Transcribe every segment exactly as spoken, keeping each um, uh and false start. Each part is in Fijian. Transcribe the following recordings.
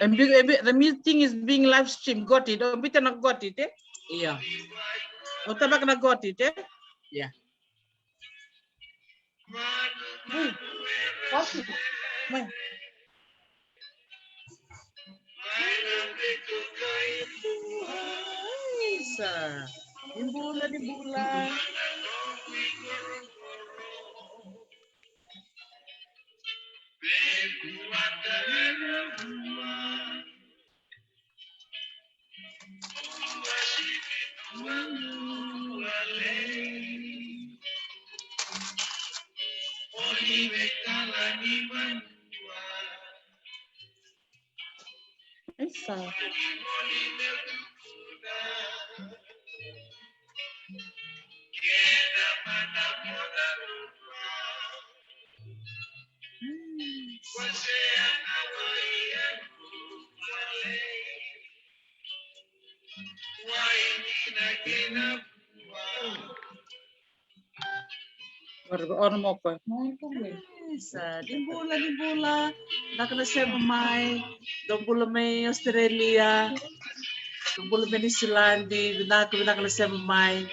And be, and be, the meeting is being live streamed. Got it. O biuta na got it, eh? Ia. O tabaka na got it, eh? Ia. Ui, got it. Mai. Isa. Ni bula, ni bula. Isa. Ora, ora mo koya. Isa, ni bula, ni bula. Vinaka na sema mai. Dou bula mai Australia. Dou bula mai Niusiladi. Vinaka, vinaka na sema mai.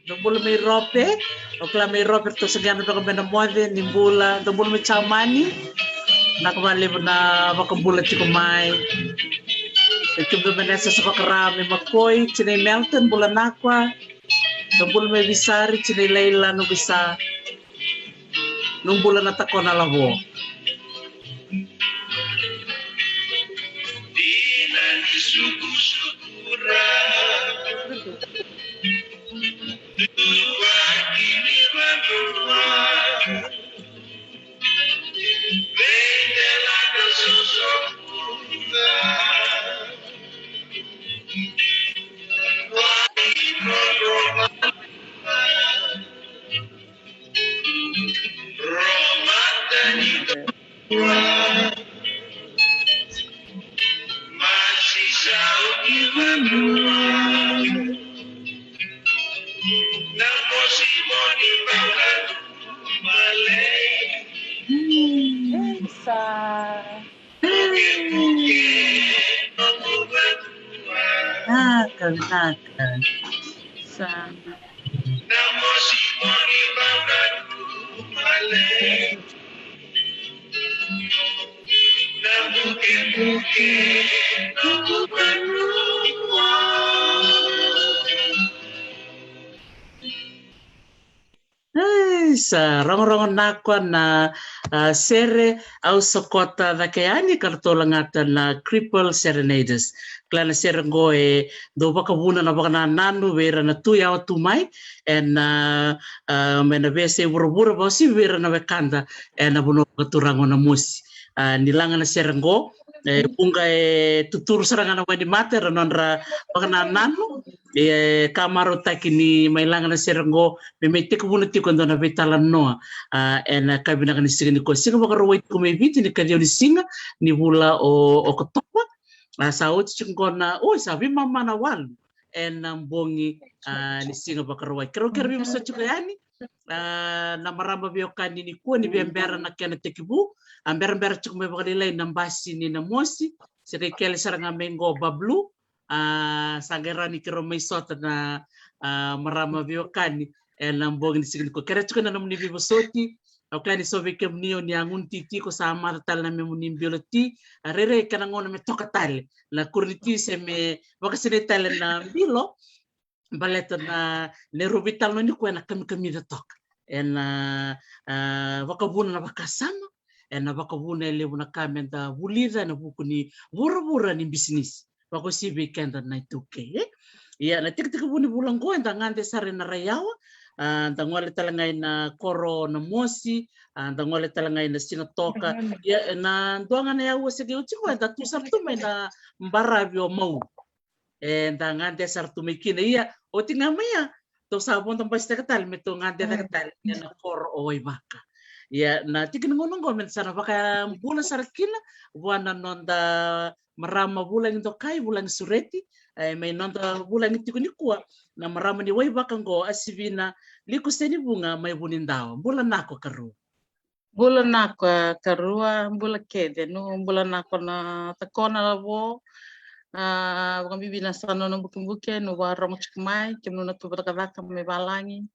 Dou bula mai Rope. O kila mai Rope, ratou sa qai na vaka mai na moce, ni bula. Dou bula mai Jamani. Vinaka vakalevu na vakabula tiko mai. E kemudou mai na yasayasa vakara mai Makoi, tinai Melton, bula nakwa. Dou bula mai Visari, tinai Laila, no Visa. No bula na takona lavo. Isa. Vinaka, vinaka. Sa. Ai, sa rogorogo nakwa na, a, sere au sokota cake yani ka ratou lagata na Cripple Serenaders. Kila na sere qo e dau vakavuna na vakanananu vei ira na tu yawa tu mai ena, a, mai na veiyasai vuravura, vakauasivi vei ira na wekada ena vanua vakaturaga o Namosi. A, ni laga na sere qo, e vuqa e tuturu sara ga na wainimata era nodra vakanananu, e ka marautaki ni mai laga na sere qo me mai tekivuna tiko e dua na veitalanoa, a, ena ka vinaka ni siga nikua. Siga Vakarauwai tiko mai Viti ni kaciwa ni siga ni vula o Okotova. A, sa oti tiko qo na, oi, sa veimama na walu ena bogi, a, ni Siga Vakarauwai. Keirau, keirau veivosoti tiko yani, a, na marama veiwekani nikua ni via bera na kena tekivu. A, berabera tiko mai vakalailai na basi ni Namosi, se qai kele sara ga mai qo Bablu. A, sa qai rawa ni keirau mai sota na, a, marama veiwekani ena bogi ni siga nikua. Kerea tiko na nomuni veivosoti. Au kila ni so vei kemuni o ni a gunu ti tiko, sa maca tale na memuni bilo ti. A, rairai kena gauna me toka tale na kuro ni ti se me vakasinaiti tale na bilo. Baleta na, na neirau veitalanoa nikua ena kamikamica toka ena, a, vakavuna na vakasama, ena vakavuna e levu na ka meda vulica ena vuku ni vuravura ni bisinisi, vakauasivi vei keda na iTaukei, e. Ia, na tekitekivu ni vula qo eda gade sara ena rai yawa, a, da gole tale ga ina koro Namosi, a, da gole tale ga ina Sigatoka. Ia, na dua ga na yaua se qai oti qo eda tu sara tu mai na baravi o Mau. Eda gade sara tu mai kina. Ia, oti ga mai ya, tou sa vodo basitaka tale me tou gade cake tale ena koro o Waivaka. Ia, na tiki ni gauna qo meda sa na vakabula sara kina vua na noda marama vulagi dokai, vulagi sureti, e, mai noda vulagi tiko nikua, na marama ni Waivaka qo, a Sivina Likusenivuga mai Vunidawa. Bula nako karua. Bula nako, a, karua, bula kece, nu bula nako na takona lavo. A, vakabibi na sa nona bukebuke, nu vakarorogo tiko mai, kemunu na tu vakacakacaka mai valagi.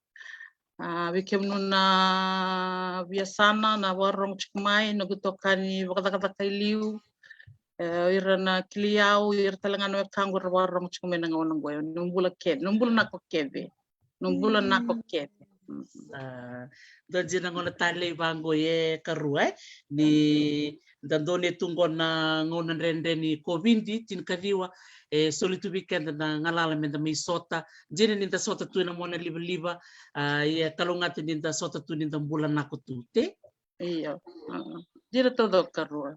A, vei kemunu na viasana, na vakarorogo tiko mai, noqu itokani vakacakacaka i liu. E, o ira na kilai au, o ira tale ga na wekaqu era vakarorogo tiko mai na gauna qo. Nu bula kece, nu bula nako kece. Nu bula nako kece. Mm. A, dua dina na gauna talei vaqo e karua, e, ni da dau ne tu qo na gauna dredre ni COVID tinikaciwa, e soli tu vei keda na galala me da mai sota. Dina ni da sota tu ena mona livaliva, a, ia kalougata ni da sota tu ni da bula nako tu, te? Io. A, dina taucoko karua.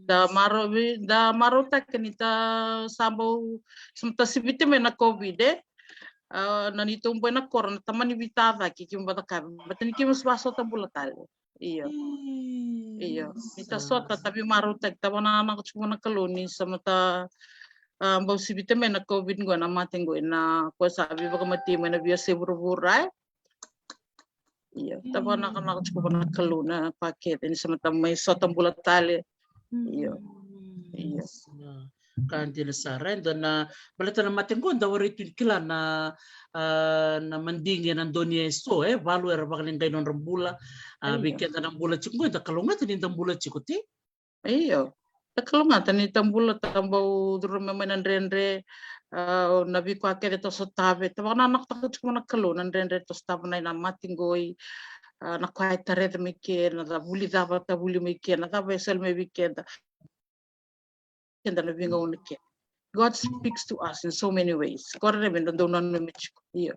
Da marau, da marautaka ni ta sa bau, sa mata sivita mai na COVID, e. A, na neitou boi na koro, na tamani veitacake, keimami vacakava. Baleta ni keimami sa vasota bula tale. Io. Io. Ni ta sota, ta veimarautaki, ta vakananako tiko vua na Kalou ni sa mata, a, bau sivita mai na COVID qo, na mate qo, na ko sa veivakamatei mai na veiyasai vuravura, e. Io, ta vakananako tiko vua na Kalou na ka kece ni sa mata mai sota bula tale. Io. Io. Ka dina sara, e, dua na, baleta na mate qo da warai tu ni kila na, a, na madigi ena dau ni eso, e, valu era vakaleqai nodra bula, a, vei keda na bula tiko qo, da kalougata ni da bula tiko, te? Io. Ta kalougata ni ta bula, ta bau curu mai na dredre, a, na veika kece ta sotava, ta vakananakotaka tiko vua na Kalou na dredre ta sotava, na mate qoi, a, na ka e ta raica mai ke, na ca vuli cava ta vuli mai ke, na cava e soli mai vei keda. Keda na veigauna ke. God speaks to us in so many ways. Qori na me da dau nanumi tiko. Io.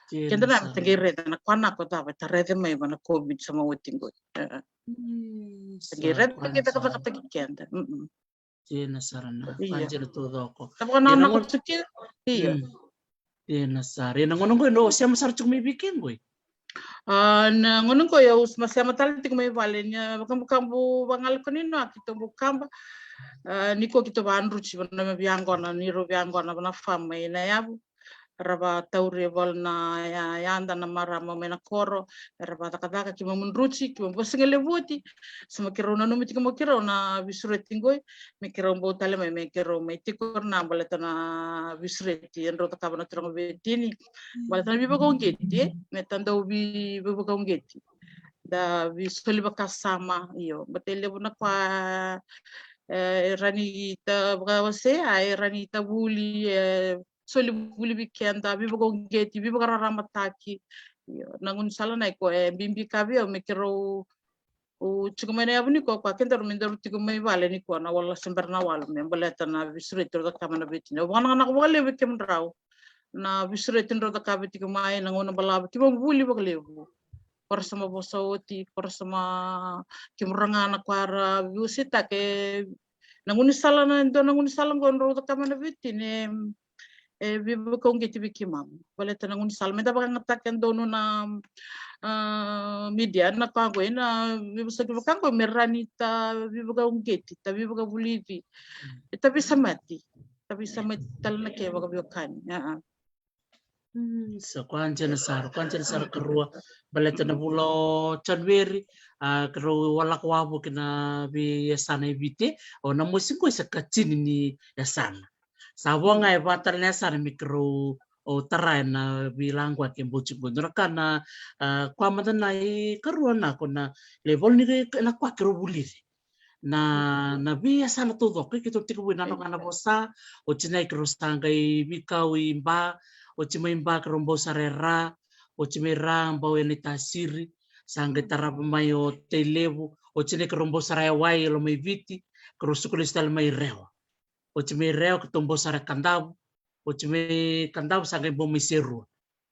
Keda na me ta qai raica na ka na ko cava e ta raica mai vua na COVID sa mai oti qoi. E. Ta qai raica, ta qai cakacakataki keda. Dina sara na, io, ka dina taucoko. Ta vakananako tiko. Io. Dina sara. Ia na gauna qoi, o sema sara tiko mai vei ke qoi? A, na gauna qoi au sema tale tiko mai vale, ni a vakabakabu vagale ko ni noa keitou bau kaba. A, ni ko keitou vadruti vana me viagona, ni rau viagona vana fama i na yavu. Ra vatauri e vale na ya, yada na marama mai na koro, era vacakacaka, keimami druti, keimami vosega levu oti. Sa me keirau nanumi tiko mo keirau na veisureti qoi, me keirau bau tale mai, me keirau mai tiko na baleta na veisureti e drau cakava na turaga Viti ni. Baleta na veivakauqeti, e, me ta dau vei, veivakauqeti. Da veisoli vakasama, io, baleta e levu na ka, e, e rawa ni ta vakawasea, e rawa ni ta vuli, e, soli vuli vei keda, veivakauqeti, veivakararamataki. Io, na gaunisala na i koya e bibi ka vei au me keirau, au tiko mai na yavu ni koya, koya kedaru me daru tiko mai vale ni koya na walu se bera na walu me baleta na veisureti rau cakava na Viti ni. Au vakanakanaka vakalevu vei kemudrau na veisureti drau cakava tiko mai na gauna balavu, keimami vuli vakalevu. Ko ra sa mai vosa oti, ko ra sa mai, keimami ra ga na koya ra veiwaseitaka, e, na gaunisala na, dua na gaunisala qo drau cakava na Viti ni, e, veivakauqeti vei keimami. Baleta na gaunisala me da vakayagataka e donu na, a, media na ka qo, e, na veivosaki vaka qo me rawa ni ta veivakauqeti, ta veivakavulici, e, ta veisemati, ta veisemati tale na ke vakaveiwekani. A, a. Mm, sa koya dina sara, koya dina sara karua. Baleta na vula o January, a, keirau a lako wavoki na veiyasana e Viti, o na mosi qoi sa katini ni yasana. Sa vo ga e va tale na yasana me keirau o tara ena veilaqwaki e bau tiko qo. Dua na ka na, a, koya mada na i karua na ko na level ni na koya keirau vulici. Na, na veiyasana taucoko, e, keitou tekivu i Nadroga, Navosa, oti na i keirau sa qai veikau i Ba, oti mai Ba keirau bau sara e Ra, oti mai Ra bau e Naitasiri, sa qai tarava mai o Tailevu, oti na i keirau bau sara e Wai e Lomaiviti, keirau suka lesu tale mai Rewa. Oti mai Rewa keitou bau sara e Kadavu, oti mai Kadavu sa qai bau mai Serua.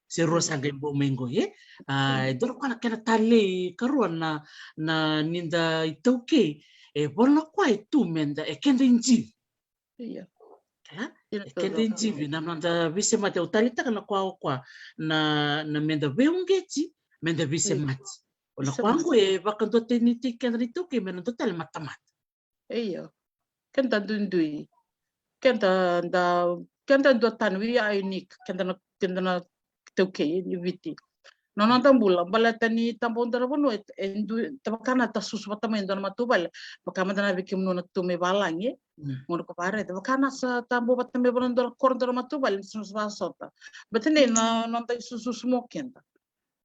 Serua sa qai bau mai qoi, e? A, e dua na koya na kena talei karua na, na ni da iTaukei, e, volo na koya e tu me da, e keda ijivi. Io. Kila? E keda ijivi, na noda veisemati, au taleitaka na koya o koya, na, na me da veiuqeti, me da veisemati. O na koya qo e vakaduatanitaki keda na iTaukei me na dua tale matamata. Io. Keda duidui. Keda da, keda duatani, we are unique. Keda na, keda na iTaukei ni Viti. Na noda bula, baleta ni tabau dua na vanua, e, e du, ta vaka na ta susu vata mai dua na matavuvale, vaka mada na vei kemunu na tu mai valagi, e. Mm. Gauna ko vareta, vaka na sa tabau vata mai vanua dua na koro dua na matavuvale, ni sa na sa vasota. Baleta ni na noda isususu mo keda.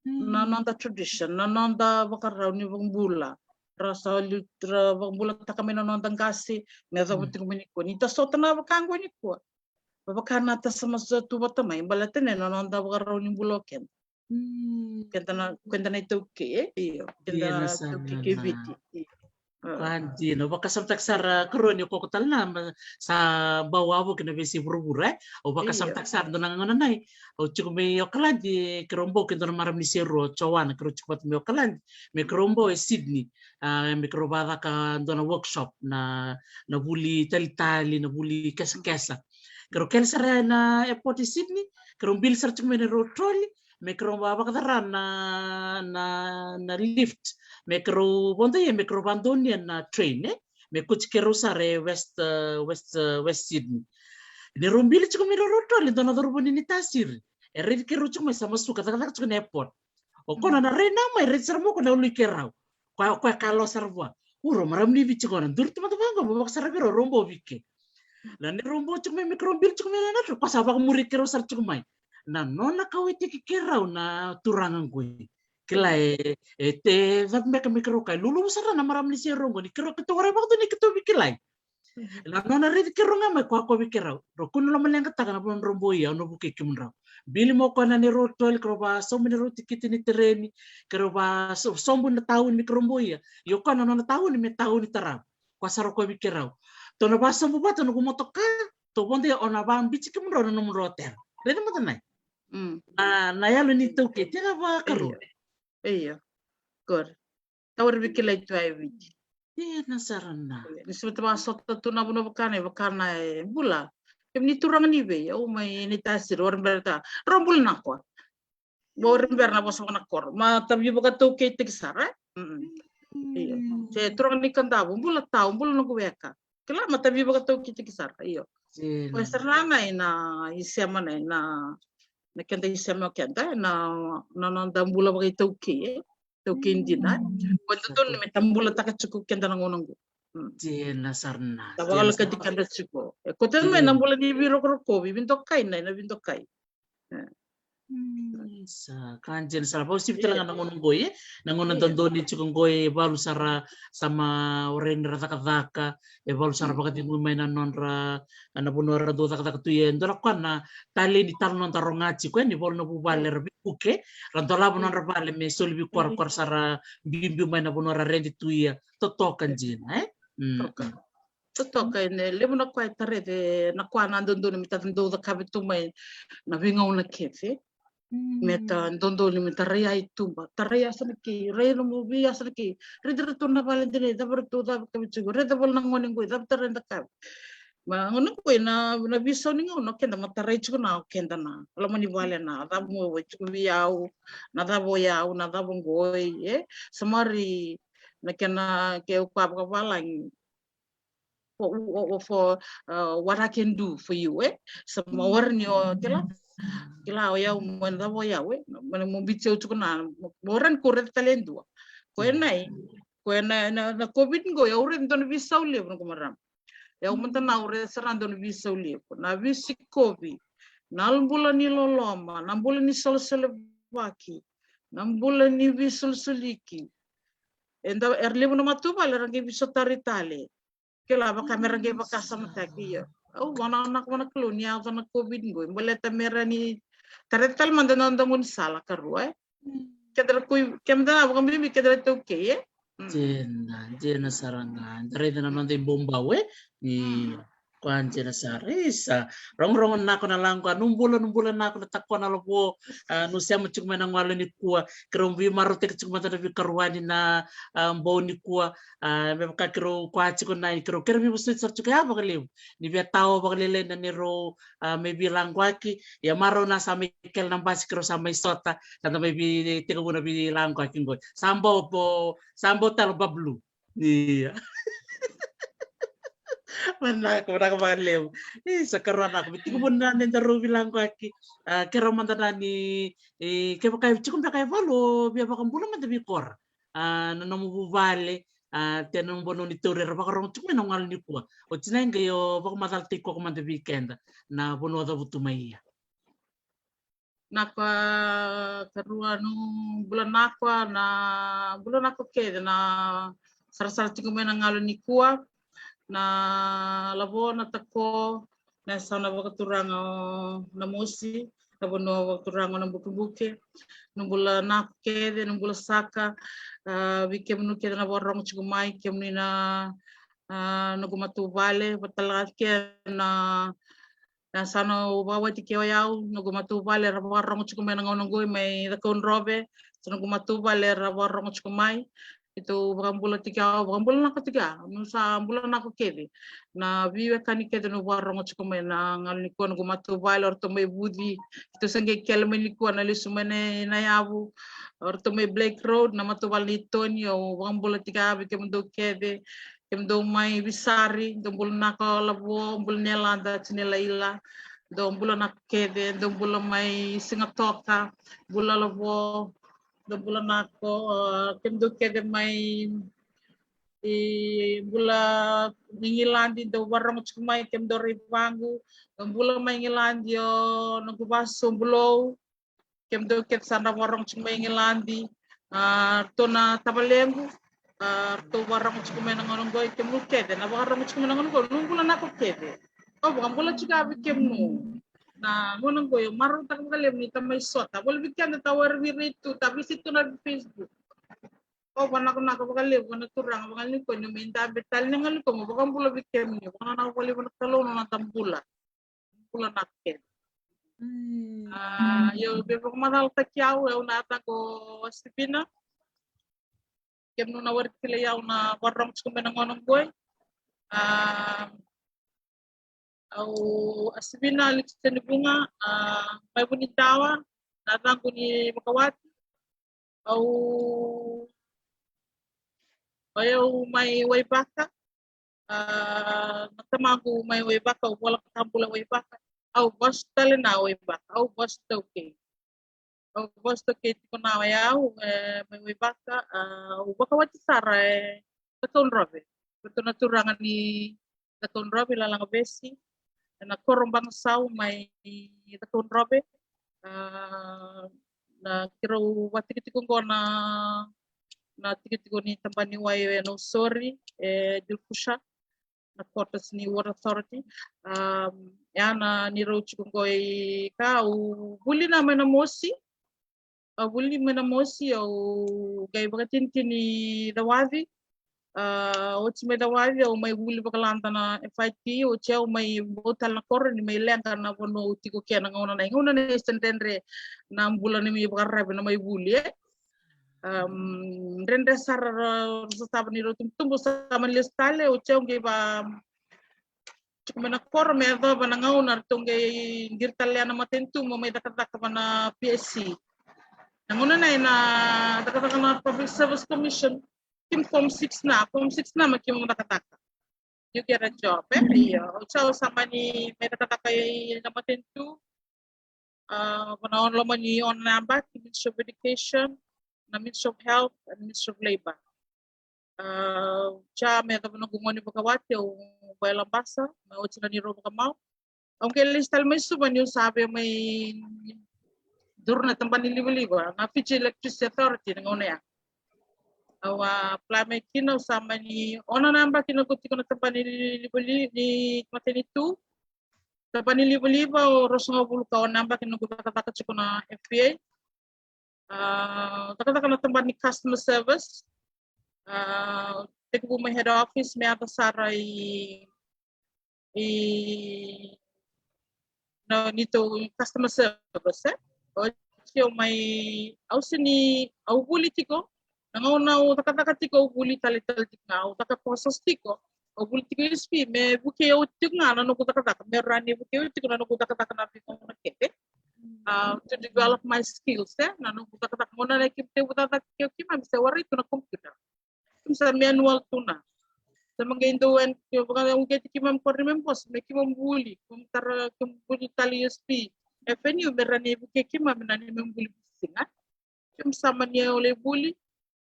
Na noda tradition, na noda vakarau ni vakabula. Ra sa liu, ra vakabulataka mai na noda qase, me yacova tiko mai nikua. Ni ta sota na vaka qo nikua. Vaka na ta sa masa tu vata mai, baleta ni na noda vakarau ni bula o keda. Mm. Keda na, keda na iTaukei, e? Io, keda na iTaukei kei Viti. Io. Koya dina, au vakasamataka sara, karua ni koko tale na, ma, sa bau wavoki na veisei vuravura, e? Au vakasamataka sara dua na gauna nai. Au tiko mai Okaladi, keirau bau kei dua na marama ni serua, Joana, keirau tiko vata mai Okaladi. Me keirau bau e Sydney, a, me keirau vacaka dua na workshop, na, na vuli talitali, na vuli kesakesa. Keirau kele sara na airport e Sydney, keirau bili sara tiko mai na road trolley, me keirau va, vakacara na, na, na lift, me keirau vodo ia, me keirau vadonuya na train, e? Me kauti keirau sara e West, e, West, e, West Sydney. Ni rau bili tiko mai na road trolley, dua na cauravou ni Naitasiri. E raici keirau tiko mai sa masuka, cakacaka tiko na airport. O koya na rai na mai, raici sara mo koya na ulu i keirau. Koya, koya ka lo sara vua. Uro, marama ni Viti koya, duri tu mada vaqo, mo vakasara vei rau, rau bau vike. Na ni rau bau tiko mai, me keirau bili tiko mai na, na, koya sa vakamuri keirau sara tiko mai. Na nona kauwaitaki keirau na turaga qoi. Kila e, e te cabe beka me keirau kai. Luluvu sara na marama ni serua qo, ni keirau keitou warai vakadua ni keitou veikilai. Na nona raici keirau ga mai, koya kaya vei keirau, rau kua ni lomaleqataka na vanua drau bau ia, au na vukei kemudrau. Bili mo koya na neirau trolley, keirau vasaumi neirau tikiti ni tereni, keirau vaso-, sobu na tauni keirau bau ia. Io koya na nona tauni me tauni tarava. Koya sara koya vei keirau. Tou na vasobu vata noqu motoka, tou vodo ia, au na vabiti kemudrau na nomudrau otela. Raica mada nai. Mm. Na, na yalo ni taukei, tena vakarua. Io. Io. Qori. Tauri veikilai tu e Viti. Dina sara na. Ni sa vata vakasota tu na vanua vaka na, vaka na e bula. Kemuni turaga ni vei, au mai Naitasiri, warai bera ta. Rau bula na koya. Warai bera na vosa vaka na koro. Ma ta veivakataukeitaki sara, e? Mm. Io. Se turaga ni Kadavu, bula tau, bula noqu weka. Kila, ma ta veivakataukeitaki sara, io. Dina. Koya sara na, na, na isema na, na, na keda isema o keda, na, na noda bula vakaitaukei, e? Taukei dina, e? Koya dodonu me ta bulataka tiko keda na gauna qo. Mm. Dina sara na. Ta vakalakati keda tiko. E, koya tale mai na bula ni veirokorokovi, veidokai na, na veidokai. E. Mm, sa ka dina sara, vakauasivi tale ga na gauna qo, e? Na gauna dodonu tiko qo, e valu sara sa mai warai ni ra cakacaka, e valu sara vakacegu mai na nodra, na vanua ra dau cakacaka tu, e dua na koya na taleni tale noda rogo tiko, e, ni valu na vuvale ra veivuke, ra dolava nodra vale me soli vei koya, koya sara biubiu mai na vanua ra redi tu ia, totoka dina, e? Mm. Totoka. Totoka, e levu na koya e tarai, na koya na dodonu me ta dau cakava tu mai na veigauna kece. Mm. Me ta dodonu me ta rai i tuba, ta rai yasa na kei, rai nomu veiyasa na kei. Rai ratou na vale dina, cava ratou cakava tiko, rai cava na gone qoi, cava ta rai cakava. Ma gauna qoi na, na veisau ni gauna o keda ma ta rai tiko na o keda na loma ni vale na cava mo tiko vei au, na cava o yau, na cava qoi, e? Sa mari na kena, ke o koya vakavalagi. For, for, for, uh, what I can do for you, e? Sa ma warai ni o, kila, kila o yau, mo na cava o yau, e? Mo na mo biuti au tiko na, mo warai ni ko raica tale e dua. Koya na, koya na, na, na COVID qoi, au raica dua na veisau levu noqu marama. Au mada na au raica sara dua na veisau levu. Na veisikovi, na bula ni loloma, na bula ni solosolevaki, na bula ni veisolisoli. Eda, era levu na matavuvale era qai veisotari tale. Kila, vaka me ra qai vakasamataki, io. Au vakanuinui vua na Kalou ni yaco na COVID qoi, baleta me ra ni tarai tale mada na noda gaunisala karua, e? Mm. Keda na kui, keda na vakabibi, keda na taukei, e? Mm. Dina, dina sara ga. Da raica na noda ibaubau, e? Ni koya dina sara. Isa, rogorogo nako na laqu, nu bula, nu bula nako na takona lavo, a, nu sema tiko mai na gole nikua, keirau veimarautaki tiko mada na veikarua ni na, a, bau nikua, a, me vaka keirau koya tiko na, keirau, keirau veivosoti sara tiko ya vakalevu. Ni via tao vakalailai na neirau, a, mai veilaqwaki, ia marau na sa mai kele na basi keirau sa mai sota, sa da mai veitekivuna veilaqwaki qoi. Sa bau po, sa bau talo bablu. Ia. Manaka, manaka vakalevu. E, sa karua naka me tiko vuna na neda rau vilaqwaki. A, kerea mada na ni, e, kevaka e tiko beka e valu, via vakabula mada vei kora. A, na nomu vuvale, a, te na nomu vanua ni tauri era vakarogo tiko mai na galu nikua. Oti na iqai o vakamacalataki koya mada vei keda na vanua cavutu mai ia. Nakua karua, nu bula nakua, na bula nakua kece na sarasara tiko mai na galu nikua, na lavo, na tako, na yasana vakaturaga o Namosi, na vanua vakaturaga o Nabukebuke. Nu bula nakua kece, nu bula saka, a, vei kemunu kece na vakarogo tiko mai, kemuni na, a, noqu matavuvale, vatalega kece na na yasana au vakawati kei au, noqu matavuvale era vakarogo tiko mai na gauna oqo mai Cakaudrove, sa noqu matavuvale era vakarogo tiko mai. Keitou vakabula tiko au, vakabula naka tiko au, nu sa bula naka kece. Na veiwekani kece nu vakarogo tiko mai na galu nikua, noqu matavuvale, o ratou mai Vuci, keitou sa qai kele mai nikua na lesu mai na, na yavu, o ratou mai Blake Road, na matavuvale ni Tony, au vakabula tiko au vei kemudou kece, kemudou mai Visari, dou bula naka o Lavo, bula ni Elada, tini Laila, dou bula naka kece, dou bula mai Sigatoka, bula Lavo, dou bula naka, a, kemudou kece mai, e, bula ni Igiladi, dou vakarogo tiko mai, kemudou rai vaqu, dou bula mai Igiladi, o noqu vasu, bulou, kemudou kece sa na vakarogo tiko mai Igiladi, a, ratou na tavalequ, a, ratou vakarogo tiko mai na gauna oqo, kemudou kece na vakarogo tiko mai na gauna oqo, nu bula naka kece. Au vakabula tiko au vei kemudou. Na gauna oqo au marautaka vakalevu ni ta mai sota. Voli vei keda ta wara vei rai tu, ta visit tu na Facebook. Au vakanakonako vakalevu vua na Turaga, vakalikoni me dabe tale na galu nikua, mo vakabula vei kemuni, vakananako vakalevu na Kalou na noda bula. Bula naka kece. Mm. A, io, me vakamacalataki au, au na yacaqu o Asivina. Kemunu na wari kilai au na vakarogo tiko mai na gauna oqo. A, au Asivina Alexi Tenivuga, a, mai Vunidawa, na yacaqu ni vakawati. Au, au mai Waivaka, a, na tamaqu mai Waivaka, au vola ka bula Waivaka, au vasu tale na Waivaka, au vasu taukei. Au vasu taukei tiko na o yau, e, mai Waivaka, a, au vakawati sara e Cakaudrove. Ratou na turaga ni Cakaudrove, Lalagavesi, ena koro Bagasau mai Cakaudrove. A, na keirau vatikotiko oqo na, na tikotiko ni tabaniwai e Nausori, e Dilkusha, na quarters ni Water Authority. A, ia na neirau tiko oqo i ka, au vuli na mai Namosi, au vuli mai Namosi, au qai vakatinitini Cawaci. A, oti mai Cawaci au mai vuli vakalada na F I T, oti au mai bau tale na koro ni mai leqa na vanua au tiko kina na gauna na, gauna na isa dredre na bula ni mai vakararavi na mai vuli, e. Am, dredre sara ra, ra sotava neirau tubutubu, sa mani lesu tale, oti au qai va tiko mai na koro me yacova na gauna ratou qai qiri tale na matanitu mo mai cakacaka va na P S C. Na gauna na, na cakacaka na Public Service Commission, keimami form six na, form six na me keimami cakacaka. You get a job, e? Io. Oti au sa mani mai cakacaka i na matanitu. A, va na loma ni ono na yabaki, Ministry of Education, na Ministry of Health, and Ministry of Labour. A, oti me yacova noqu gauna ni vakawati, au bai Labasa, me oti na neirau vakamau. Au qai lesu tale mai Suva niu sa via mai curu na tabana ni livaliva, na Fiji Electricity Authority, na gauna ya. Au a apply mai kina, au sa mani ono na yabaki noqu tiko na tabana ni livaliva, ni matanitu. Tabana ni livaliva, au ruasagavulu ka ono na yabaki noqu cakacaka tiko na F B A. A, cakacaka na tabana ni customer service. A, tekivu mai head office me yaco sara i, i na neitou customer service, e. Oti au mai, au sega ni, au vuli tiko. Na gauna au cakacaka tiko au vuli tale tale tiko ga, au caka process tiko. Au vuli tiko S P me vukei au tiko ga na noqu cakacaka, me rawa ni vukei au tiko na noqu cakacaka na veigauna kece. A, to develop my skills, e, na noqu cakacaka. Gauna na keimami tekivu cakacaka kei keimami se warai tu na computer. Keimami sa manual tu na. Sa ma qai dou en, ke vaka, au qai tiki mam kori mem bos me ki mam vuli, mam tara ke mam vuli tali U S P, F N U, me rani vuke ki mam na ni mem vuli siga. Ke mam sa mani au lai vuli,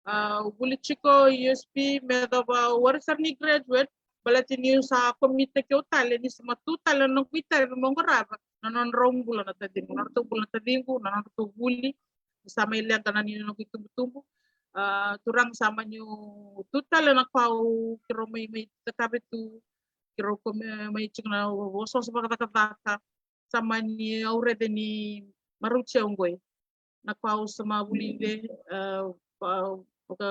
a, vuli tiko U S P me cava wari sara ni graduate, baleta ni sa komita ke au tale ni sa ma tu tale na noqu itavi mo qarava na nodrau bula na taciqu, na nodrau bula na taciqu, na nodrau vuli. Sa mai leqa na ni noqu itubutubu. A, turaga sa mani tu tale na kau ke rau mai, mai cakave tu, ke rau ko me, mai tiko na vososo vakacakacaka. Sa mani au raica ni marau tiko qoi. Na kau sa ma vuli le, a, a, vaka,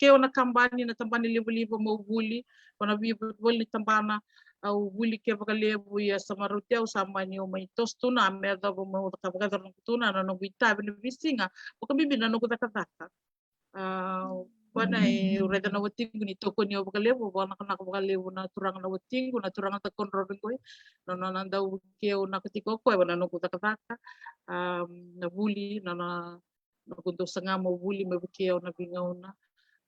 ke au na kabani, na tabani livaliva mo vuli, ko na vivoli ni tabana, au vuli ke vakalevu ia sa marau tiko, sa mani au mai toso tu na me cava mo caka vakacava na noqu tu na, na noqu itavi na visiga, vakabibi na noqu cakacaka. A, vana e raica na watiqu ni tokoni au vakalevu, vanakanaka vakalevu na turaga na watiqu, na turaga ta kodrovi qoi, na nona dau ke au na kati ko koe, vana noqu cakacaka, a, na vuli, na, na, noqu dau saga mo vuli, me vukei au na vigauna,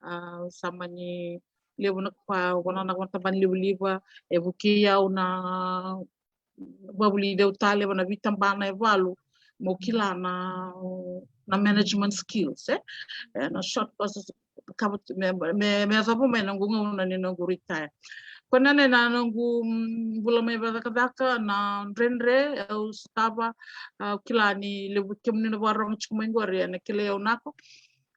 a, sa mani levu na kua, vana na kua tabani livaliva, e vukei au na vavuli deu tale vana vitabana e valu mo kila na, na management skills, e? E, na short courses, kava tu, me, me, me cava mai na noqu gauna ni noqu retire. Ko na, na, na noqu, mm, bula mai vakacakacaka, na dredre, au sotava, au kila ni levu kemuni na vakarorogo tiko mai qori, e na kilai au nako.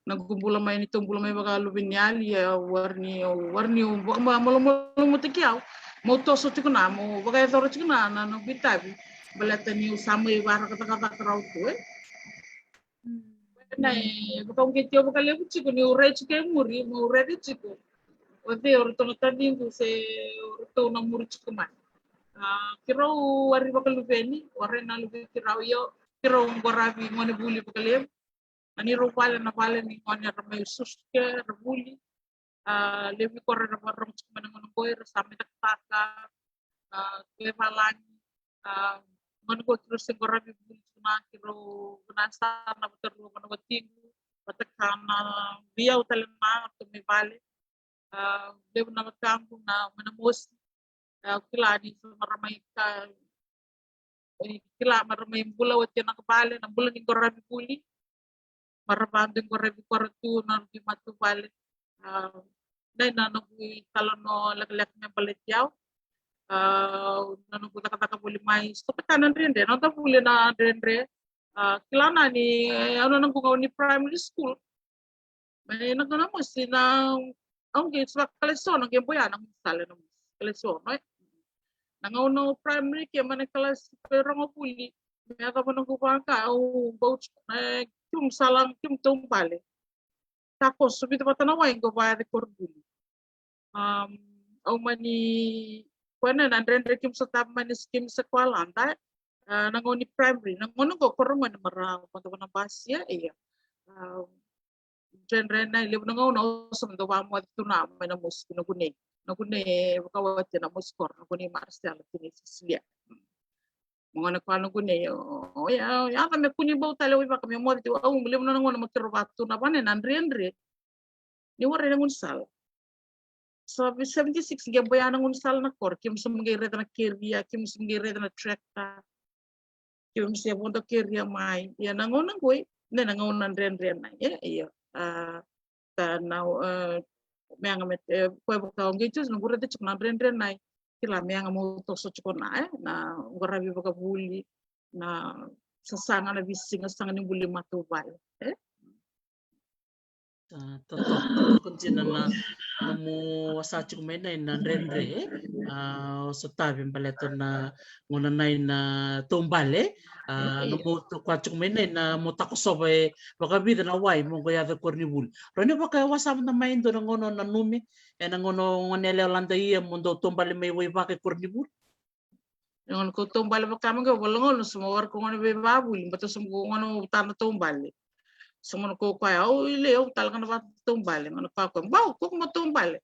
Na noqu bula mai ni tou bula mai vakaluveniyali, e, wari ni, wari ni, vakamalumalumutaki au. Mo toso tiko na, mo vakayacora tiko na, na, na noqu itavi. Baleta niu sa mai vakarau tu, e. Na, e, vakauqeti au vakalevu tiko niu rai tiko e muri, mo raica tiko. O cei o ratou na taciqu se o ratou na muri tiko mai. A, keirau wari vakaluveni, warai na luve keirau io, keirau qaravi gone vuli vakalevu. Na neirau vale na vale ni gone era mai susu ke, era vuli. A, levu ko ra era vakarorogo tiko mai na gauna qo, era sa mai cakacaka, a, ke valagi, a, gauna qo keirau se qaravi vuli tiko na keirau vana sa na vakarua vana watiqu, vata ka na vei au tale na ratou mai vale. A, levu na mataqu na mai na mosi. A, kila ni sa mara mai ka, e, kila mara mai bula wati na ka vale, na bula ni qaravi vuli. Mara vadu qaravi kora tu na noqu matavuvale. A, na, na noqu italanoa lekaleka me baleti au. A, na noqu cakacaka voli mai, so ka na dredre, na noda vuli na dredre. A, kila na ni, e, au na noqu gauna ni primary school. Mai na gauna mosi na, au qai sa vakalesona, qai boya na gaunisala na mosi. Kalesona, e. Na gauna o primary ke mai na kalasi ke rogo vuli. Me yacova noqu vaka, au bau tiko na, e, keimami sa lako, keimami taubale. Takoso vica vata na wai qo vakayaco koronivuli. Am, au mani, ko na, na dredre keimami sa tava mai na sikimi sa ko a lada, e. A, na gauna ni primary, na gauna qo ko rogo ni mara, ko tava na basi, e, ia. Am, dredre na, e levu na gauna au sa mani dau vakamoce tu na mai na mosi, na kunei. Na kunei e vakawati na mosi koro, na kunei Marcela, kunei Cecilia. Mo gone koya na kunei, o, o, ia, ia, me kuni bau tale o ivaka me moce tu, au, levu na gauna mo keirau vaka tu na vane na dredre. Ni warai na gaunisala. Sa vei seventy six qai boya na gaunisala na koro, keimami sa qai raica na keria, keimami sa qai raica na tractor. Keimami se vodo keria mai. Ia na gauna qoi, ne na gauna dredre na, e, ia. A, ta na, e, me yaga me, e, koya vaka o qai tu, na qureta tiko na dredre na, kila me yaga mo toso tiko na, e, na qaravi vakavuli, na sasaga na veisiga, sasaga ni buli matavuvale, e. A, totoka, totoka dina na nomu wasa tiko mai na, na dredre, e? A, o sotavi baleta na gauna na, na taubale, a, nomu toka tiko mai na, na mo takosova e vakavica na wai mo qai yaco koronivuli. Rau ni vakawasa mada mai dua na gauna o nanumi, e na gauna o gone yalewa lada ia mo dau taubale mai waivaka e koronivuli. Na gauna ko taubale vaka me qai, vala gauna sa mo wara ko gone veivavuli, bata sa mo ko gone mo tana taubale. Sa mo na ko koya, au ile, au tale kana vata taubale, gauna koya koya, bau, ko mo taubale.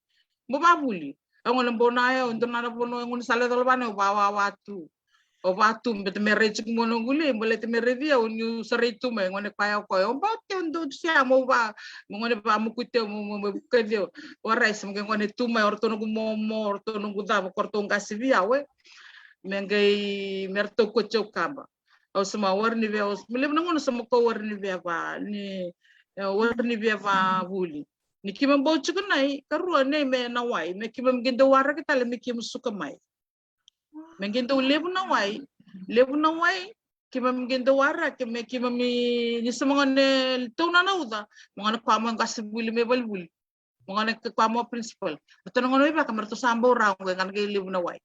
Mo vavuli. Au gauna bau na yau, dua na vanua, e gaunisala e cola vane, au vawawa tu. Au vaka tu baleta me rai tiko mo noqu lei, baleta me raici au niu sa rai tu mai, gone koya o koya. Au bau teu dou tu sia mo va, mo gone vamokuti au, mo, mo, mo vukaci au. Warai, sa me qai gone tu mai, o ratou noqu momo, o ratou noqu cava, ko ratou qasi vei au, e. Me qai, me ratou kauti au kaba. Au sa mai wari ni veva, au sa mai levu na gauna sa mai kau wari ni veva, ni, e, wari ni veva vuli. Ni keimami bau tiko na ikarua nei me na wai, me keimami qai dau waraki tale me keimami suka mai. Me qai dau levu na wai, levu na wai, keimami qai dau waraki me keimami ni sa mai gone tau na na uca, mai gone koya mai qasi vuli me valivuli. Mai gone koya mai principal. Ratou na gone vaka me ratou sa bau ra qo e gana qai levu na wai.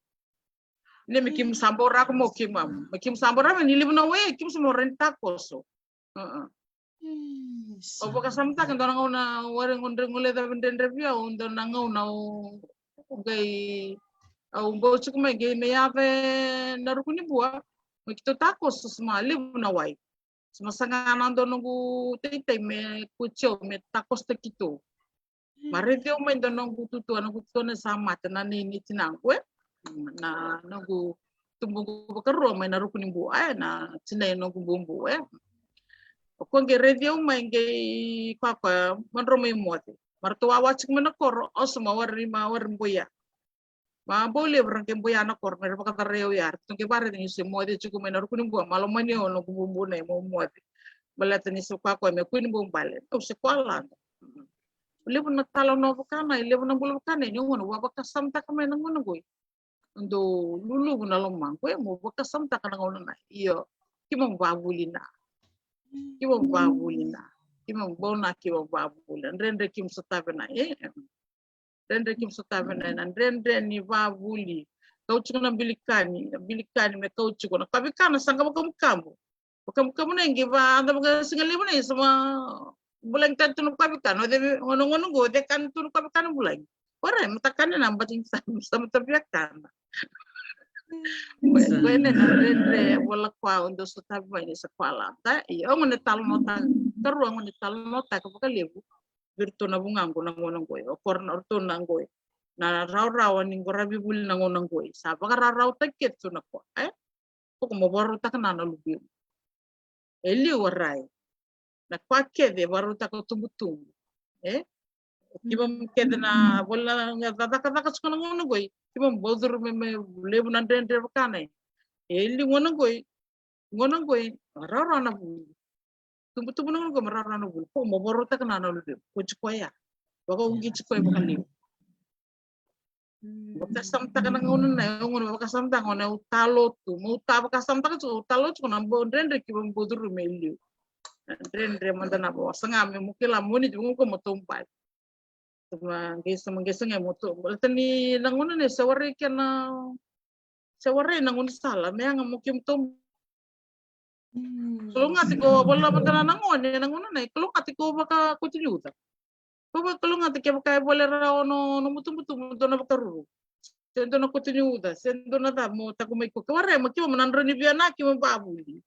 Ne me keimami sa bau ra ko mo keimami. Me keimami sa bau ra me ni levu na wai, keimami sa mai wari ni takoso. Uh-uh. Au vakasamataka dua na gauna wari gone dredre, gole cava dredre vei au, dua na gauna au qai, au bau tiko mai qai me yaco na ruku ni bua. Me keitou takoso sa mai levu na wai. Sa mai saga na dua noqu taitai me kauti au me takosotaki keitou. Ma raici au mai dua noqu tutua, noqu tutua na sa mate, na nei, nei tinaqu, e. Na noqu tubuqu vakarua mai na ruku ni bua, e, na tinai noqu bubu, e. O koya qai raici au mai qai koya, koya, ma drau mai moce. Ma ratou wawa tiko mai na koro, au sa mai wari, mai wari boya. Ma bau levu ra qai boya na koro, me ra vakatarai au ya, ratou qai vakaraica niu se moce tiko mai na ruku ni bua, ma lomani au noqu bubu nei mo moce. Baleta ni se koya koya me kui ni bau bale, au se koya lada. Levu na talanoa vaka na, levu na bula vaka na, ni gauna au vakasamataka mai na gauna qoi. Dau luluvu na lomaqu, e, mo vakasamataka na gauna na. Io, keimami vavuli na. Keimami vavuli na. Keimami bau na, keimami vavuli na. Dredre keimami sotava na, e. Dredre keimami sotava na, na dredre ni vavuli. Kau tiko na bilikani, na bilikani me kau tiko na kavikana sa qai vakamukamu. Vakamukamu na qai va, eda vakasigalevu na isa ma bulagi tani tu na kavikana, o cei, o na gauna qo, o cei kana tu na kavikana bulagi. Ora, e matakana na bati sa, sa mataviakana. Qo, qo ena na dredre, vola koya, o dau sotava mai ni sa koya lata. Io, qo na talanoataka, karua qo na talanoataka vakalevu. Vei iratou na vugaqu na gauna qoi, o kora na ratou na qoi. Na rawarawa ni qo ra vivuli na gauna qoi. Sa vakarawarawataki kece tu na koya, e? Ko ko mo vakarautaka na, na luvemu. E liu a rai. Na koya kece e vakarautaka tubutubu. E? Keimami kece na vola na cakacaka tiko na gauna qoi. Keimami bau curu me, me levu na dredre vaka na. E liu gauna qoi. Gauna qoi, rawarawa na vuli. Tubutubu na gauna qo me rawarawa na vuli. Ko mo vakarautaka na, na luvemu. Ko tiko ya. Vakauqeti koya vakalevu. Vakasamataka na gauna na, e gauna vakasamataka gauna au talotu, mo au ta vakasamataka tiko, au talotu ko na bau dredre keimami bau curu me liu. Na dredre mada na vakasaga me mo kila mo ni tiko ko mo taubale. Sa ma qai, sa ma qai saga mo taubale. Baleta ni na gauna na se warai kena, se warai na gaunisala me yaga mo keimami taubale. Kalougata ko vola mada na gone, na gone na, kalougata ko vakakoto ni uca. Ko vakalougata kevaka e vole rawa no, no mutubutubu, dua na vakaruru. Se dua na koto ni uca, se dua na ca mo taku mai ko. Ke warai ma keimami na dra ni via na keimami vavuli.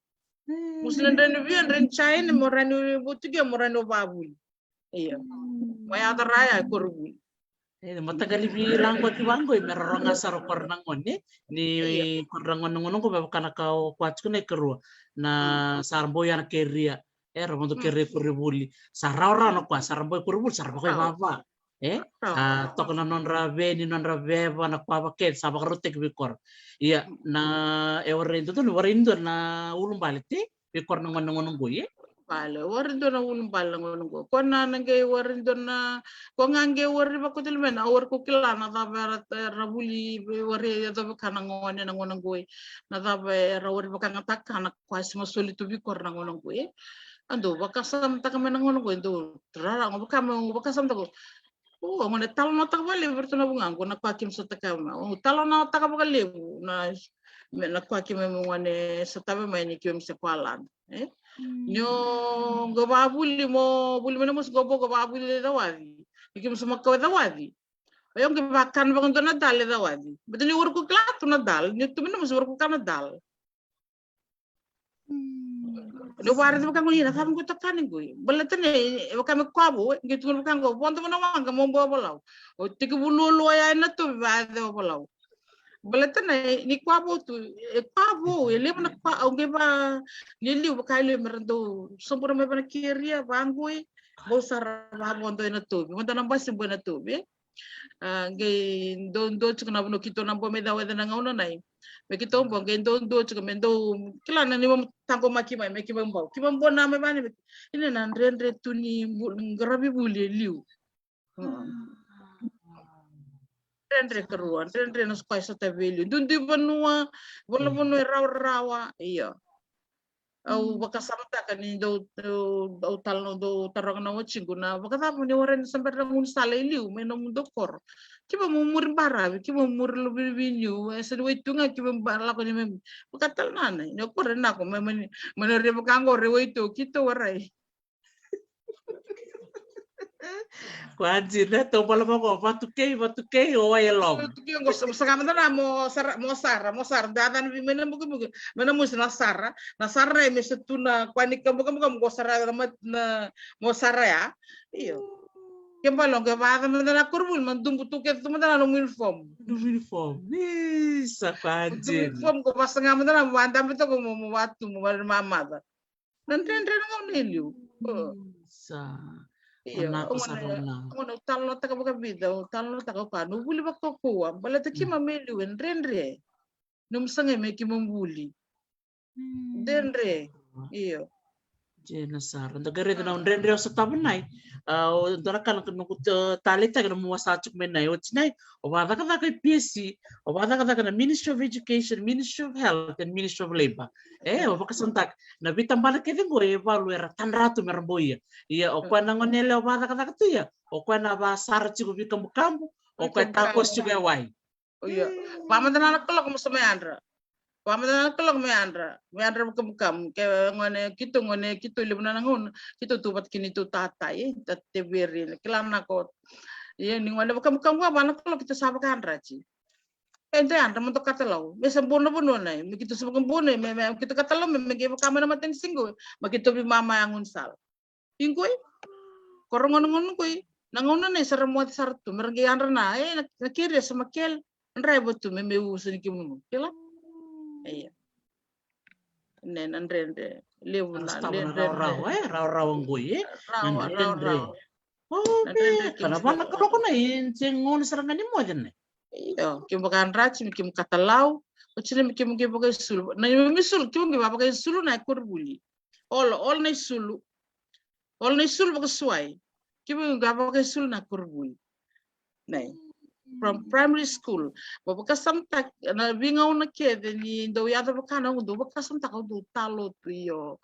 Mo se na dra ni via, dra ni China, mo ra ni votukia, mo ra ni vavuli. Io. Mo yaco ra ya e koronivuli. E, mataqali veilagoti vaqo, me ra rogo sara o kora na gone. Ni kora na gone, na gone qo me vaka na ka o koya tiko na ikarua. Na sa ra bau ya na keria. E, ra vodo keria koronivuli. Sa rawarawa na koya, sa ra bau koronivuli, sa ra vakaivava. E, a, toka na nodra veni, nodra veva, na koya vaka kece, sa vakarautaki vei kora. Ia, na, e warai dodonu, warai dua na ulubale te. Vei kora na gone, na gone qoi, e? Bale, wari dua na ulubale na gone qo. Ko na, na qai wari dua na, ko ga qai wari vakotele mai na, wari ko kila na cava era, era vuli, wari e yaco vaka na gone, na gone qoi. Na cava era wari vakayagataka na koya se ma soli tu vei kora na gone qoi. A dau vakasamataka mai na gone qoi, dau rara, vaka me, vakasamataka. O, au gone talanoataka vakalevu vei iratou na vugaqu, na koya keimami sotava mai. Au talanoataka vakalevu, na, me, na koya keimami gone sotava mai ni keimami se koya lada, e? Ni o qo vavuli mo, vuli mai na mosi qo, qo vavuli e cawaci. Ni keimami se makau e cawaci. O yau qai vakana vakadua na dal e cawaci. Baleta ni wari ko kila tu na dal, ni tu mai na mosi wari ko kana dal. Dau waraici vaka qo ni na cava qo tokani qo. Baleta ni, e vaka me koya vou, e, qai tukuna vaka qo, vodo vua na waqa mo bau volau. O tekivu lualua ya ena tovi vayaco volau. Baleta na, ni kua vou tu, e kua vou, e levu na kua, au qai va, ni liu vaka e liu me ra dau sobura mai vana keria, vaqoi, vou sara vavodo ena tovi, vodo na basi bo ena tovi, e. A, qai dodua tiko na vanua keitou na bo me cau ece na gauna nai. Me keitou bo, qai dodua tiko, me dau, kila na ni mo taqomaki mai, me kima bau. Kima bo na me vani, me, ina na dredre tu ni bu-, qaravi vuli e liu. Mm. Dredre karua, dredre na squash sa taveli. Duidui vanua, vanua e rawarawa, io. Au vakasamataka ni dau, dau, dau tala, dau taroga na watiqu na vakacava ni warai ni sa bera na gaunisala e liu mai nomu dau koro. Kima mo muri baravi, kima mo muri loviniu, e sa ni wai tu ga kima ba lako ni me vakatala nana. Ni o koro e nako, mai, mai, mai na ria vaka qo re wai tu, keitou warai. Kua dina, tou bala vaqo, vatu kei, vatu kei, o wai e loma. Vatu kei, qo sa, sa ga mada na mo sara, mo sara, mo sara, da, da, na vi, mai na bukibuki, mai na musi na sara, na sara e me sa tu na kua ni kabukabu, kabu, qo sara, na mat-, na, mo sara ya. Io. Ke balo, ke vata mada na koronivuli, ma dubu tu ke tu mada na nomu uniform. Nomu uniform. Isa, kua dina. Uniform, qo vasa ga mada na, mo vadabe toka, mo, mo vatu, mo vale mamaca. Na dredre na gauna e liu. O. Sa. Io, na o ko sa gauna, gauna. O gauna au talanoataka vakavica, au talanoataka o ka, na vuli vakaukauwa, baleta kima me liu e dredre. Nomu sagai me kima vuli. Mm. Dredre. Io. Dina sara. Da qai raica na dredre o sotava nai. A, o dua na ka na noqu taleitaki na mua sa tiko mai nai. Oti nai, o vakacakacaka i P S C, o vakacakacaka na Ministry of Education, Ministry of Health and Ministry of Labour. E, o vakasamataka na veitabana kece qo e valu era tadra tu me ra bau ia. Ia, o koya na gone yalewa vakacakacaka tu ia, o koya na vasara tiko veikabukabu, o koya takoso tiko e wai. Io. Vamada na kaloko mo sa mai yadra. Vamada na kaloko mo yadra. Mo yadra vakamukamu. Ke gone, keitou gone, keitou levu na gauna. Keitou tu vata kei neitou tata, e, ta teveri. Kila na ko. Ia ni gone vakamukamu, va na kaloko keitou sa vakayadrati. E, da yadra mo dou katalau. Me sa bau na vanua nai. Me keitou sa vakabau nai. Me, me keitou katalau, me, me qai vaka mai na matanisiga. Me keitou veimama yago ni sala. Iqoi. Ko ra gona gona qoi. Na gauna nei sa ra moce sara tu. Me ra qai yadra na, e, na, na keria sa makele. Draiva tu me, me usa ni kemunu. Kila? Ia. Ne, na dredre. Levu na, na dredre. Rawarawa, e? Rawarawa qoi, e? Rawa, na dredre. Rawarawa. O, na dredre, kena vana kaloko na i, se gauna sara ga ni moce ne. Io, kemu vakayadrati, me kemu katalau. Oti na me kemu qai vakaisulu. Na me isulu, kemu qai vakaisulu na e koronivuli. Ola, ola na isulu. Ola na isulu vakasuai. Kemu ga vakaisulu na koronivuli. Nei. From primary school. Mo vakasamataka na veigauna kece ni dau yaco vaka na, dau vakasamataka, dau talo tu io.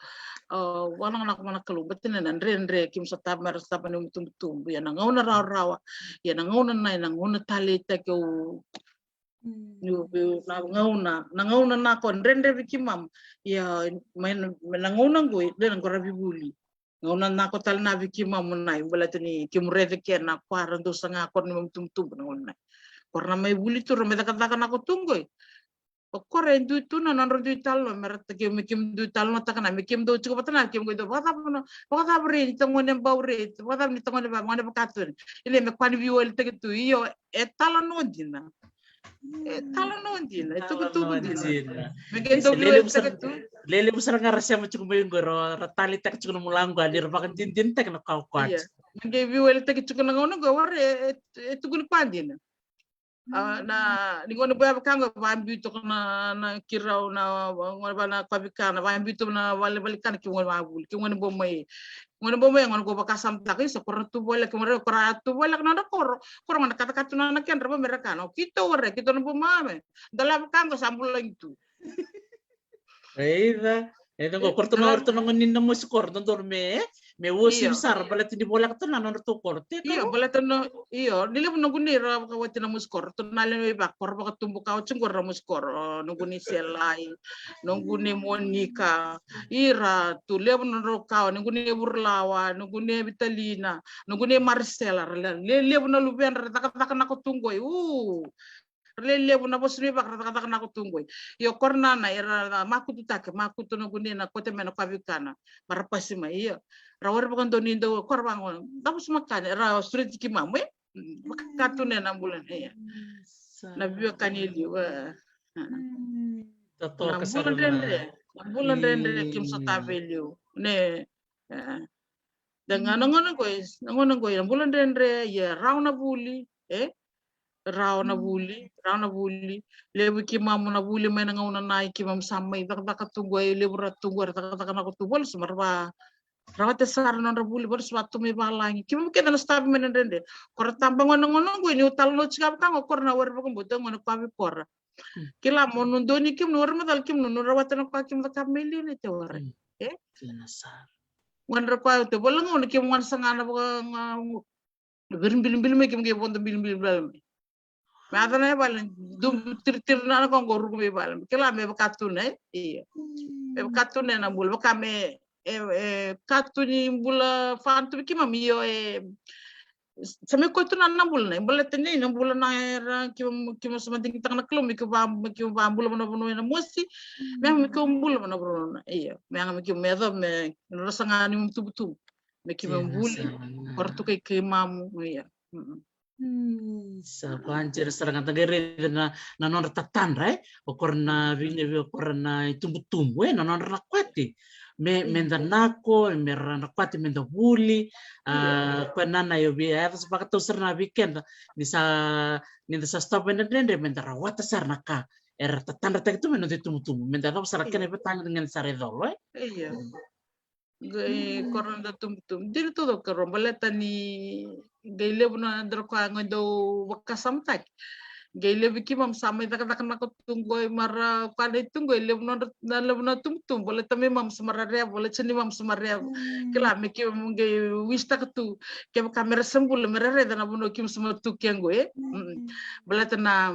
A, vanaganaka vana Kalou, baleta na dredre, kemu sa tava mera sa tava ni mutubutubu. Ia na gauna rawarawa. Ia na gauna nai, na gauna taleitaki au Niu, niu na gauna, na gauna na ko dredre vei keimami. Ia, mai na, mai na gauna qoi, dredre na qo ra vivuli. Gauna na ko tale na vei keimami na, baleta ni kemu raica kena ko ra dau saga ko ra ni mami tubutubu na gauna na. Ko ra na mai vuli tu ra mai cakacaka na ko tu qoi. O ko ra e dui tu na nodra dui talanoa, me ra ta kemu, me kemu dui talanoataka na, me kemu dau tiko vata na, kemu qoi dau vakacava na, vakacava rei, ni tagone bau rei, vakacava ni tagone va, gone vakaturi. Ina me ko ni viwali take tu, io, e talanoa dina. E talanoa dina, e tukutuku dina. Me qai dau viwalitaka tu. Lelevu sara ga ra sema tiko mai qo, ra taleitaka tiko na mulaqu, ni ra vakadinadinataka na kaukauwa. Me qai viwalitaka tiko na gauna qo, wara e tukuni koya dina. A, na, ni gone boya vaka qo, vabiu toka na, na kirau, na gone va na kavikana, vabiu toka na vale, valikana, ke gone vavuli, ke gone bo mai. Gone bo mai, gone qo vakasamataka, isa, ko ra tu vale, ke gone, ko ra tu vale, ka nodra koro, koro gone katakata na, na kedra, va me ra kana, o keitou ore, keitou na bo mame, da lava ka qo sa bulagi tu. Raica, e, qo, ko ratou na, ratou na gone ni na mosi koro, dodonu me, me uasivi sara, baleta ni voleka tu na nodratou koro. Io, baleta na, io, ni levu noqu nei ra vakawati na mosi koro, ratou na lewe vaka, ko ra vakatubu ka oti qo ra mosi koro, noqu nei Selai, noqu nei Monika, ira tu levu nodrau kawa, noqu nei Vurulawa, noqu nei Vitalina, noqu nei Marisela, ra le, le, levu na luvedra, cakacaka na ko tu qoi, u, ra lelevu na vosa ni vaka ra cakacaka na ko tu qoi. Io, ko ra na, na, era makututaka, makutu noqu nei na kote mai na kavikana. Ma ra pasi mai, io. Ra wari vakadua ni dau, ko ra vaqo, da vosa makani, ra sureti keimami, e? Vakatu ne na bula, io. Na veiwekani e liu, e. Na bula dredre, na bula dredre keimami sotava e liu. Ne, e. Da ga na gauna qoi, na gauna qoi, na bula dredre, ia rawa na vuli, e? Rawa na vuli, rawa na vuli. Levu i keimami na vuli mai na gauna na i keimami sa mai cakacaka tu qoi, levu ra tu qoi, ra cakacaka na ko tu, voli sa mara va rawata sara na nodra vuli, voli sa va tu mai valagi. Keimami keda na sotava mai na dredre. Ko ra taba gauna, gauna qoi, niu talanoa tiko vaka qo, ko ra na wari vakabauta, gauna ko a vei ko ra. Kila mo nu doni keimami, nu wari macala keimami, nu rawata na ko a keimami cakava mai liu na i te wara. E? Gauna ra ko a te vola gauna keimami gauna saga na vaka ga, viribilibili mai keimami qai vodo bilibili vale mai. Me yaco na i vale, dubu tiritiri na na ko qo ruku mai vale mai. Kila me vaka tu na, e? Io. Me vaka tu na na bula, vaka me, e, e, ka tu ni bula fana tu vei keimami, io, e, sa me ko tu na na bula na, e, baleta ni na bula na era, keimami, keimami sa ma digitaka na Kalou me keimami va, me keimami va bula vanavanua ena mosi. Me yaga me keimami bula vanavanua na, io. Me yaga me keimami yaco me, na ra saga ni mami tubutubu. Me keimami vuli, ko ra tu kei keimami, io. Sa vajira sara ga da qai raica na, na nodra tatadra, e? O ko ra na veinevi, o ko ra na i tubutubu, e? Na nodra na kwati. Me, me da nako, me ra na kwati, me da vuli. A, ko na na io vei, e, sa vakatau sara na vei keda. Ni sa, ni da sa sotava mai na dredre, me da rawata sara na ka era tatadrataki tu mai na noda i tubutubu. Me da cava sara kena i vatagi ni gena sara i colo, e? Io. Qai ko ra na da tubutubu. Dina taucoko karua, baleta ni qai levu na dra ko a qai dau vakasamataki. Qai levu i keimami sa mai cakacaka na ko tu qoi, mara ko a na i tu qoi, levu na dra, na levu na tubutubu, baleta me mami sa mara reva, baleta ni mami sa mara reva. Kila me keimami qai wisitaka tu, kevaka me ra sa bula, me ra raica na vanua keimami sa ma tu ke qoi, e? Baleta na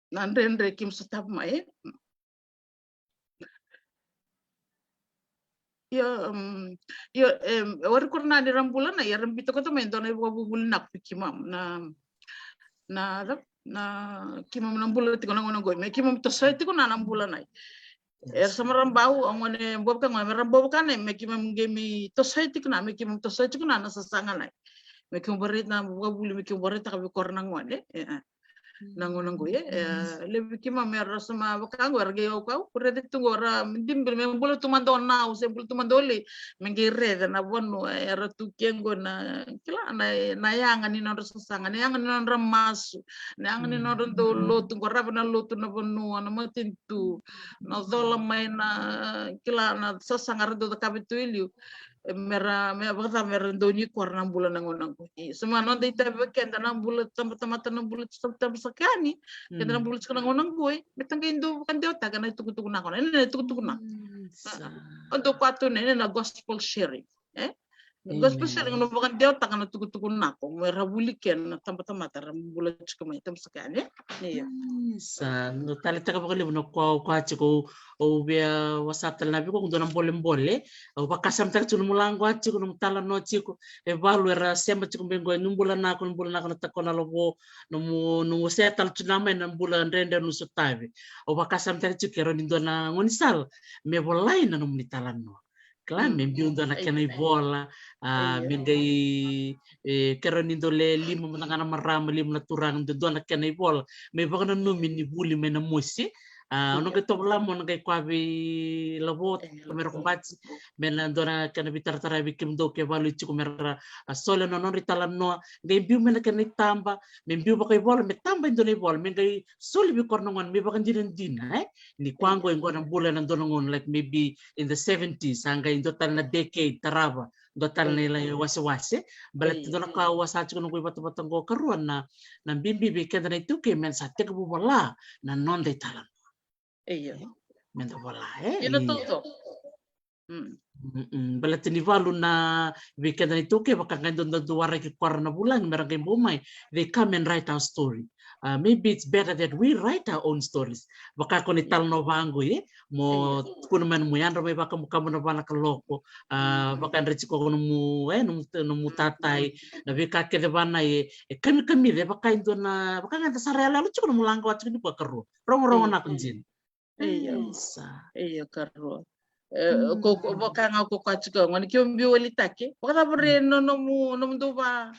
na dredre keimami sotava mai, e? Io, io, e wari ko ra na ni ra bula na, ia ra biuta koto mai dua na ivakavuvuli na ko vei keimami na, na, na keimami na bula tiko na gauna qoi, me keimami tosoya tiko na, na bula na. Era sa mara bau, au gone bau vaka gone, mara bau vaka na, me keimami qai mai tosoya tiko na, me keimami tosoya tiko na, na sasaga na. Me keimami vakaraica na vakavuli, me keimami vakaraitaka vei ko ra na gone, e, e. Na gauna qoi, e, e, levu keimami era sa ma vaka qo, era qai au kau, raica tu qo ra, dibi, me bula tu mada o nau, se bula tu mada o lei, me qai raica na vanua, era tu ke qo na, kila, na, na yaga ni nodra sasaga, na yaga ni nodra masu, na yaga ni nodra dau lotu, qo rava na lotu na vanua, na matanitu, na cola mai na, kila, na sasaga ra dau cakava tu e liu. Me ra, me vakacava me ra dau ni ko ra na bula na gauna qoi. Sa ma noda itavi vei keda na bula tabatamata, na bula tabatamata sa kani. Keda na bula tiko na gauna qoi. Me ta qai dau vakadewataka na itukutuku na ko na, na itukutuku na. O dau ko a tu na, na gospel sharing. E? Gospel sharing, na vakadewataka na tukutuku na ko, me ra vuli kena na tabatamata ra bula tiko mai tabu sa kani, e? Io. Sa, dau taleitaka vakalevu na ko, ko a tiko, au via wasea tale na vei ko, dua na bolebole, au vakasamataka tiko nomu lako a tiko, nomu talanoa tiko, e valu era sema tiko mai qo, nomu bula na ko, nomu bula na ko na tako na lavo, nomu, nomu wasea tale tiko na mai na bula dredre nomu sotavi. Au vakasamataka tiko ke rawa ni dua na gaunisala me volai na nomuni talanoa. Kila, me biu dua na kena ivola, a, me qai, e, ke rawa ni dau le lima mada ga na marama, lima na turaga, dua, dua na kena ivola. Me vakananumi ni vuli mai na mosi. A, o na qai tovolea mo na qai koya vei Lavo, me ra ko bati, me na dua na kena veitaratara vei kemudou ke valu e tiko me ra, a, solia na nodra italanoa, qai biu mai na kena itaba, me biu vakaivola, me taba e dua na ivola, me qai soli vei kora na gone, me vakadinadina, e? Ni koya qo e qo na bula ena dua na gauna, like, maybe in the seventies, a qai dua tale na decade tarava, dua tale na ilai wasewase. Baleta dua na ka au wasea tiko noqu ivatavata qo karua na, na bibi vei keda na iTaukei me da sa tekivu vola na noda italanoa. Io. Me da vola, e? Io, na taucoko. Baleta ni valu na vei keda na iTaukei, vaka qai dua, dua, dua waraki kora na vulagi me ra qai bau mai, they come and write our story. A, maybe it's better that we write our own stories. Vaka ko ni talanoa vaqo, e? Mo tukuna mai nomu yadra mai vakabukabuna vanakaloko. A, vakadra tiko ko nomu, e, nomu, nomu tatai. Na veika kece vana e, e kamikamica, e vaka e dua na, vaka ga da sa ra yaloyalo tiko nomu laqo a tiko ni vua karua. Rogorogo na ko dina. Io. Sa. Io, karua. E, ko, ko, vaka ga ko koya tiko, gone keimami veiwalitaki. Vakacava re na nomu, nomu dau va.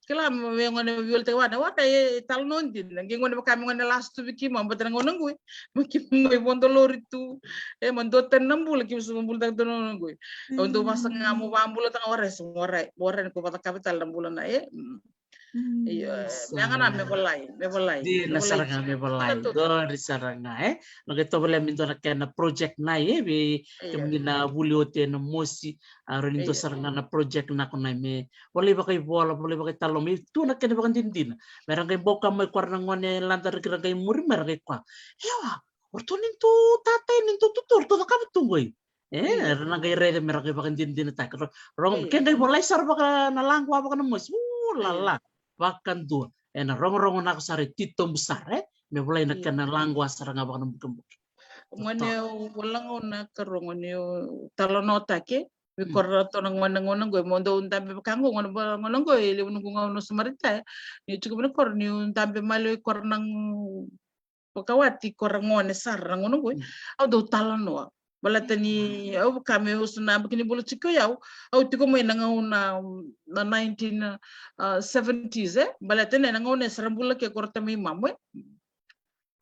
Kila me gone veiwalitaki vaka na, vaka e talanoa dina. Qai gone vaka me gone lasu tu vei keimami, baleta na gauna qoi. Ma keimami mai vodo lori tu. E, ma dua tani na bula, keimami sa vabulataka tu na gauna qoi. Au dau vasaga mo vabulataka, warai, warai, warai ni ko vacakava tale na bula na, e. Mm. Io, e, me yaga na me volai, me volai. Dina sara ga me volai. Qori sara ga, e. Na qai tovolea me dua na kena project na, e, vei kemuni na vuli oti ena mosi, a, rawa ni dua sara ga na project na ko na me volai vakaivola, volai vakaitalanoa, me tu na kena vakadinadina. Me ra qai bau ka mai ko ra na gone lada raki ra qai muri mai ra qai koya. Ewa, o ratou ni tu tatai, ni tu tutu, o ratou cakava tu qoi. E, era na qai raica me ra qai vakadinadinataka. Ro-, rogo, ke qai volai sara vaka na laqua vaka na mosi. U, lala. Vakadua. E na rogorogo nako sara e titobu sara, e. Me volai na kena laqua sara ga vaka na bukebuke. Gone au vola gona ka rogo ni au talanoataki. Vei ko ratou na gone gauna qoi, mo dou dabe vaka qo, gone, gone qoi, e levu noqu gauna sa maritaya. Ni tiko vei na koro, niu dabe maliwai ko ra na vakawati ko ra gone sara na gauna qoi. Au dau talanoa. Baleta ni au vaka me usu na baki ni bula tiko yau. Au tiko mai na gauna na nineteen seventies, e. Baleta ni na gauna e sara bula ke ko ra tamai mamu, e.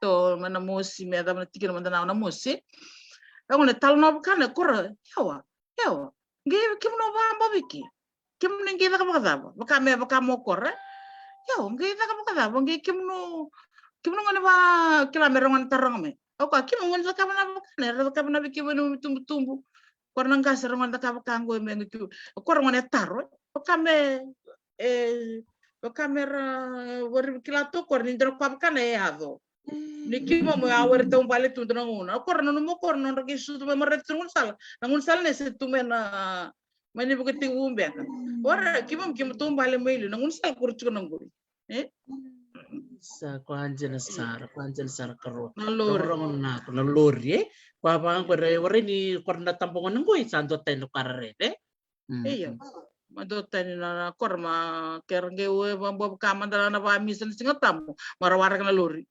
To mai na mosi, me yacova na tikina mada na, na mosi. Au gone talanoa vaka na ko ra, yawa, yawa. Qai kemunu vabaviki. Kemunu qai caka vakacava? Vaka me, vaka mo kora. Io, qai caka vakacava? Qai kemunu, kemunu gone va, kila me ra gone taroga me. Au kaya, kemunu gone cakava na vaka na, era cakava na vei kemunu itubutubu. Kora na qase ra gone cakava ka qo me qai kemunu. Kora gone taro. Vaka me, e, vaka me ra, wari kila tu kora ni dra kwa vaka na e yaco. Ni keimami a were taubale tu dua na gauna. Kora na nomu kora na nodra qai sucu mai, marau tu na gaunisala. Na gaunisala ne se tu mai na, mai ni vakatekivu beka. Ora keimami, keimami taubale mai liu. Na gaunisala kora tiko na qori. E? Sa koya dina sara, koya dina sara karua. Na lori. Rogorogo na, na lori, e? Koya vaka qori, ora ni kora na tabagone qoi, sa dua tani na kara rere, e? Io. Ma dua tani na, na kora ma kera qai ue, vabua vaka mada na vamisa na Siga Tabu. Ma ra waraka na lori.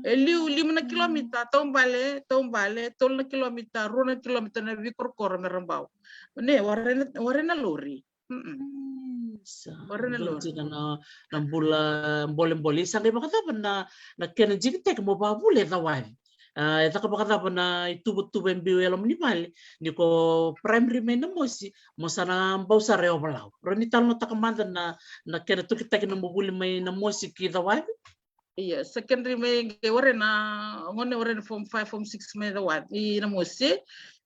E liu, lima na kilomita, taubale, taubale, tolu na kilomita, rua na kilomita na veikorokoro me ra bau. Ne, ware na, ware na lori. Mm-mm. Sa, ware na lori. Na, na bula bolebole. Sa qai vakacava na, na kena digitaki mo vavuli e Cawaci? A, e caka vakacava na ituvatuva e biu e loma ni vale? Ni ko primary mai Namosi, mo sa na bau sara e Ovalau. Rawa ni talanoataka mada na, na kena tokitaki na nomu vuli mai Namosi ki Cawaci? Ia, secondary mai qai ware na, gone ware na form five, form six mai Cawaci, i Namosi.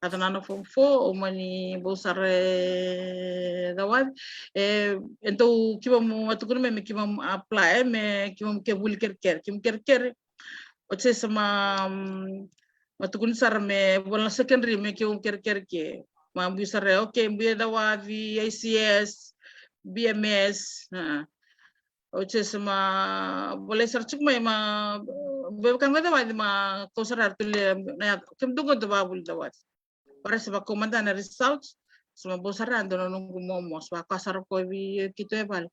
A, na form four, au mani bau sara e Cawaci. E, e dau keimami, a tukuna mai me keimami apply, e, me keimami ke vuli kerekere, keimami kerekere. Oti sa ma, mm, ma tukuni sara me vola na secondary me keimami kerekere ke. Ma bui sara, okay, bui e Cawaci, I C S, B M S, a. Oti sa ma volai sara tiko mai ma, vei vaka qo Cawaci ma kau sara tu le na ya, kemudou qo dou vavuli Cawaci. Ora sa vakau mada na result, sa ma bau sara dua na noqu momo, sa vakau sara ko vei keitou e vale.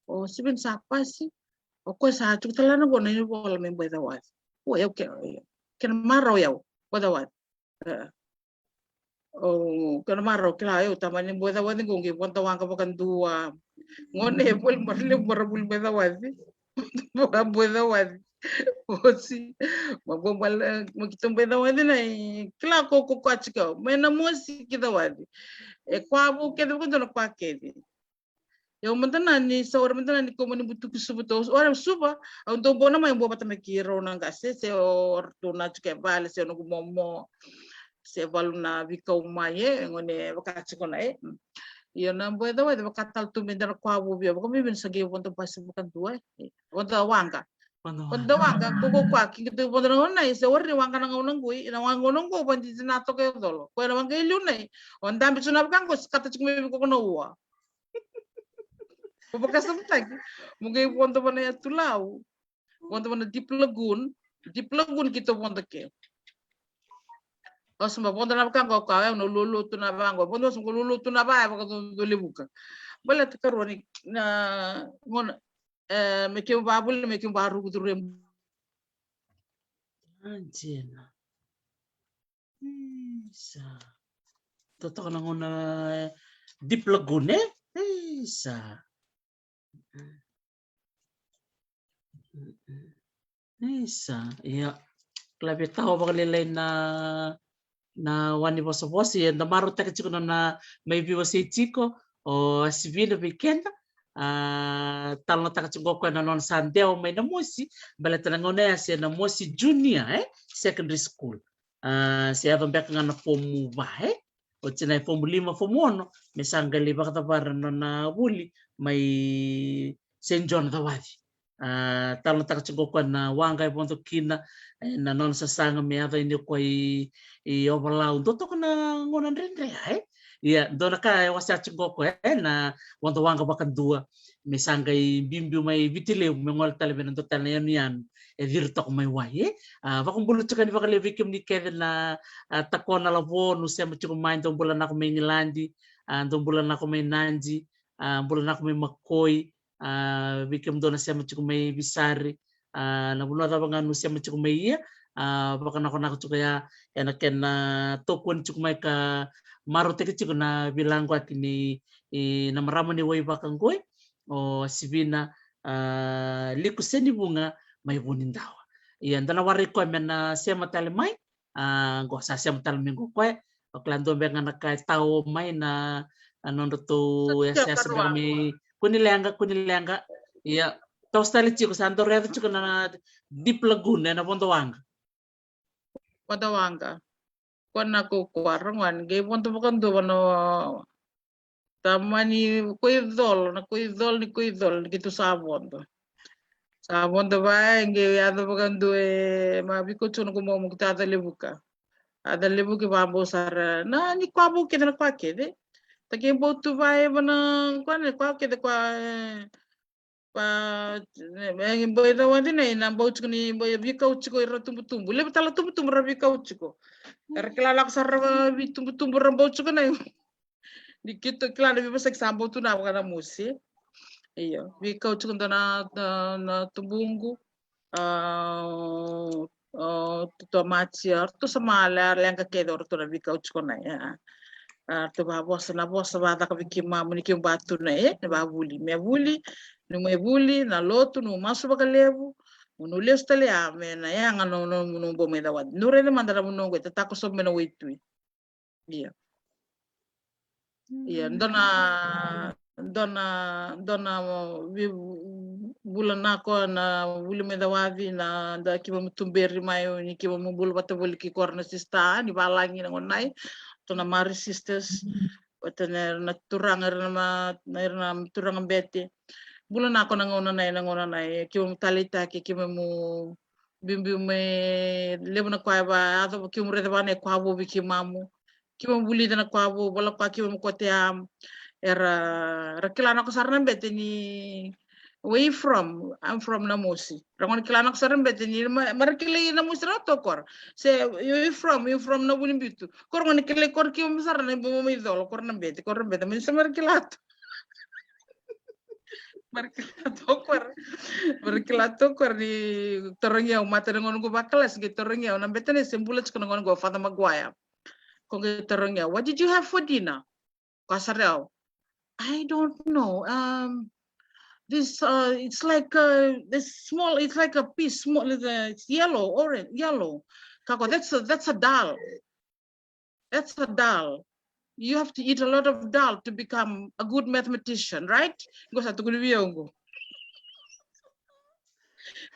O Steven sa pasi, o koya sa tiko tale na qo na inivola me Boi Cawaci. O yau ke, kena marau yau, Boi Cawaci. E. O, kena marau, kila, au tamani Boi Cawaci qo, qai voda waqa vakadua. Gone e voli mara levu mara vuli Boi Cawaci. Vaka Boi Cawaci. Osi, ma bobale, ma keitou Boi Cawaci na i, kila ko, ko, ko atika, mai Namosi ki Cawaci. E kwa vu kece vakadua na kwa kece. Ia au mada na ni sa ware mada na ni kau mani butuki Suva, tou ware Suva, au dau bau na mai bau vata mai keirau na qase, se o ratou na tiko e vale, se o noqu momo, se valu na veikau mai, e, gone vaka tiko na, e. Ia na Boi Cawaci vaka tale tu me dua na kwa vu vei au, vakabibi ni sa qai vodo basi vakadua, e. Vodo waqa. Vodo waqa. Vodo waqa, ko, ko kwa, ki qai tu vodo na gauna, e, se ware ni waqa na gauna qoi, na waqa gauna qo, vadi na toka e colo. Ko na waqa e liu na, e. O dabe tu na vaka qo, se kata tiko me vei ko na ua. Mo vakasamataki, mo qai vodo vana Yatu Lau. Vodo vana Deep Lagoon, Deep Lagoon keitou vodo ke. Au sa ma vodo na vaka qo ka, au na lolo tu na vaka qo. Vodo au sa ma lolo tu na vaka, vaka do, do levuka. Baleta karua ni, na, gona, e, me keimami vavuli, me keimami varuku curu e. A, dina. Isa. totoka na gauna, e, Deep Lagoon, e? Isa. Isa, ia. Kila vei tawa vakalailai na, na wani vosavosa, ia da marautaka tiko na, na mai veiwasei tiko, o Asivina vei keda. A, talanoataka tiko o koya na nona sa dewa mai Namosi, baleta na gauna ya se Namosi Junior, e? Secondary School. A, se yaco beka ga na fomu va, e? Oti na fomu lima, fomu ono, me sa qai lai vakacavara na nona vuli mai Saint John Cawaci. A, talanoataka tiko o koya na waqa e vodo kina, e, na nona sasaga me yaco yani o koya i, i Ovalau. Dua toka na gauna dredre, e? Ia, dua na ka e wasea tiko o koya, e, na vodo waqa vakadua. Me sa qai biubiu mai Viti Levu, me gole tale vei na dua tale na yanuyanu e ciri toka mai wai, e? A, vakabula tiko yani vakalevu vei kemuni kece na, a, Takona Lavo, nu sema tiko mai, dou bula nako mai Igiladi, a, dou bula nako mai Nadi, a, bula nako mai Makoi, a, vei kemudou na sema tiko mai Visari, a, na vanua cava ga nu sema tiko mai ia, a, vakanakonako tiko ya, ena kena tokoni tiko mai ka marautaki tiko na veilaqoti ni, i, na marama ni wai vaka qoi, o Sivina, a, Liku Senivuga mai Vunidawa. Ia, da na warai koya me na sema tale mai, a, qo sa sema tale mai qo koya, o kila dua beka na ka e tau mai na, na nodratou yasayasa beka mai, kua ni leqa, kua ni leqa. Ia, toso tale tiko, sa dau raica tiko na, na Deep Lagoon, ena vodo waqa. Vodo waqa. Ko na ko ko arangwan, qai vodo vakadua na tamani Koicolo, na Koicolo ni Koicolo, ni keitou sa vodo. Sa vodo va, e qai yaco vakadua e ma viko tu na ko momo ki ta Calevuka. A Calevuka e vabau sara. Na ni kua vau kece na kua kece. Ta qai bau tu va e va na kua na kua kece kua, e, kua, e, e, bau e cawadi nei, na bau tiko ni, bau e vikau tiko ira tubutubu. Levu tale tubutubu ra vikau tiko. Era kila lako sara ra vitubutubu ra bau tiko nei. Ni keitou kila na veivosaki sa bau tu na vaka na mosi. Io, vikau tiko dua na, na, na tubuqu. A, o, o, tomati, o ratou sa ma le, leqa kece o ratou na vikau tiko na, e, a. A, ratou vavosa, na vosa vacaka vei keimamu ni keimu ba tu na, e, na vavuli. Me vuli, nu mai vuli, na lotu, nu masu vakalevu, nu lesu tale ya, me na yaga na, na, na, na bau mai cawadi. Nu raica mada na vanua qo, e tatako sobu mai na waitui. Ia. Ia, dua na, dua na, dua na vi-, vula na ko na vuli mai cawaci na da keimamu tuberi mai ni keimamu bula vata voli kei kora na sista ni valagi na gonai. Dua na Mari sisters. Vata na, na turaga, ira na ma-, na, ira na turaga bete. Bula na ko na gauna nai, na gauna nai, keimamu taleitaki, keimamu biubiu mai, levu na kua e va, yaco, keimamu raica va na kua vou vei keimamu. Keimamu vulica na kua vou, vola kua keimamu kotea, era, era kila na ko sara na bete ni, where you from? I'm from Namosi. Ra gona kila na ko sara na bete ni, ma, ma ra kilai Namosi ra tokora. Se, you, you from, you from Navunibitu. Kora gona kilai kora keimamu sara na ibu mai Colo, kora na bete, kora na bete, ma ni sa ma ra kila tu. Ma ra kila tu o koya. Ma ra kila tu o koya ni tarogi au mata na gauna qo vakalasi qai tarogi au na bete nei se bula tiko na gauna qo Father Maguire. Ko qai tarogi au, "What did you have for dinner?" Ko a sara au, "I don't know. Um, this, uh, it's like, uh, this small, it's like a piece, small, it's, uh, it's yellow, orange, yellow." Ka ko, "That's a, that's a dal." That's a dal. You have to eat a lot of dal to become a good mathematician, right? Qo sa tukuni vei au qo.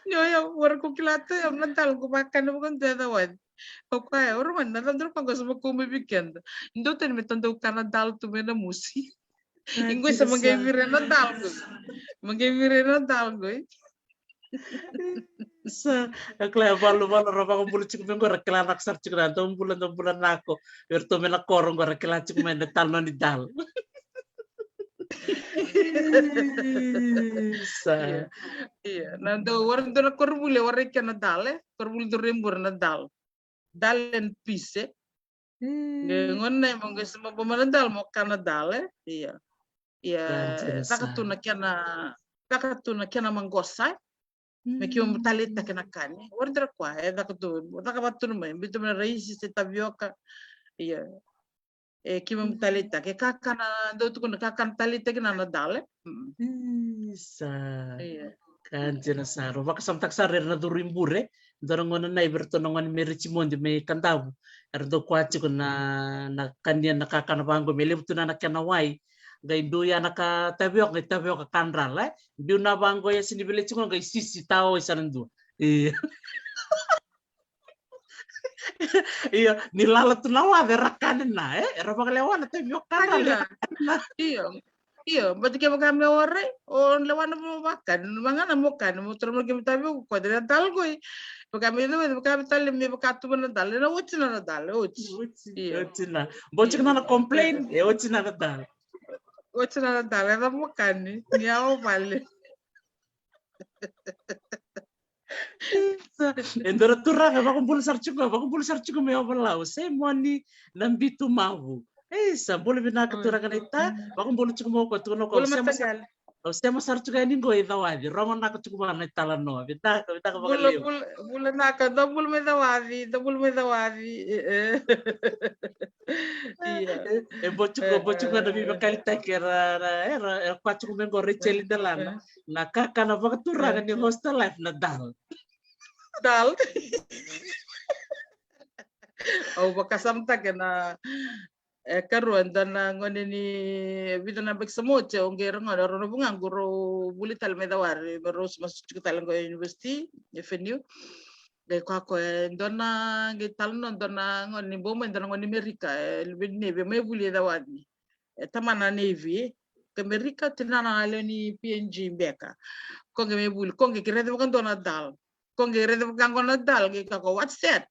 Ni o yau, o ira ko kila tu o yau na dal qo vakana vakadua e cawaci. O koya, o ira mani na dal dra pa qo sa vakau mai vei keda. Dou tani me tadau kana dal tu mai Namosi. Qo sa maqai vire na dal qo. Maqai vire na dal qo. Sa, e kila e valuvalu ra vakabula tiko mai qo ra kila naka sara tiko na dau bula, dau bula nako. Vei ratou mai na koro qo ra kila tiko mai na talo ni dal. Sa. Ia, ia. Na dau, o ira dau na koronivuli, o ira kena dal, e? Koronivuli dau raibu na dal. Dal and peas, e? Qai gona e mo qai sema bo mana dal mo kana dal, e? Ia. Ia, caka tu na kena, caka tu na kena maqosa, e? Me keimamu taleitaka na kani. Ori dra koya, e caka tu, caka vata tu na mai, biuta mai na raisi se tavioka. Ia. E keimami taleitaki, e kakana, dau tukuna kakana taleitaki na na dal. Isa. Ka dina sara. Au vakasamataka sara era na curu i bure. Dua na gauna na i vei ratou na gone me Richmond me Kadavu. Era dau kua tiko na na kania na kakana vaqo me levu tu na na kena wai. Qai dua ya na ka tavioka, qai tavioka kadrala e. Biu na vaqo ya sini vile tiko qai sisi tao i sana dua. Ia. Ia ni lala tu na waca era kani na e era vakalewa na tavioka kadrala. Io. Io, but kevaka me ore o lewa na mo vakani, vagana mo kani, mo toro mo kemi tavi ko de dal goi. Vaka me do, vaka me tale me vaka tu na dal, na oti na dal, oti. Oti na. Bo tiko na complain, e oti na dal. Oti na dal, e mo kani, ni ao vale. E dua na turaga vakabula sara tiko, vakabula sara tiko me ovalau, se moni na bitu mavu. Isa, bula vinaka turaga na ita, vakabula tiko mo ko tukuna ko. Au sema sara tiko yani qo i Cawaci, rogo naka tiko vana i talanoa, vinaka, vinaka vakalevu. Bula naka, da bula mai Cawaci, da bula mai Cawaci. Ia. E bo tiko, bo tiko na veivakalitaki era, era, era kua tiko me qo Rachel Delana. Na kakana vakaturaga ni hostel life na dal. Dal. Au vakasamataka na e karua, dua na gone ni vica na baki sa moti, au qai ragone, rau na vugaqu rau vuli tale mai Cawaci, me rau sa masu tiko tale qo university, F N U. Qai kua ko e dua na qai talanoa, dua na gone ni bau mai, dua na gone ni Merika, e luve ni Navy, mai vuli e Cawaci. E tamana Navy, ka Merika, tinana a lewe ni P N G beka. Ko qai mai vuli, ko qai raica vakadua na dal. Ko qai raica vakaqo na dal, qai kaya ko, what's that?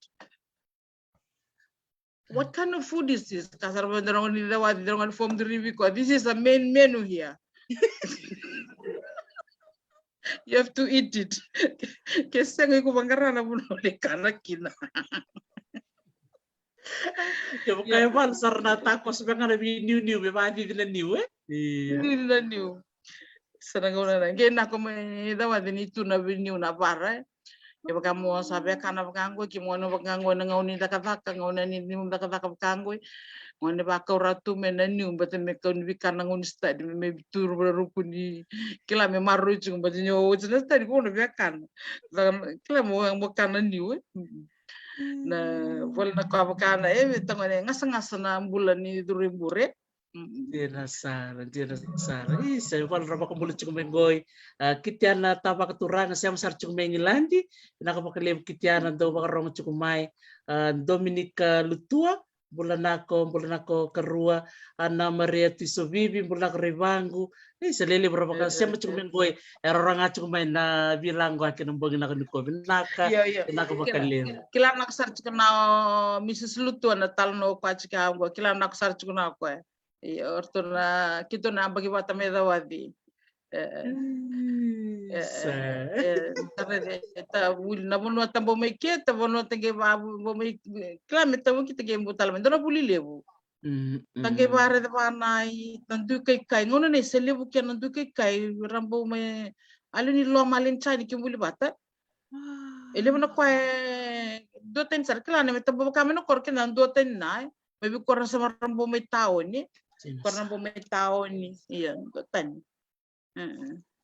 What kind of food is this? Ka sara vei dragoni, dragoni form three vei koya. This is a main menu here. You have to eat it. Ke sega iko vaqara na vanua o lai kana kina. Ke vaka e valu sara na tacos, vaka ga na veiniuniu, me vacici na niu, e? Io. Cici na niu. Sa na gauna na qai nako mai Cawaci ni tu na veiniu na vara, e. E vaka mo sa via kana vaka qo, ke mo na vaka qo na gauna ni cakacaka, gauna ni, ni cakacaka vaka qo, e. Gauna ni vakaura tu me na niu, bata me kau ni vei kana gauna ni study, me, me turu vara ruku ni kila me maroroi tiko, bata ni o oti na study, ko na via kana. Kila mo, mo kana niu, e. Na vale na ka vaka na, e, me tagone gasagasa na bula ni curu i bure. Dina sara, dina sara. Isa, e vale ra vakabula tiko mai qoi. A, Kitiana Tavakaturaga, sema sara tiko mai Igiladi. Vinaka vakalevu Kitiana, dau vakarogo tiko mai. A, Dominica Lutua, bula nako, bula nako karua. Ana Maria Tuisovivi, bula nako Raivagu. Isa, lelevu ra vakasema tiko mai qoi. E rau ra ga tiko mai na vila qo ake na bogi nako ni ko vinaka. Io, io. Vinaka vakalevu. Kila nako sara tiko na o Mrs Lutua na talanoa koya tiko qo. Kila nako sara tiko na o koya. Io, o ratou na, keitou na yabaki vata mai Cawaci. E, e, e, e, ta vuli na vanua ta bau mai ke, ta vanua ta qai va, bau mai, kila me ta vuki ta qai bau tale mai. Dua na vuli levu. Ta qai varaica vana i na dui kaikai. Gauna nei sa levu kina na dui kaikai, ra bau mai, a lewe ni loma, a lewe ni jani ke buli vata. E levu na koya e duatani sara, kila na me ta bau vaka mai na koro kina duatani na, e. Me vei koro sa ra bau mai taoni. Koro na bau mai taoni. Ia, duatani.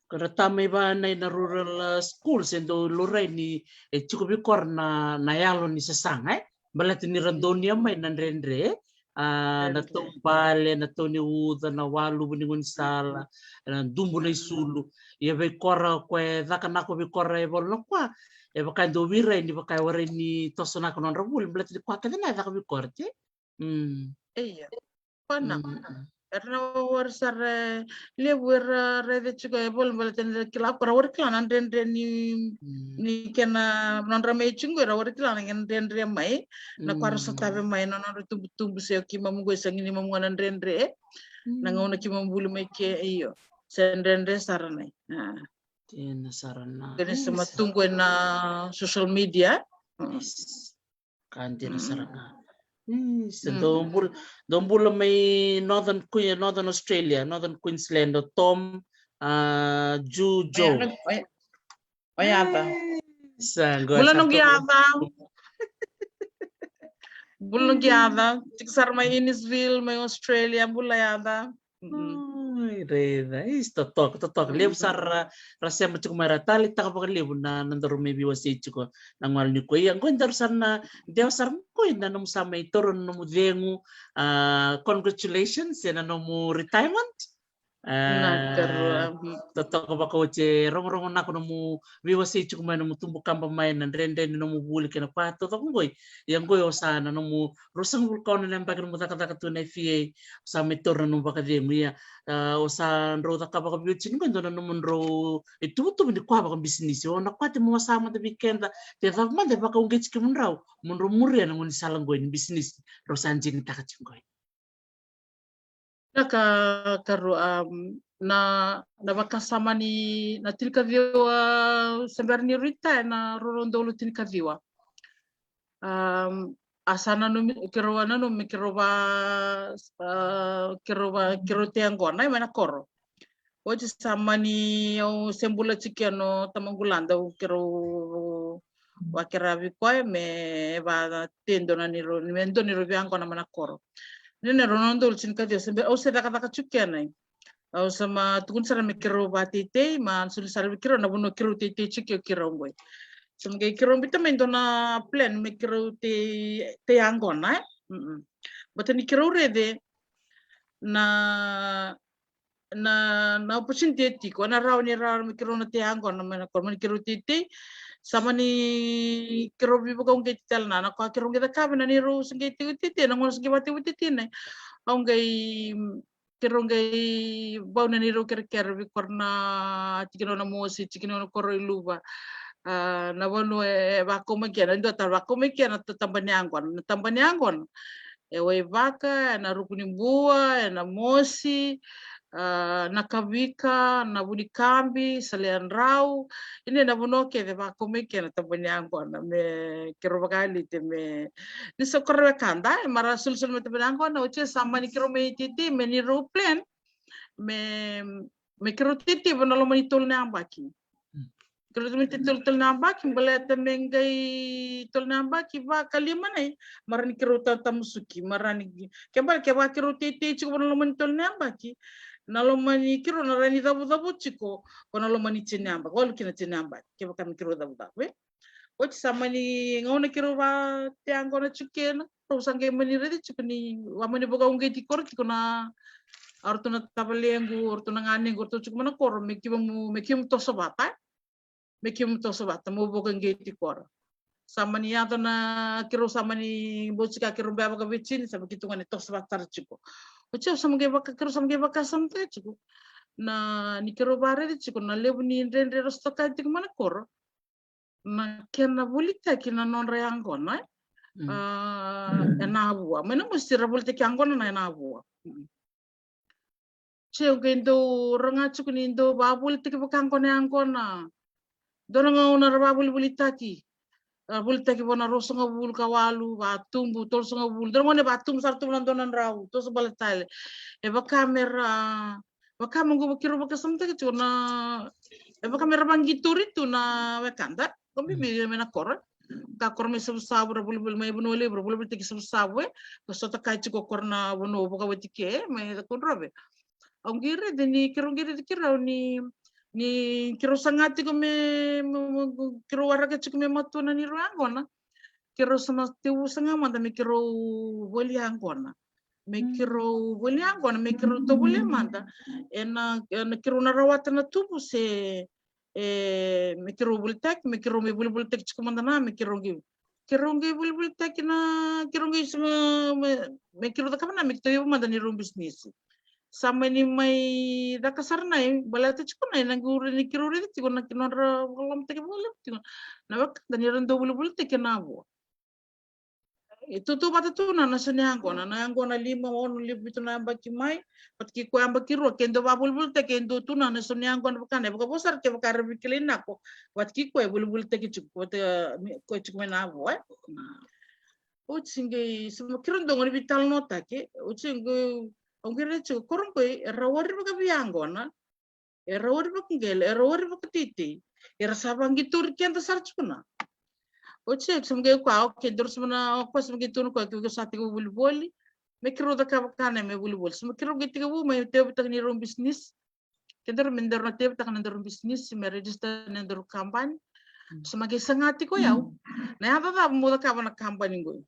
Ko ra ta mai vana i na rural, a, school, se dau laurai ni e tiko vei koro na, na yalo ni sasaga, e? Baleta ni ra donuya mai na dredre, e? A, na taubale, na tau ni uca, na waluvu ni gaunisala, na dubu na isulu. Ia vei koro ko e caka nako vei koro e valu na kua, e vaka e dau virai ni vaka e warai ni toso nako na nodra vuli, baleta ni kua kece na e caka vei koro, te? Ia. Pana. Era na wari sara, e, levu era raica tiko e vole baleta ni ra kila ko ra wari kila na dredre ni, ni kena nodra mai tiko, era wari kila na kena dredre mai na ko ra sotava mai na nodra tubutubu se o keimami qo sa qai ni mamu na dredre. Na gauna keimami vuli mai ke, io. Se dredre sara na. A. Dina sara na. Kena se matuqu ena social media. Ka dina sara ga. Isa, dou bula, dou bula mai Northern Que-, Northern Australia, Northern Queensland, o Tom, a, Ju, Jo. O ya, o ya, o ya. Isa, qo bula sa noqu ya. Bula na qai yaca, tiko sara mai Innisville, mai Australia, bula yaca. Ai, raica, is totoka, totoka. Levu sara ra, ra sema tiko mai, ra taleitaka vakalevu na, na daru mai veiwasei tiko na gole nikua. Ia, qo daru sara na, dewa sara qo na nomu sa mai taura na nomu cegu, a, congratulations, ena nomu retirement. A, totoka vakaoti e rogorogo nako nomu veiwasei tiko mai, nomu tubu kaba mai, na dredre ni nomu vuli kei na ka totoka qoi. Ia qoi o sa na nomu ruasagavulu ka ono na yabaki nomu cakacaka tu na F A, o sa mai taura na nomu vakacegu. Ia, a, o sa drau cakava vakaveitini qoi dua na nomu drau ituvatuva ni ka vakabisinisi. O na kua te mo sa mada vei keda, te cava mada e vakauqeti kemudrau mo drau muria na gaunisala qoi ni bisinisi drau sa digitaka tiko qoi. Na ka, karua, um, na, na vakasama ni na tinikaciwa, se bera ni retire, na rua na udolu tinikaciwa. Um, a sa nanumi, keirau a nanumi, keirau va, a, keirau va, keirau tei yaqona mai na koro. Oti sa mani au se bula tiko kina o tamaqu, au keirau vakaravi koya me va tei dua na neirau, me dua neirau veiyaqona mai na koro. Ni na rua na udolu tinikaciwa, se bera au se cakacaka tiko kina. Au sa ma tukuna sara me keirau vateitei, ma soli sara vei keirau na vanua keirau teitei tiko kina o keirau qoi. Sa ma qai keirau biuta mai dua na plan me keirau tei, tei yaqona, e? Mm-mm. Baleta ni keirau raica na, na, na opportunity e tiko, na rawa ni rawa me keirau na tei yaqona mai na koro, me keirau teitei. Sa mani keirau veivakauqeti tale na, na ka keirau qai cakava na neirau se qai tiko teitei, na gauna se qai vateitei na. Au qai, keirau qai vau na neirau kerekere vei koya na tikina o Namosi, tikina o Nakoroiluva. A, na vanua e vakau mai kina, e dua tale vakau mai kina na tabana ni yaqona. Na tabana ni yaqona e Waivaka, e Narukunibua, e Namosi, a, Nakavika, Navunikabi, Saleyadrau. Ia na vanua kece vakau mai kina na tabana ni yaqona me keirau vakayali tei me ni sa koro wekada, e, me ra solisoli mai tabana ni yaqona, oti sa mani keirau mai teitei me neirau plan me, me keirau teitei va na loma ni tolu na yabaki. Keirau teitei tolu, tolu na yabaki, baleta me qai tolu na yabaki, vakalima na i, me ra ni keirau tatamusuki, me ra ni, ke bale, kevaka keirau teitei tiko va na loma ni tolu na yabaki, na loma ni keirau na ra ni cavucavu tiko va na loma ni tini na yabaki, walu ki na tini na yabaki, kevaka me keirau cavucavu, e? Oti sa mani gauna keirau vatei yaqona tiko kina, rau sa qai mani raica tiko ni va mani vakauqeti koro tiko na, o ratou na tavalequ, o ratou na ganequ, o ratou tiko mai na koro, me keimami, me keimami toso vata, e? Me keimami toso vata, mo vakauqeti koro. Sa mani yaco na, keirau sa mani bau tiko, keirau bau vakaveitini, sa mani keitou gone toso vata sara tiko. Oti au sa mani qai vaka, keirau sa mani qai vakasamataka tiko na, ni keirau varaici tiko na levu ni dredre era sotava tiko mai na koro. Na kena volitaki na nodra yaqona, e? Mm. A, e Navua. Mai Namosi era volitaki yaqona na e Navua. Mm. Oti au qai dau rogoca tiko ni dau vavolitaki vakayaqona yaqona. Dua na gauna ra vavolivolitaki. Ra volitaki va na ruasagavulu ka walu, vatubu, tolusagavulu. Dua na gauna e vatubu sara tu na dua na drau, toso bale tale. E vaka me ra Vaka me qo keirau vakasamataka tiko na, e vaka me ra vaqitori tu na wekada. Ko bibi mai na koro. Ka koro mai Savusavu, ra volivoli mai Vanua Levu, ra volivolitaki Savusavu, e. Ka sota kai tiko koro na vanua vakawati ke, e, mai Cakaudrove. Au qai raica ni keirau qai raica keirau ni, ni keirau saga tiko me, me, me, keirau waraka tiko me matua na neirau yaqona. Keirau sa na tevusa ga mada me keirau voli yaqona. Me keirau voli yaqona, me keirau tovolea mada. Ena, ena keirau na rawata na tubu se, e, me keirau volitaki, me keirau me volivolitaki tiko mada na, me keirau qai, keirau qai volivolitaki na, keirau qai sa me, me, me keirau cakava na, me keirau mada neirau bisinisi. Sa mani mai caka sara na i, baleta tiko na i na quri ni keirau raica tiko na, na nodra vakalolomataki vakalevu tiko na wekada ni ra dau volivolitaki e Navua. E tautauvata tu na, na sau ni yaqona, na yaqona lima, ono, lima, vitu na yabaki mai, vata kei koya yabaki rua, ke dau vavolivolitaki e dua tu na, na sau ni yaqona vaka na, e vakavo sara kevaka era veikilai nako, vata kei koya e volivolitaki tiko, vata, koya tiko mai Navua, e. Oti qai, sa mani keirau dau gone veitalanoataki, oti qai, au qai raica tiko, koro qai, era wari vakaveiyaqona, era wari vakaqele, era wari vakateitei, era sa vaqitori keda sara tiko na. Oti, oti sa maqai koya, okay, daru sa maqai, o koya sa maqai tukuna koya, ke, ke sa tekivu volivoli, me keirau cakava ka na me volivoli. Sa maqai keirau qai tekivu, me tekivu taka ni rau business. Ke daru me daru na tekivu taka na daru business, me register na daru kabani. Mm. Sa maqai saga tiko o yau. Mm. Na yaca cava mo cakava na kabani qoi.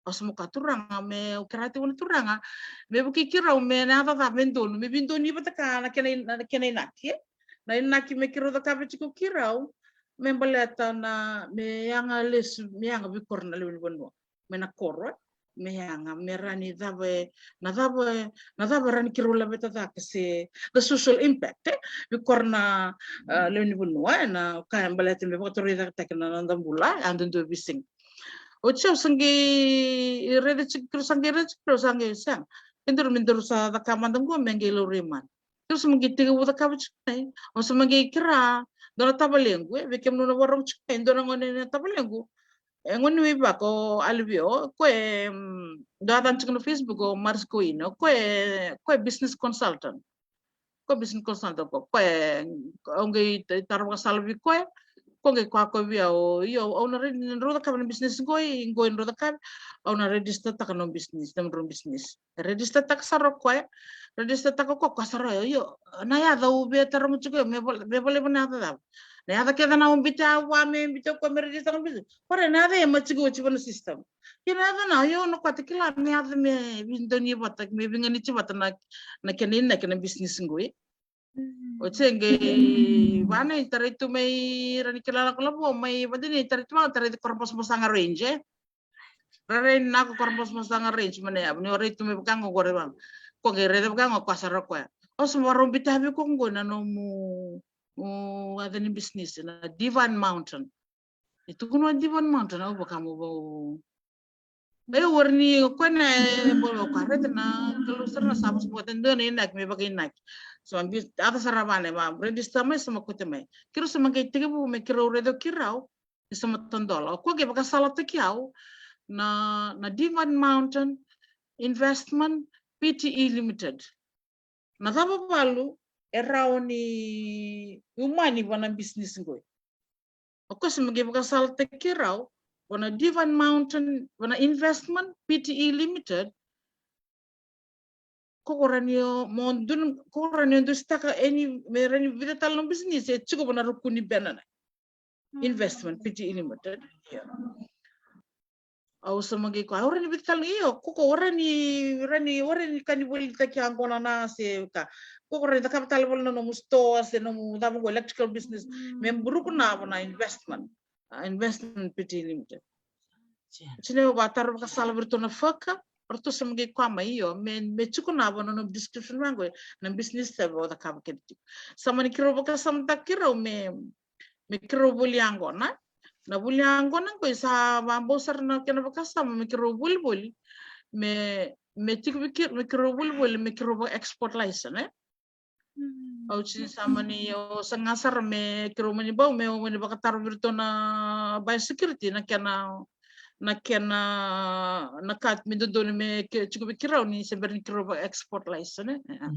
Au sa maqai kaya, Turaga, meu kerea tiko na Turaga me vukei keirau me na yaca cava me donu, me veidonuya vata kei na kena, na kena inaki, e? Na inaki me keirau cakava tiko keirau, me baleta na, me yaga lesu, me yaga vei koya na lewe ni vanua, mai na koro, e? Me yaga, me rawa ni cava, e, na cava, e, na cava rawa ni keirau laveta cake, se the social impact, e? Vei koya na, a, lewe ni vanua, e? Na ka e baleta me vakaturaicaketaki na noda bula, e, a dodonu veisiga. Oti au sa qai raica tiko, keirau sa qai raica tiko, keirau sa qai, sega. Ke daru me daru sa cakava mada qo me qai laurai mada. Keirau sa maqai tekivu cakava tiko mai. Au sa maqai kerea, dua na tavalequ, e, vei kemuni na vakarorogo tiko mai, dua na gone na tavalequ. E gone ni Vako, o Alivio, o koya, mm, dua yacana tiko na Facebook, o Maris Koina, o koya, o koya business consultant. Ko business consultant ko, ko e, au qai ta-, tara vakasala vei koya, ko qai kaya ko vei au, io, au na ready ni drau cakava na business qoi, qoi drau cakava, au na register taka na business, na drau business. E register taka sara o koya, register taka ko, ko sara, io, na yaca au via taroga tiko, me val-, me valeva na yaca cava. Na yaca kece na au biuta vua me biuta ko me register taka na business. Koya na yaca e ma tiko oti va na system. Kena yaca na, io, na koya ta kila me yaca me veidonuya vata, me veiganiti vata na, na kena inaki na business qoi. Mm. Oti e qai vaka ni tarai tu mai, rawa ni kila lako lavo mai, vaka ni tarai tu mai, tarai tu Korobosobosaga Range, e. Rarai na ko Korobosobosaga Range, mane yavu, ni o rai tu mai vaka qo qori vaka. Ko qai raica vaka qo, ko sara koya. O sa mo rau biuta vei ko qo na nomu, o, yaca ni business, na Divine Mountain. E tukuna o Divine Mountain, au vaka mo vau. E, o ira ni o koya na, e, bolo o koya, raica na Kalou sara na sa vosa vata dua na inaki me vakainaki. So, a bi-, yaca sara vane, ma register mai, sa ma kote mai. Keirau sa ma qai tekivu me keirau raica o keirau, ni sa ma tadola. O koya qai vakasalataki au na, na Divine Mountain Investment P T E Limited. Na cava valu e rawa ni umani va na business qoi. O koya sa ma qai vakasalataki rau va na Divine Mountain, va na Investment P T E Limited. Ko ko rawa ni o, mo dun, ko ko rawa ni o dusitaka eni, me rawa ni vica tale na business e tiko va na ruku ni bena na. Mm. Investment P T E Limited. Io. Au sa ma qai kaya, au rawa ni vica tale, io, ko ko rawa ni, rawa ni, rawa ni ka ni volitaki yaqona na se ka. Ko ko rawa ni cakava tale voli na nomu store, se nomu cava qo electrical business. Mm. Me ruku na va na investment. A, Investment P T E Limited. Sega. Sega ni au vakataro vakasala vei iratou na faka, ratou sa ma qai kaya mai, io, me, me tiko na va na nomu description vaqo, na business sa va o cakava kece tiko. Sa mani keirau vakasamataki rau me, me keirau voli yaqona. Na voli yaqona qoi sa vabau sara na kena vakasama me keirau volivoli. Me, me tiko vei keirau, me keirau volivoli, me keirau vaka export license, e? Mm. Au sega ni sa mani, au saga sara me keirau mani bau, meu mani vakataro vei iratou na biosecurity, na kena, na kena, na ka me dodonu me ke-, tiko vei keirau ni se bera ni keirau vaka export license, e? E, a.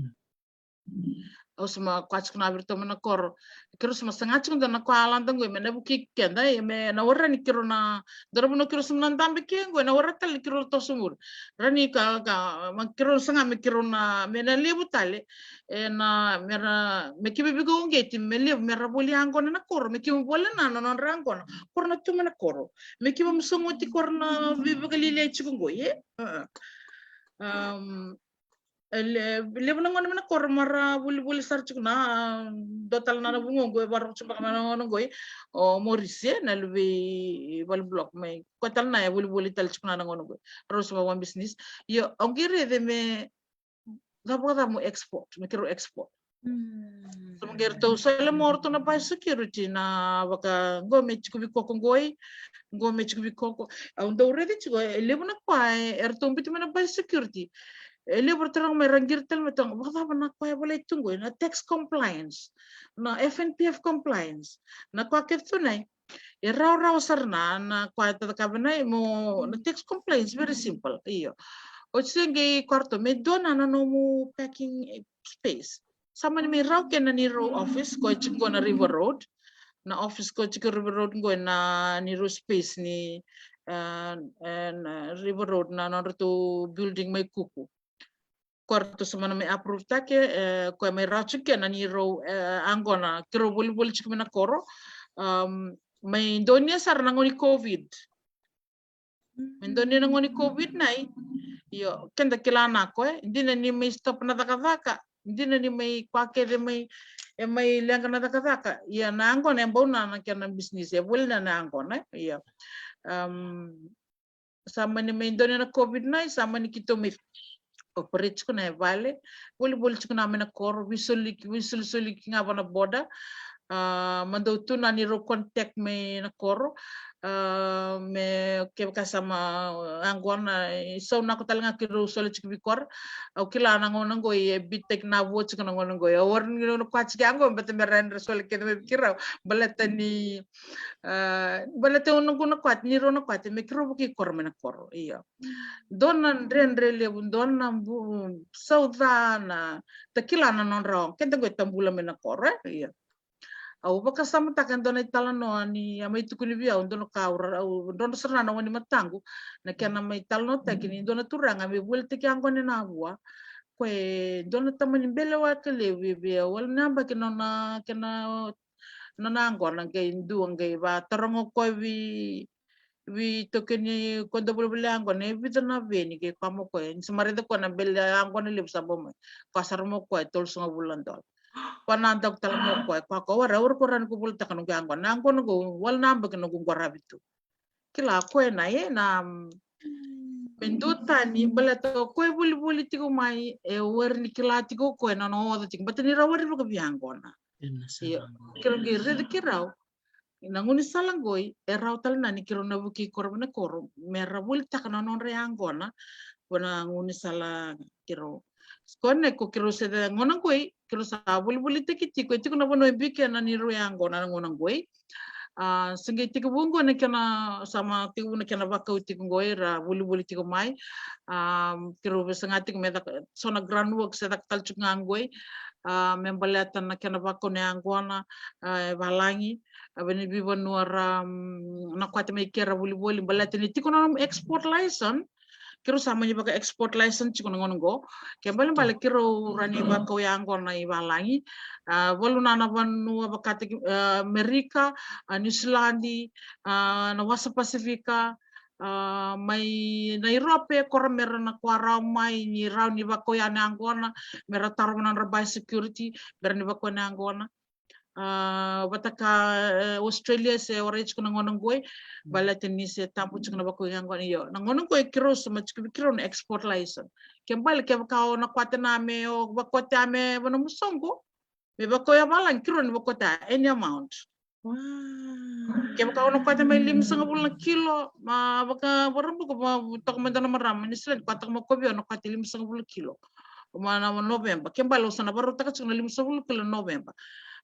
Mm. Au sa ma kaya tiko na vei iratou mai na koro. Keirau sa ma saga tiko dua na ka lada qoi, me na vukei keda, e, me na wara ni keirau na, dua na vanua keirau sa ma na dabe ke qoi, na wara tale ni keirau toso muri. Rawa ni ka, ka, ma keirau saga me keirau na, me na levu tale, e na, me ra, me keimami veikauqeti, me levu, me ra voli yaqona na koro, me keimami voli na, na nodra yaqona, koro na tu mai na koro. Me keimami sogoti koro na veivakalialiai tiko qoi, e? A, a. Um, E le-, levu na gone mai na koro mara volivoli sara tiko na, dua tale na, na vugoqu e vakarorogo tiko beka mai na gone qoi, o Morisi, e, na luve i Vale Block mai. Koya tale na e volivoli tale tiko na, na gone qoi. Rau sa vaka business. Io, au qai raica me cava, cava mo export, me keirau export. Mm. Sa qai ratou sele mo ratou na biosecurity na vaka qo me tiko vei koya qoi, qo me tiko vei koya. Au dau raica tiko, e levu na ka e, e ratou biuta mai na biosecurity. E levu ratou rogo mai ra qiri tale mai toka, vakacava na ka e volai tu qoi, na tax compliance, na F N P F compliance, na ka kece tu na. E rawarawa sara na, na ka e tacakava na, mo, na tax compliance, very simple, io. Oti sa qai kaya ratou, me dua na, na nomu packing space. Sa mani mai rau kina neirau office, ko e tiko na River Road. na office ko tiko River Road qo, na neirau space ni, e, e, na River Road, na nodratou building mai Kuku. Ko ratou sa mani mai approve-taki, e, ko e mai rawa tiko kina na neirau, e, yaqona, keirau volivoli tiko mai na koro. Am, mai donuya sara na gauna ni COVID. Mai donuya na gauna ni COVID nai. Io, keda kila na ko, e, dina ni mai stop na cakacaka, dina ni mai, koya kece mai, e mai leqa na cakacaka. Ia na yaqona e bau na, na kena business, e voli na, na yaqona, e. Ia. Am, sa mani mai donuya na COVID nai, sa mani keitou mai operate tiko na e vale, volivoli tiko na mai na koro, veisoliki, veisolisoli ki ga va na border. A, mani dau tu na neirau contact mai na koro. A, me kevaka sa mai yaqona, e, sau na ko tale ga keirau soli tiko vei kora. Au kila na gauna qo e beat-taki na vua tiko na gauna qo. Au warning na kua tiko yaqo, baleta me ra na soli kece mai vei keirau. Baleta ni, a, baleta o noqu na kwati, neirau na kwati, me keirau vukei koro mai na koro. Io. Dua na dredre levu, dua na bu-, sau ca na, ta kila na nodra o, keda qo e tabula mai na koro, e? Io. Au vakasamataka e dua na italanoa ni a mai tukuni vei au, dua na ka au ra-, au drodro sara na wani mataqu, na kena mai talanoataki ni dua na turaga me volitaki yaqona ena vua. Ko e dua na tamani bele waka levu vei au, walu na yabaki na nona, kena, nona yaqona, qai dua qai vataroga o koya vei, vei taukei ni ko dau volivoli yaqona, e vica na veni, qai kaya mai o koya, ni sa mai raica o koya na bele yaqona levu sa bau mai. Koya sara mai o koya e tolusagavulu na dola. Koya na daku tale mai o koya, koya, koya, wara, au rawa ni ko volitaka noqu yaqona. Na yaqona qo, walu na yabaki noqu qaravi tu. Kila o koya na, e, na, mm, me dua tani, baleta o koya e volivoli tiko mai, e warai ni kila tiko o koya na nona oca tiko. Baleta ni ra warai vakavei yaqona. Io, keirau qai raica keirau. Na gaunisala qoi, e rawa tale na ni keirau na vukei koro mai na koro, me ra volitaka na nodra yaqona, vua na gaunisala keirau. Ko na ko keirau se da gauna qoi, keirau sa volivolitaki tiko, e tiko na vanua e biu kina na neirau yaqona na gauna qoi. A, se qai tekivu qo na kena, sa mai tekivu na kena vakau tiko qoi, ra volivoli tiko mai. A, keirau veisaga tiko me caka, so na groundwork se caka tale tiko ga qoi. A, me baleta na kena vakau na yaqona, a, e valagi. A, vei na veivanua ra, mm, na kwati mai ke ra volivoli, baleta ni tiko na export license. Keirau sa mani vaka export license tiko na gauna qo. Ke balebale keirau rawa ni vakau yaqona i valagi. A, valu na, na vanua vakataki, a, Amerika, a, Niusiladi, a, na wasa Pasifika, a, mai na Europe, kora me ra na kua rawa mai ni rawa ni vakau ya na yaqona, me ra tarova na nodra biosecurity, me ra ni vakau na yaqona. A, vata ka, e, Australia se warai tiko na gauna qoi, baleta ni se tabu tiko na vakau yaqona, io. Na gauna qoi keirau sa mai tiko vei keirau na export license. Ke bale, kevaka o na kwata na me o vakau ya me va na musoqo, me vakau ya valagi, keirau ni vakau ya any amount. Kevaka o na kwata mai limasagavulu na kilo, ma vaka varabuka, ma toka mai dua na marama ni sila ni kwata mai kovi o na kwata limasagavulu na kilo. Ma na November, ke bale o sa na varautaka tiko na limasagavulu kilo November.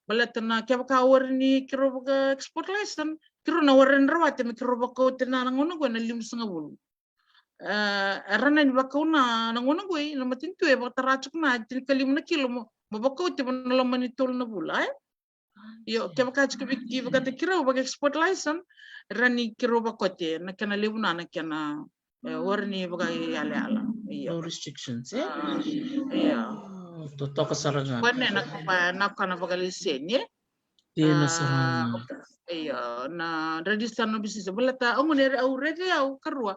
Baleta na kevaka o warai ni keirau vaka export license, keirau na warai ni rawata me keirau vakau tena na gauna qoi na limasagavulu. E, e rawa ni vakau na, na gauna qoi, na matanitu e vakatara tiko na tinikalima na kilo mo, mo vakau tiko na loma ni tolu na vula, e? Io, kevaka tiko vei, vakataki keirau vaka export license, rawa ni keirau vakau tiko na kena levu na, na kena, e, warai ni vakaiyalayala. Io. No restrictions, e? A, io. O, totoka sara ga. Koya na, na, na ka na vakalaiseni, e? Dina sara ga. A, io, na register na business. Baleta au gone au raica au karua.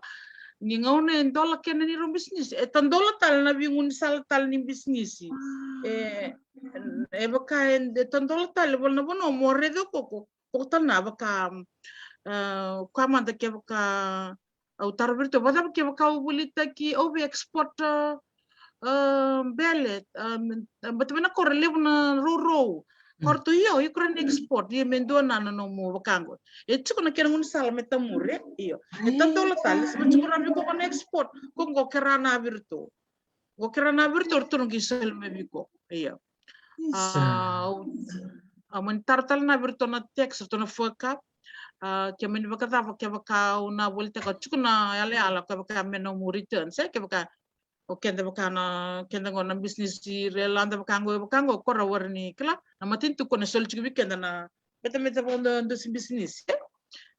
Ni gauna e dola kina neirau business, e tadola tale na veigaunisala tale ni business. E, e vaka e, e tadola tale vale na vanua mo raica o koko. Koko tale na vaka, a, koya mada kevaka au taro vei iratou, vakacava kevaka au volitaki, au via export, a, a, bele, a, baleta mai na koro e levu na rourou. Ko ratou, io, iko rawa ni export, ia me dua na, na nomu vaka qo. E tiko na kena gaunisala me tamuri, io. E tadola tale, se me tiko rawa vei iko na export, ko qo kerea na vei iratou. Qo kerea na vei iratou, ratou na qai soli mai vei iko. Io. Isa. A, au, au mani taro tale na vei iratou na tax, ratou na fuaka. A, ke mani vakacava, kevaka au na volitaka, tiko na yalayala, kevaka me nomu returns, e, kevaka o keda vaka na, keda qo na business i Relada vaka qo, vaka qo, ko ra warai ni kila, na matanitu ko na soli tiko vei keda na, Beta me ta vakadua dusi bisinisi, e?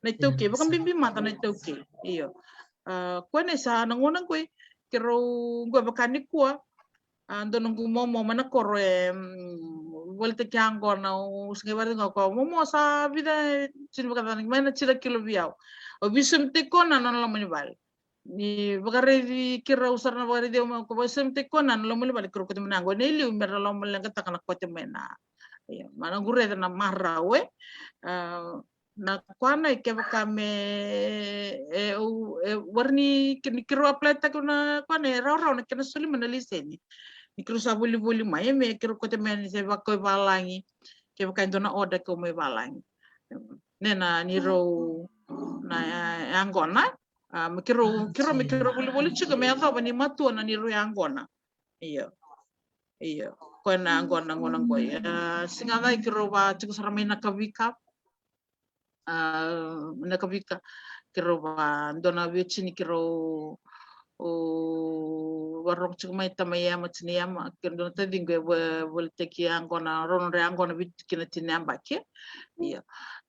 Na iTaukei, vakabibi mada na iTaukei. Io. A, koya na isa na gauna qoi, keirau qoi vaka nikua. A, dua noqu momo mai na koro e, mm, volitaki yaqona, au se qai vara ga ko momo sa vica, e, tini vakacava, mai na tini kilo vei au. Au veisaumi tiko na nona loma ni vale. Ni vakaraici keirau sara na vakaraici au mai ko veisaumi tiko na nona loma ni vale, keirau kote mai na yaqona e liu me ra lomaleqataka na kote mai na. Ia, ma na qurece na marau, e. A, na kwana e kevaka me, e, u, e, wari ni, ke, ni keirau apply taki na kwana e rawarawa na kena soli mai na laiseni. Ni keirau sa volivoli mai, e me keirau kote mai ni se vaka i valagi. Kevaka e dua na order kau mai valagi. Ne na ni rau na, e, yaqona. A, me keirau, keirau, me keirau volivoli tiko, me yacova ni matua na ni rau yaqona. Io. Io. Koya na yaqona gauna qoi. A, siga cai keirau va tiko sara mai na Kavika. A, na Kavika, keirau va dua na veiwatini keirau, o, varogo tiko mai, tamai Ema, tinai Ema, kei dua na taciqu e vo-, volitaki yaqona, rau nodra yaqona vitu ki na tini na yabaki. Ia.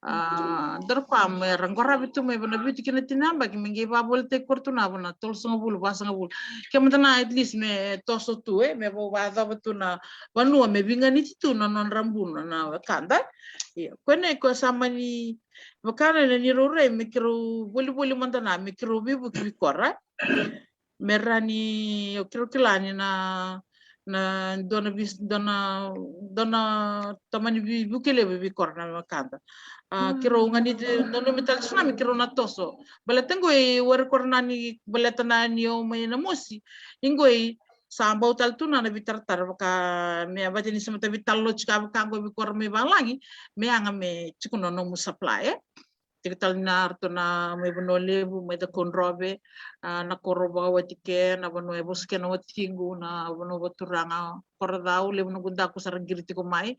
A, dua na koya me ra qaravi tu mai va na vitu ki na tini na yabaki, me qai vavolitaki koya tu na va na tolusagavulu, vasagavulu. Ke mada na at least me toso tu, e, me va-, vayacova tu na vanua, me veiganiti tu na nodra bula na wekada. Ia, koya na, koya sa mani vaka na ni rau rai me keirau volivoli mada na, me keirau veivuke vei kora. Me rawa ni, o keirau kila ni na, na dua na vis-, dua na, dua na tamani vei-, veivuke levu vei kora na wekada. A, keirau ganiti, nanumi tale tu na me keirau na toso. Baleta qoi, wari kora na ni, baleta na ni o mai na mosi. Iqoi, sa bau tale tu na na veitaratara vaka me a vata ni sa mata veitalanoa tiko vaka qo vei kora mai valagi, me yaga me tiko na nomu supply, e. Tiko tale na ratou na mai Vanua Levu, mai Cakaudrove, a, na koro vakawati ke, na vanua e vosa kina watiqu, na vanua vaturaga, Korocau, levu na gudaku sa ra qiri tiko mai.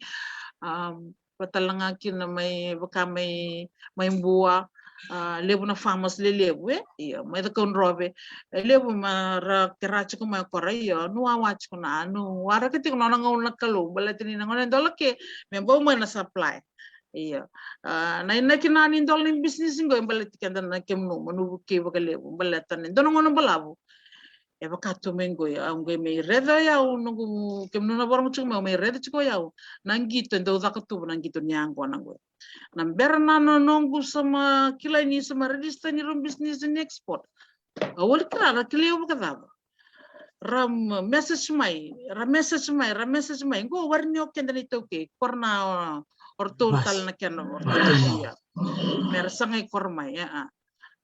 A, vata tale ga kina mai, vaka mai, mai Bua, a, levu na farmers lelevu, e? Io, mai Cakaudrove. E levu ma ra, ke ra tiko mai kora, io, nu wawa tiko na, nu waraka tiko na nona gauna na Kalou, baleta ni na gauna e dola ke, me bau mai na supply. Io. A, na inaki na ni dola ni business qo, e baleta keda na kemunu, ma nu vukei vakalevu, baleta ni dua na gauna balavu. E vaka tu mai qoi, au qai mai raica o yau, noqu, kemunu na varogo tiko mai, au mai raica tiko o yau. Na qito, e dau caka tu, na qito ni yaqona qoi. Na bera na, na noqu sa ma kila ni sa ma register ni rau business ni export. Au wali kila, ra kilai au vakacava. Ra m-, message mai, ra message mai, ra message mai. Qo wari ni o keda na iTaukei, kora na, o, o ratou tale na kena, o ratou ia. Me ra sagai kora mai, e, a.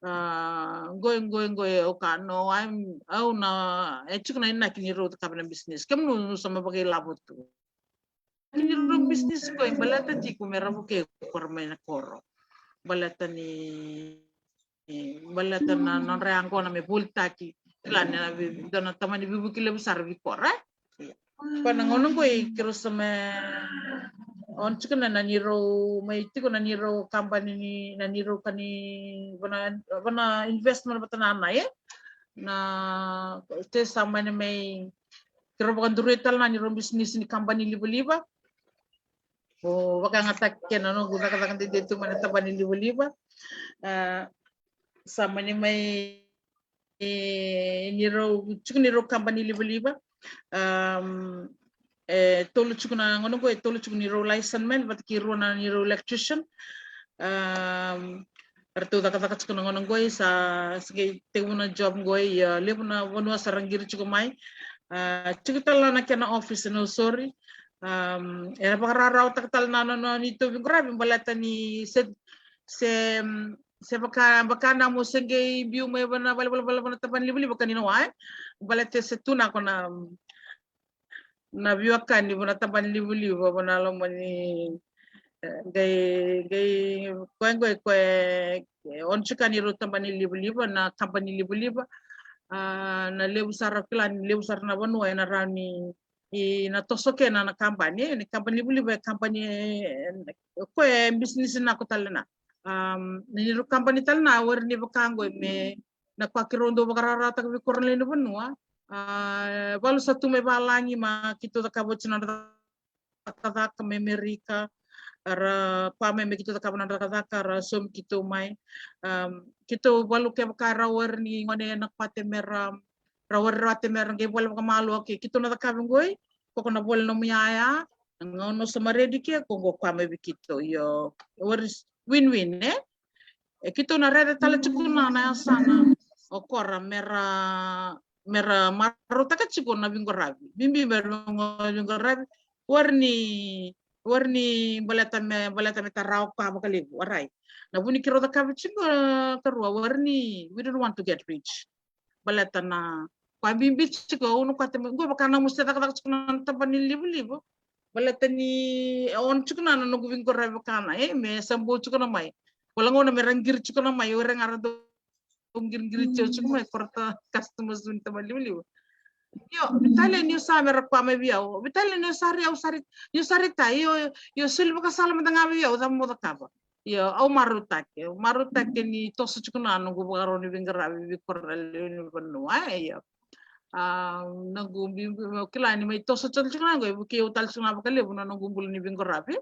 A, qoi, qoi, qoi, o ka, no, I'm, au na, e tiko na inaki ni rau cakava na business. Kemunu sa ma vakailavo tu. Ni rau business qoi, baleta tiko me ra vukei kora mai na koro. Baleta ni, baleta na nodra yaqona me volitaki. Kila ni na vei, dua na tamani veivuke levu sara vei kora, e? Ia. Koya na gauna qoi, keirau sa me, o tiko na, na ni rau, mai tiko na ni rau kabani ni, na ni rau ka ni, vana, vana investment vata na na, e? Na, te sa mani mai, keirau vakaduri tale na ni rau business ni kabani livaliva. O vakayagataki kena noqu cakacaka dede tu mai na tabana ni livaliva. A, sa mani mai, e, ni rau, tiko ni rau kabani livaliva. Am, e tolu tiko na gauna qo, e tolu tiko ni rau licenseman, vata kei rua na ni rau electrician. Am, ratou cakacaka tiko na gauna qoi, sa, sa qai tekivu na job qoi, ia levu na vanua sa ra qiri tiko mai. A, tiko tale na kena office e Nausori. Am, era vakarawarawataka tale na, na, na neitou veiqaravi, baleta ni se, se, se vaka, vaka na mo se qai biu mai vana, vale, vale, vale, vana tabana livaliva ka ni na wa, e? Baleta se tu na ko na, na veiwekani vana tabana livaliva, vana loma ni, e, qai, qai, koya qoi, koya, e, o tiko ni rau tabana livaliva, na kabani livaliva. A, na levu sara kila ni levu sara na vanua ena rawa ni, i na toso kena na kabani, e, ni kabani livaliva, e kabani, e, koya e business na ko tale na. Am, ni rau kabani tale na, wari ni vaka qoi me, na koya keirau dau vakarawarawataka vei kora na lewe ni vanua. A, valu sa tu mai valagi ma keitou cakava oti na nodra cakacaka mai Amerika. Ra koya mai me keitou cakava na nodra cakacaka, ra saumi keitou mai. Keitou valu kevaka ra wari ni gone na kwate me ra, ra wari rawate me ra qai vole vakamalua, okay, keitou na cakava qoi. Ko ko na vole nomu yaya, na gauna o sa married ke, ko qo koya mai vei keitou. Io, wari win-win, e? E keitou na raica tale tiko na, na yasana o kora me ra, me ra marautaka tiko na veiqaravi. Bibi me ra veiqaravi. Wari ni, wari ni baleta me, baleta me tara o koya vakalevu, warai. Na vu ni keirau cakava tiko, karua, wari ni, we don't want to get rich. Baleta na koya bibi tiko, au na kwate mai qo vaka na musu e cakacaka tiko na tabana ni livaliva. Baleta ni on tiko na noqu veiqaravi vaka na, e, me sa bau tiko na mai. Vala gauna me ra qiri tiko na mai, o ira ga ra dau qiriqiri tiko mai, ko ra ta customers ni tabana ni livaliva. Io, vitalia niu sa me ra koya mai vei au. Vitalia niu sa ri, au sa ri, niu sa ri ta, io, io soli vakasala mada ga vei au, cava mo cakava. Io, au marautaki, au marautaki ni toso tiko na noqu vakarau ni veiqaravi vei kora lewe ni vanua, e, io. A, noqu bibi, au kila ni mai toso tale tiko na qo, e vukei au tale tiko na vakalevu na noqu bula ni veiqaravi.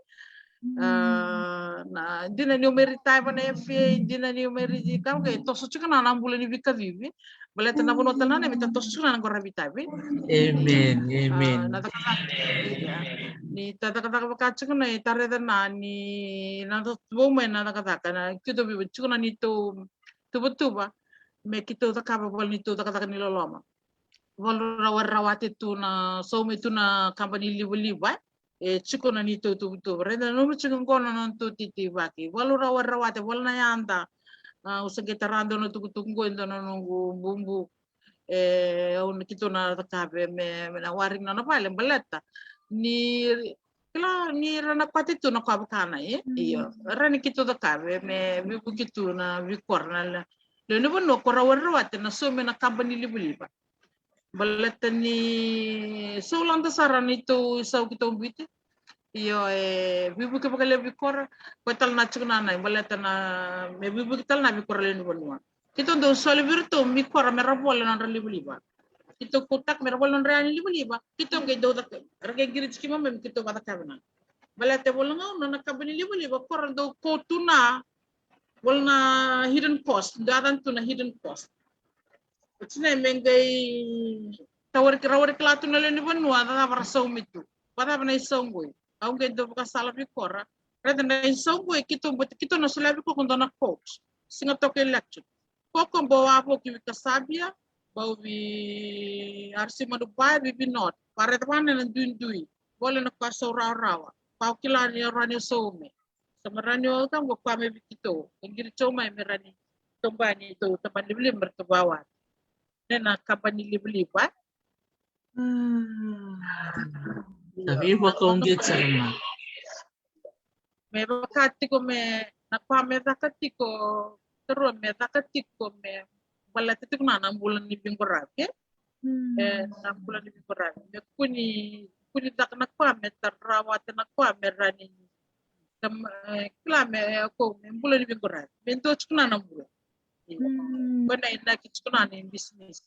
A, na, dina niu mai retire va na F A, dina niu mai retire, ka qai toso tiko na, na bula ni veikacivi. Baleta na vanua tale na, na me ta toso tiko na, na qaravi tavi. Amen, amen. A, na cakacaka, ni ta cakacaka vaka tiko na, e ta raica na, ni na vou mai na cakacaka, na keitou veivu tiko na neitou tuvatuva, me keitou cakava vale neitou cakacaka ni loloma. Valu ra wari rawate tu na, saumi tu na kabani livaliva, e tiko na neitou tuvatuva. Raica na nomu tiko qo na nodatou teiteivaki. Valu ra wari rawate, valu na yada. A, au sa qai tara dua na tukutuku qo e dua na noqu bubu. E, au na keitou na cakava me, me na waring na nona vale, baleta ni, kila ni ra na kwate tu na koya vaka na, e? Io. Ra ni keitou cakava me veivuke tu na veikoro na lewe ni vanua ko ra wari rawate na saumi na kabani livaliva. Baleta ni sau lada sara neitou isau keitou biuti. Io, e veivuke vakalevu vei kora. Koya tale na tiko na nai, baleta na me veivuke tale na vei kora lewe ni vanua. Keitou dau soli vei iratou me kora me ra vole na nodra livaliva. Keitou kautaka me ra vole na nodra yani livaliva. Keitou qai dau caka, ra qai qiri tiko mai me keitou vakacakava na. Baleta e vola ga na kabani livaliva, kora dau kau tu na, vola na hidden cost, dau yaco tu na hidden cost. Oti na me qai tawari, ra wari kila tu na lewe ni vanua, cava ra saumi tu. Vacava na isau qoi. Au qai dau vakasala vei kora. Raica na isau qoi, keitou, keitou na solia vei kora dua na quote. Sigatoka election. Koko bau a vou ki vei Kasavia, bau vei R C Manubaya, vei Vinod. Ba raica vana na duidui. Vole na koya sau rawarawa. Ba au kila ni au rawa ni saumi. Sa me rawa ni o ka qo koya mai vei keitou. E qiri tou mai me rawa ni toba ni tou tabana livaliva me ratou vawati. Ne na kabani livaliva. Mm. Sa veivakauqeti sara ga. Me vaka tiko me na koya me caka tiko, karua me caka tiko me baleta tiko na, na bula ni veiqaravi, e? Mm. E, na bula ni veiqaravi. Me kua ni, kua ni caka na koya me tara rawata na koya me rawa ni tam-, e, kila me, e, ko me bula ni veiqaravi. Me dua tiko na, na bula. Mm. Ko na inaki tiko na ni bisinisi.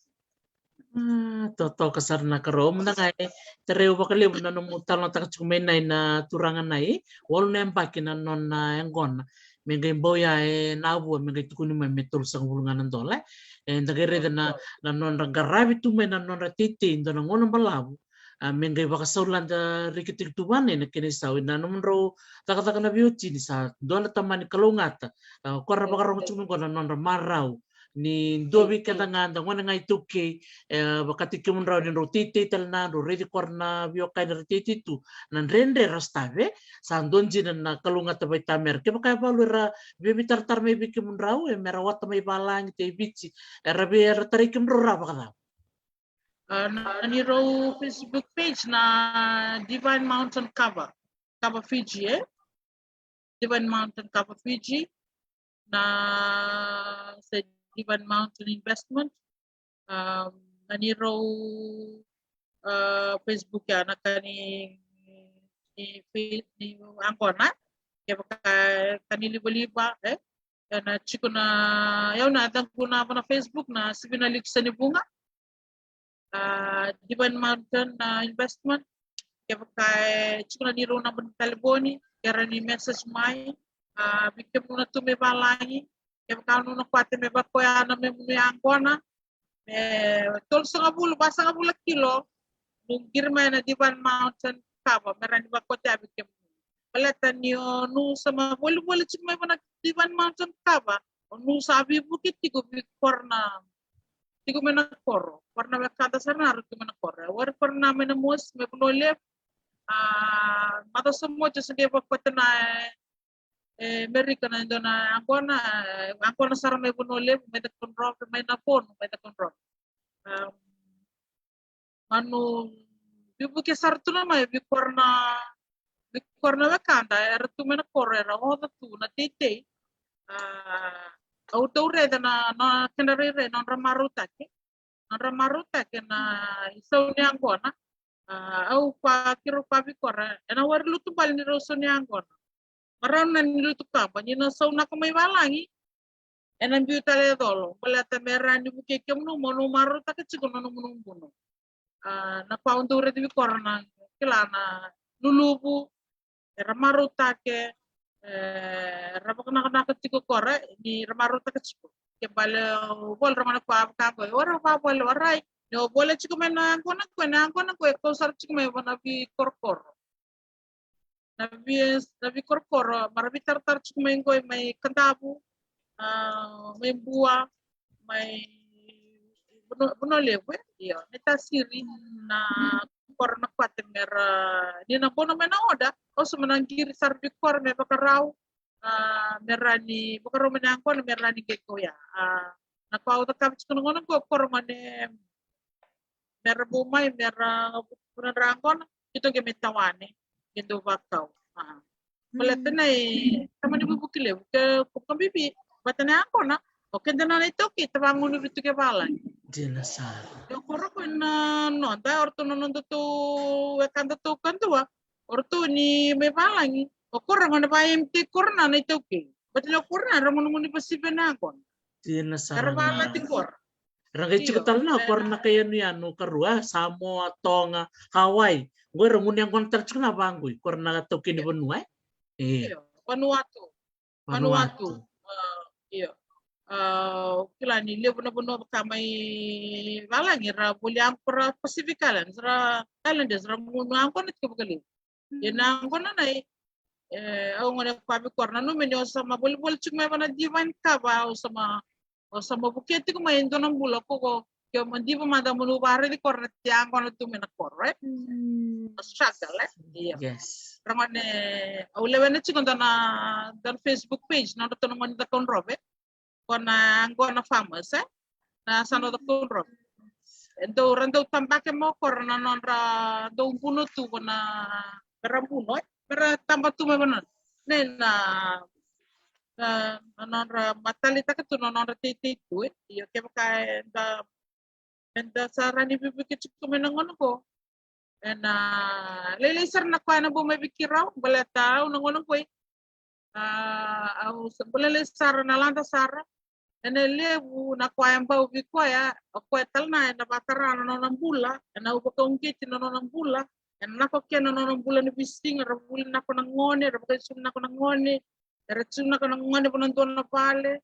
A, totoka sara na karau. Mada ga e tarai au vakalevu na nomu talanoataka tiko mai na, na turaga na i walu na yabaki na nona yaqona. Me qai bau ya e Navua, me qai tukuni mai me tolusagavulu ga na dola. E da qai raica na, na nodra qaravi tu mai na nodra teitei, dua na gauna balavu. A, me qai vakasaulada rikitaki tu vana na kena isau. Na nomudrau cakacaka na veiwatini sa dua na tamani kalougata. A, ko ra vakarogo tiko mai qo na nodra marau. Ni dua vei keda ga da gone ga iTaukei, e, vakataki kemudrau ni drau teitei tale na, drau raici kora na veiwekani ra teitei tu, na dredre ra sotava, sa dua dina na kalougata vaitamera. Kevaka e valu era veivitaratara mai vei kemudrau, e, me ra ota mai valagi tei Viti, era vei, era tarai kemudrau rawa vakacava? A, na, na neirau Facebook page na Divine Mountain Cover, Cover Fiji, e? Divine Mountain Cover Fiji, na se Divine Mountain Investment, um, na neirau, uh, Facebook ya na ka ni, ni, ni yaqona, kevaka ka ni livaliva, e? E na tiko na, yau na yacaqu na, na Facebook na Sivina Liku Senivuga. A, Divine Mountain, a, Investment. Kevaka e tiko na neirau naba ni talevoni, ke rawa ni message mai. A, vei kemunu na tu mai valagi, kevaka o nona kwate me vakoya na memunu yaqona, me tolusagavulu, vasagavulu na kilo, nu qiri mai na Divine Mountain Cover me rawa ni vakoya vei kemunu. Baleta ni o nu sa mai volivoli tiko mai vua na Divine Mountain Cover, o nu sa veivuke tiko vei kora na, tiko mai na koro, kora na wekada sara na ra tiko mai na koro. E wari kora na mai na mosi mai Vanua Levu. A, macawa sa oti au se qai vakoya na, e, Merika na dua na yaqona, e, yaqona sara mai Vanua Levu, mai Cakaudrove, mai Navonu, mai Cakaudrove. A, manu veivuke sara tu na mai vei kora na, vei kora na wekada era tu mai na koro, era oca tu na teitei. A, au dau raica na, na kedra rairai, na nodra marautaki, na nodra marautaki na isau ni yaqona. A, au vakakeirau vakavikora, ena wari lutu bale ni rau sau ni yaqona. Marau na ni lutu kaba, ni na saunaka mai valagi, ena biu tale e colo, baleta me rawa ni vukei kemunu mo nu marautaka tiko na nomunu buno. A, na ka au dau raica vei kora na, kila, na luluvu, era marautaka, e, era vakanakanaka tiko kora, ni ra marautaka tiko. Ke bale o vola ra gona koya vaka qo, o ra vavole, o rai, ni o vole tiko mai na yaqona qo, na yaqona qo e kau sara tiko mai vua na veikorokoro. Na vei, na veikorokoro, mara veitaratara tiko mai qo, mai Kadavu, a, mai Bua, mai Vanua, Vanua Levu, e? Io, mai Tasiri, na koro na kwate mera, ni na bono mai na oda, o sa mai na qiri sara vei kora me vakarau, a, me rawa ni vakarau mai na yaqona me rawa ni qai kauya. A, na ka au cakava tiko na gauna qo, koro gone mera bau mai, mera vuna dra yaqona, keitou qai mai tawane, qai dau vakau. A. Baleta na i tamani vuvuki levu, ke ko ka bibi, baleta na yaqona, o keda na nona iTaukei, ta vagunuvi tu ke valagi. Dina sara. Io, koro ko na noda, o ratou na nodatou wekadatou kadua, o ratou ni mai valagi, o koro gona va empty koro na na iTaukei. Baleta na koro na ra gunugunu vasivi na yaqona. Dina sara. Era valati koro. Ra qai tiko tale na koro na kai yanuyanu karua, Samoa, Toga, Hawaii. Qo era gunu yaqona tale tiko na vaqo, koro na taukei ni vanua, e? Io, Vanuatu. Vanuatu. A, io. A, kila ni levu na vanua vaka mai valagi, ra voli yaqona, Pacific Islands, ra Islanders, ra gunu yaqona tiko vakalevu. Ia na yaqona na i, e, au gone koya vei kora, nanuma ni o sa mai volivoli tiko mai vua na Divine Cover, o sa mai, o sa mai vukea tiko mai e dua na bula ko, ko, ke o mai diva mada mo nu vakaraici koro na yaqona tu mai na koro, e? Mm. O struggle, e? Io. Yes. Ra gone, au lewena tiko dua na, dua na Facebook page, nodratou na gone Cakaudrove. Ko na yaqona farmers, e? Na sa noda kudro. E dau, ra dau tabake mai o koro na nodra dau buno tu ko na, mera buno, e? Mera taba tu mai vanua. Ne na, na, na nodra matalitaka tu na nodra teitei tu, e? Io, kevaka eda, eda sa rawa ni veivuke tiko mai na gauna qo. Ena lailai sara na koya na bau mai vei keirau, baleta au na gauna qo, a, au sa bau lailai sara na lada sara. Ena levu na koya e bau vei koya, o koya tale na ena vakatara na nona bula, ena au vakauqeti na nona bula, ena nako kina na nona bula ni veisiga, ra vuli nako na gone, ra vakaisulu nako na gone, era tiko nako na gone vua na dua na vale,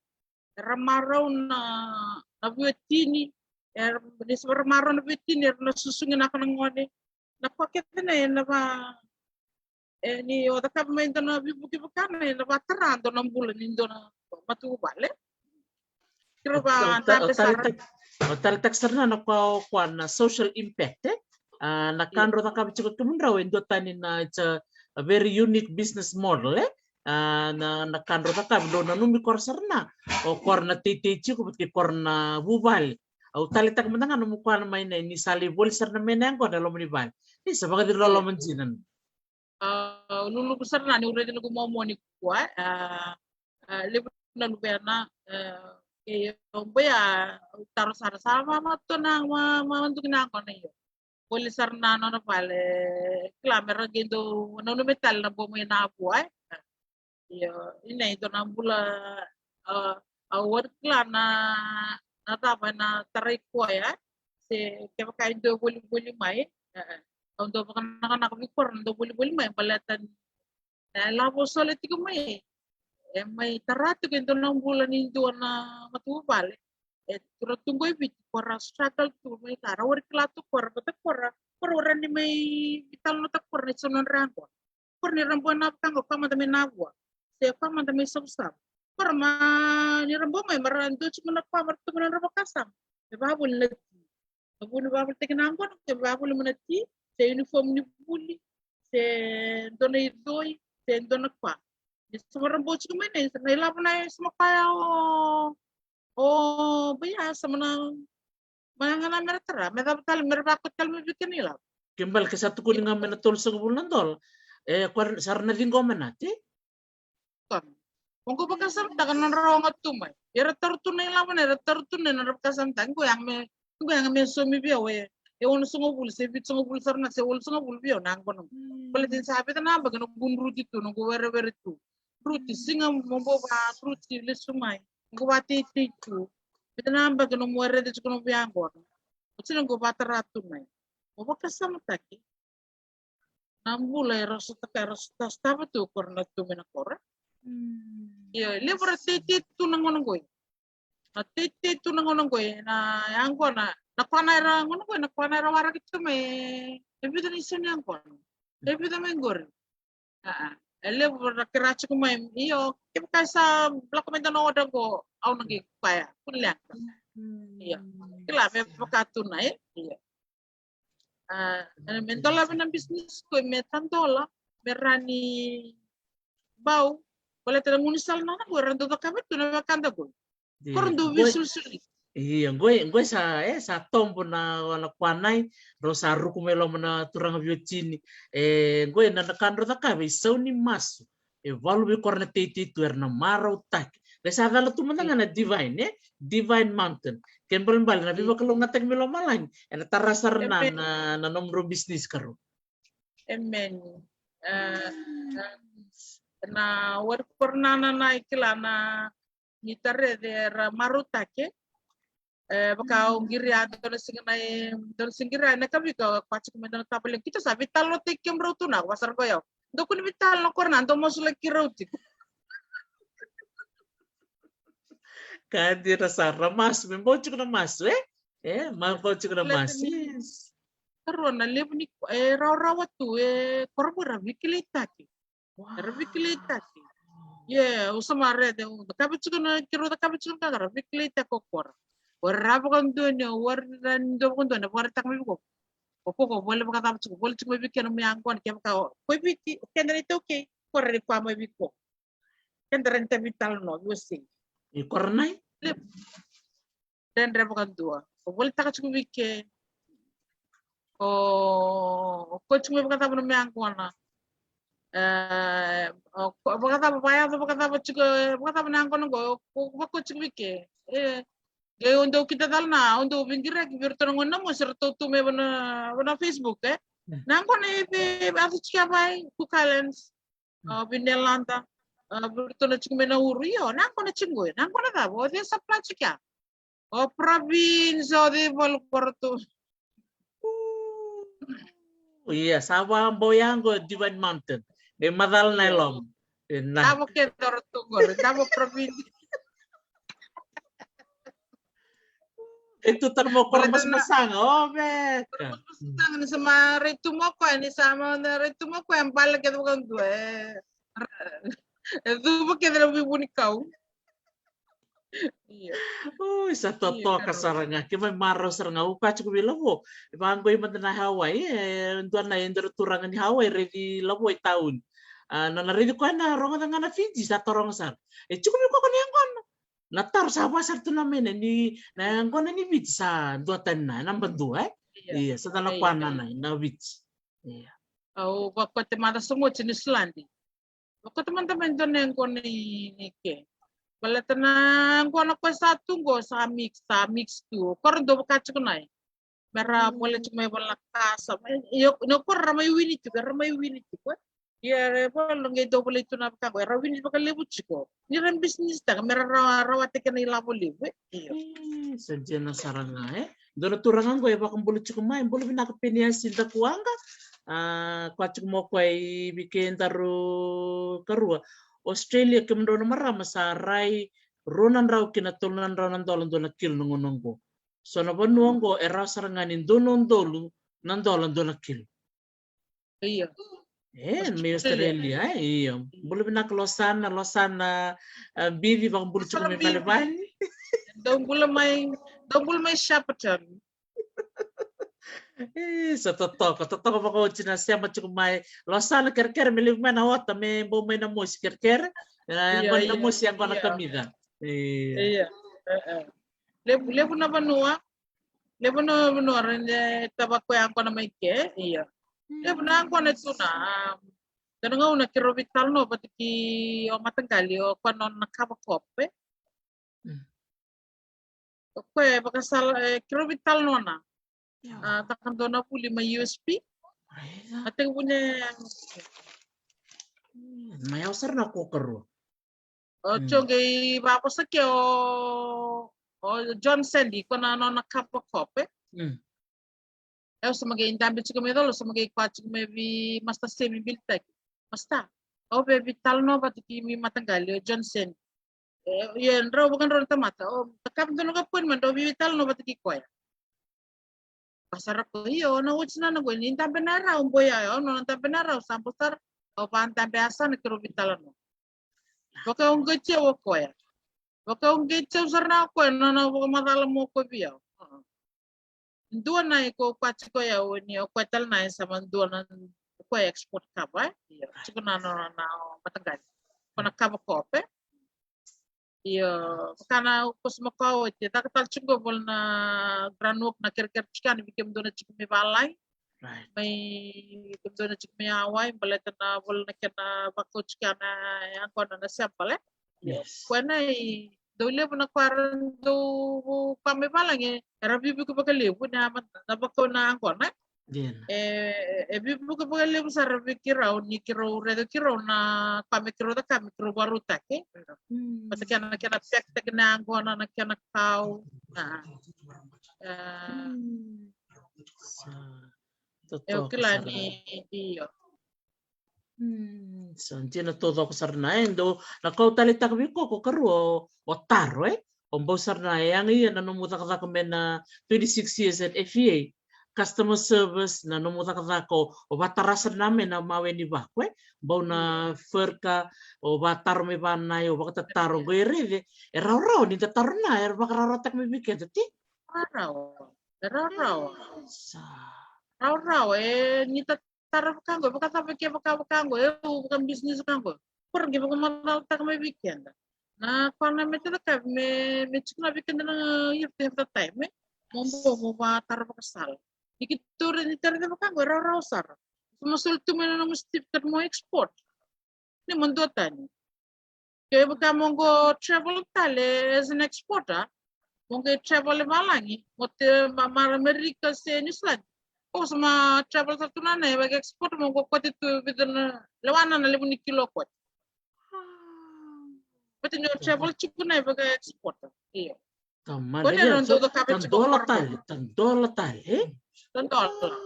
era marau na, na veiwatini, era, ni sa ra marau na veiwatini, era na susugi nako na gone. Na koya kece na ena va, e, ni o cakava mai dua na veivuke vaka na ena vakatara dua na bula ni dua na matavuvale. Kira va, o ta-, o taleitaki, o taleitaki sara na, na koya, o koya na social impact, e? A, na ka drau cakava tiko kemudrau e dua tani na, it's a, a very unique business model, e? A, na, na ka drau cakava, drau nanumi koro sara na, o koro na teitei tiko vata kei koro na vuvale. Au taleitaka mada ga nomu koya na mai na, ni sa lai voli sara na mai na yaqona e loma ni vale. Ni sa vakaciri loloma dina. A, luluvu sara na ni u raica na ku momoni koya, a, a, levu na luvena, a, kei au bau a, au taro sara sa ma, ma tona, ma, ma duki na yaqona io. Voli sara na nona vale, kila mera qai dau nanumi tale na bau mai na vua, e. Io, ina e dua na bula, a, au wari kila na, na cava ena tarai koya, se kevaka e dua volivoli mai, e, e. Au dau vakanakanaka vei koro na dau volivoli mai, baleta ni E lavo sole tiko mai, e mai tara tiko e dua na bula ni dua na matavuvale. E tura tu qo i Viti, ko ra struggle tu mai ka ra wari kila tu ko ra, bata ko ra, ko ra wara ni mai vitalonata ko ra na isau nodra yaqona. Ko ra ni ra bua na vaka qo, ko a mada mai Navua se ko a mada mai Savusavu. Ko ra ma ni ra bua mai, ma ra dua tiko na ko a ma ra tu mai na nodra vakasama. E vavuli na ti. Na vu ni vavulitaki na yaqona, ke vavuli mai na ti, se uniform ni vuli, se dua na icoi, se dua na ko a. Ni sa mara bau tiko mai na, na ilavo na e sa maka ya o, o, bai ya sa mana, mana ga na mera tara, me cava tale, mera vako tale me vika na ilavo. Ke bale ke sa tukuni ga me na tolusagavulu na dola. E, ko sa ra na ciqoma na ti? Tona. Oqo vakasamataka na nodra oga tu mai. Era taru tu na ilavo na, era taru tu na nodra vakasamataka. Qo yaga me, qo yaga me somi vei au e, e onosagavulu se vitusagavulu sara na se walusagavulu vei au na yaqona. Baleta ni sa vica na yabaki noqu druti tu, noqu werewere tu. Druti, siga mo bau va druti lesu mai. Noqu vateitei tu. Vica na yabaki nomu werewere tiko nomu yaqona. Oti noqu vatara tu mai. Mo vakasamataki na bula era sotaka, era sota, sotava tu ko ra na tu mai na koro. Io, levu ra teitei tu na gauna qoi. Na teitei tu na gauna qoi, na yaqona, na kwana era gauna qoi, na kwana era waraki tu mai. E vica na isau ni yaqona. E vica mai qori. Aa, e levu ra kira tiko mai. Io, kevaka sa lako mai dua na oda qo, au na qai kaya. Kua ni leqa. Io. Kila me vaka tu na, e? Io. A, me dolava na business ko me tadola, me ra ni bau, baleta na gaunisala na qo era dau cakava tu na wekada qo. Ko ra dau veisulisuli. Ia, qoi, qoi sa, e, sa tobo na, na kwanai, rau sa ruku mai loma na turaga viotini. E, qoi na, na ka drau cakava, isau ni masu. E valu vei kora na teitei tu era na marautaki. Qai sa cala tu mada ga na Divine, e? Divine Mountain. Ke balebale na veivakalougatataki mai lomalagi. Ena tara sara na, na, na nomudrau business karua. Amen. E, e, na wari kora na, na, na, e kila na ni tara era marautaki. E, vaka au qiri a dua na siga na, e, dua na siga qiri a na kavika, kua tiko me dua na tavale. Kita sa vitalanoataki kemudrau tu na, vaka sara ko yau. Dou kua ni vitalanoa ko ra na, dou masulaki rau tiko. Ka dina sara, masu, me bau tiko na masu, e? E, ma bau tiko na masu. Karua na levu ni, e, rawarawa tu, e, kora mo ra vikilaitaki. Era vikilaitaki. Ia, au sa marete, au cakava tiko na, keirau cakava tiko na ka, era vikilaitaki ko kora. O ira vakadua ni, o ira ni dua vakadua ni, vakaraitaka mai vei koya. O koya ko vole vakacava tiko, vole tiko mai vei kena mai yaqona, kevaka o, ko i Viti, o keda na iTaukei, ko ra ni kua mai vei koya. Keda ra ni tavi talanoa, vei wasei. I kora nai? Dredre vakadua. O volitaka tiko vei ke. O, o ko tiko mai vakacava na me yaqona. E, o, ko, vakacava, vayaco vakacava tiko, e, vakacava na yaqona qo, o, o, vako tiko vei ke. E, e, o dou kida cala na, o dou veiqiraki, vei iratou na gone na mosi, ratou tu mai vana, vana Facebook, e. Na yaqona e vei, vei, vei, vei, vei, Cook Islands. A, vei Nelada, a, vei iratou na tiko mai Nauru, io, na yaqona tiko qo, na yaqona cava, o cei sa pla tiko ya? O province, o cei valu ko ratou. Ia, sa vabau ya qo Divine Mountain. Me macala na yalomu. Ena. Cava kece o ratou qori, cava province. E tu tale mo kora masamasaga, o veka. Kora masamasaga, ni sa ma rai tu mo koya, ni sa ma rai tu mo koya, bale kece vakadua, e. E cuva kece na veivunikau. Io. Ui, sa totoka sara ga, ke mai marau sara ga, au kaya tiko vei Lavo. E vaqo i mada na Hawaii, e dua na, e dua na turaga ni Hawaii, raici Lavo i tauni. A, na, na raici koya na rogoca ga na Fiji, sa taroga sara. E tiko vei koya na yaqona. Na taro sa vua sara tu na mene ni, na yaqona ni Viti sa dua tani na, na badua, e? Ia. Ia, sa da na kua na, na, na Viti. Ia. Au vakote mada sa moti ni Isiladi. Vakote mada me dua na yaqona ni, ni ke. Baleta na yaqona koya sa tu qo sa mix, sa mix tu. Kora dou vaka tiko nai. Me ra vole tiko mai vale na kasa. Io, io, ko ra mai wini tiko, ra mai wini tiko, e. Ia, e vole, qai dau volai tu na vaka qo, era wini vakalevu tiko. Ni ra business taka, me ra rawa, rawata kena ilavo levu, e. Io. E, sa dina sara ga, e. Dua na turaga qo e vakabula tiko mai, bula vinaka Peniasi Dakuwaqa. A, koya tiko mai o koya i vei kedaru karua. Australia, kemudrau na marama sa rai rua na drau ki na tolu na drau na dola dua na kilo na gauna qo. So na vanua qo e rawa sara ga ni dua na udolu na dola dua na kilo. Io. E, mai Australia, e, io. Bula vinaka Losana, Losana, a, Bici, vakabula tiko mai Valevale. Dou bula mai, dou bula mai Shepparton. E, sa totoka, totoka vakaoti na sema tiko mai. Losana, kerekere me levu mai na ota, me bau mai na mosi, kerekere. E, io, yaqona na mosi, yaqona na kamica. Io. Io. E, e. Levu, levu na vanua. Levu na vanua ra ne tava koya yaqona mai ke, io. Levu na yaqona tu na, a, dua na gauna keirau veitalanoa vata kei o mataqali, o koya nona kava kope. Mm. O koya e vakasala, e, keirau veitalanoa na. Io. A, taka dua na vuli mai U S P. Aiza. A tekivu ne. Mm, mai au sara na ko karua. O, mm, tio qai vavosa ke o, o John Sandy, ko na nona kava kope. Mm. Au sa maqai dabe tiko mai colo, sa maqai koya tiko mai vei Master Semi Bilitaki. Master, au via veitalanoa vata kei mi mataqali, o John Sandy. E, ia, drau vakadrau na tamata. O, takava dua na ka poni ma drau veitalanoa vata kei koya. Ka sara ko, io, na oti na na qo, ni dabe na rau, boya, o, nona dabe na rau, sa bo sara, o, va dabe a sa na keirau veitalanoa. Vakauqeti au o koya. Vakauqeti au sara na o koya, na, na vakamacala mo ko vei au. Dua na i ko koya tiko ya, o ni o koya tale na i sa ma dua na, o koya export kava, e? Io, tiko na, na, na, o mataqali. Ko na kava kope. Io, vaka na ko sa makawa oti, e caka tale tiko voli na ground work na kerekere tiko yani vei kemudou na tiko mai valagi. Right. Mai kemudou na tiko mai Hawaii, baleta na voli na kena vakau tiko yani yaqona na sempale. Io. Yes. Koya na i dau levu na koya ra dau koya mai valagi, era vivuke vakalevu na, na vakau na yaqona. Dina. E, e vivuke vakalevu sara vei keirau, ni keirau raica keirau na ka me keirau caka me keirau vakarautaki. Mm. Vata kei na kena pekitaki na yaqona, na kena kau. A. E, mm, sa, e, o totoka kila sara ni, io. Mm, sa dina taucoko sara na, e, dou na kau taleitaka vei ko, ko karua o, o taro, e? O bau sara na, e, yaga ia na nomu cakacaka mai na twenty-six years at F E A. Customer service, na nomu cakacaka o, o vatara sara na mai na mawe ni vako, e? Bau na, mm, furka, o vataro mai vanai, o vakatataro, qo e raici, e rawarawa ni da taro na, e vakarawarawataka mai vei keda, ti? Rawarawa, e rawarawa. Sa. Rawarawa, e, ni ta tara vaka qo, vakacava ke vaka, vaka qo, e, au vaka business vaka qo. Ko ra qai vakamacalataka mai vei keda. Na koya na me tacakavi me, me tiko na vei keda na, you have to have the time, e? Mo bo, mo vatara vakasala. Ni keitou raica, ni tara vaka qo, e rawarawa sara. Mo soli tu mai na nomu certificate mo export. Ni mo duatani. Ke vaka mo qo travel tale as an exporter, mo qai travel e valagi, mo te ma, ma Amerika se New Zealand. Ko sa ma travel sa tu na na, e vaka exporter mo qo kote tu vica na, lewa na na levu ni kilo kote. But ni travel tiko na e vaka exporter. Io. Tamada, kote ia, na so, dua ka vei tiko dola tale, ta dola tale, e? Ta dola.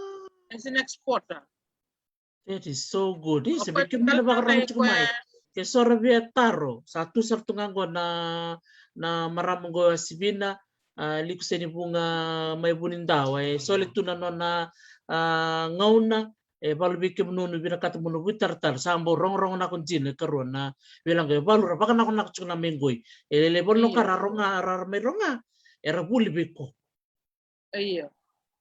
As an exporter. That is so good. Isa, vei kemuni na vakarorogo tiko mai. Ke so ra via taro, sa tu sara tu ga qo na, na marama qo a Sivina, a, Likuseni Vuga mai Vunidawa. E soli tu na nona, a, gauna, e valu vei kemuni, vinakata mo na vuli taratara, sa bau rogorogo nako dina e karua na veilaga e valu ra vakanakonako tiko na mai qoi. E lele valu na ka ra roga, ra, ra mai roga, era vuli vei ko. Io.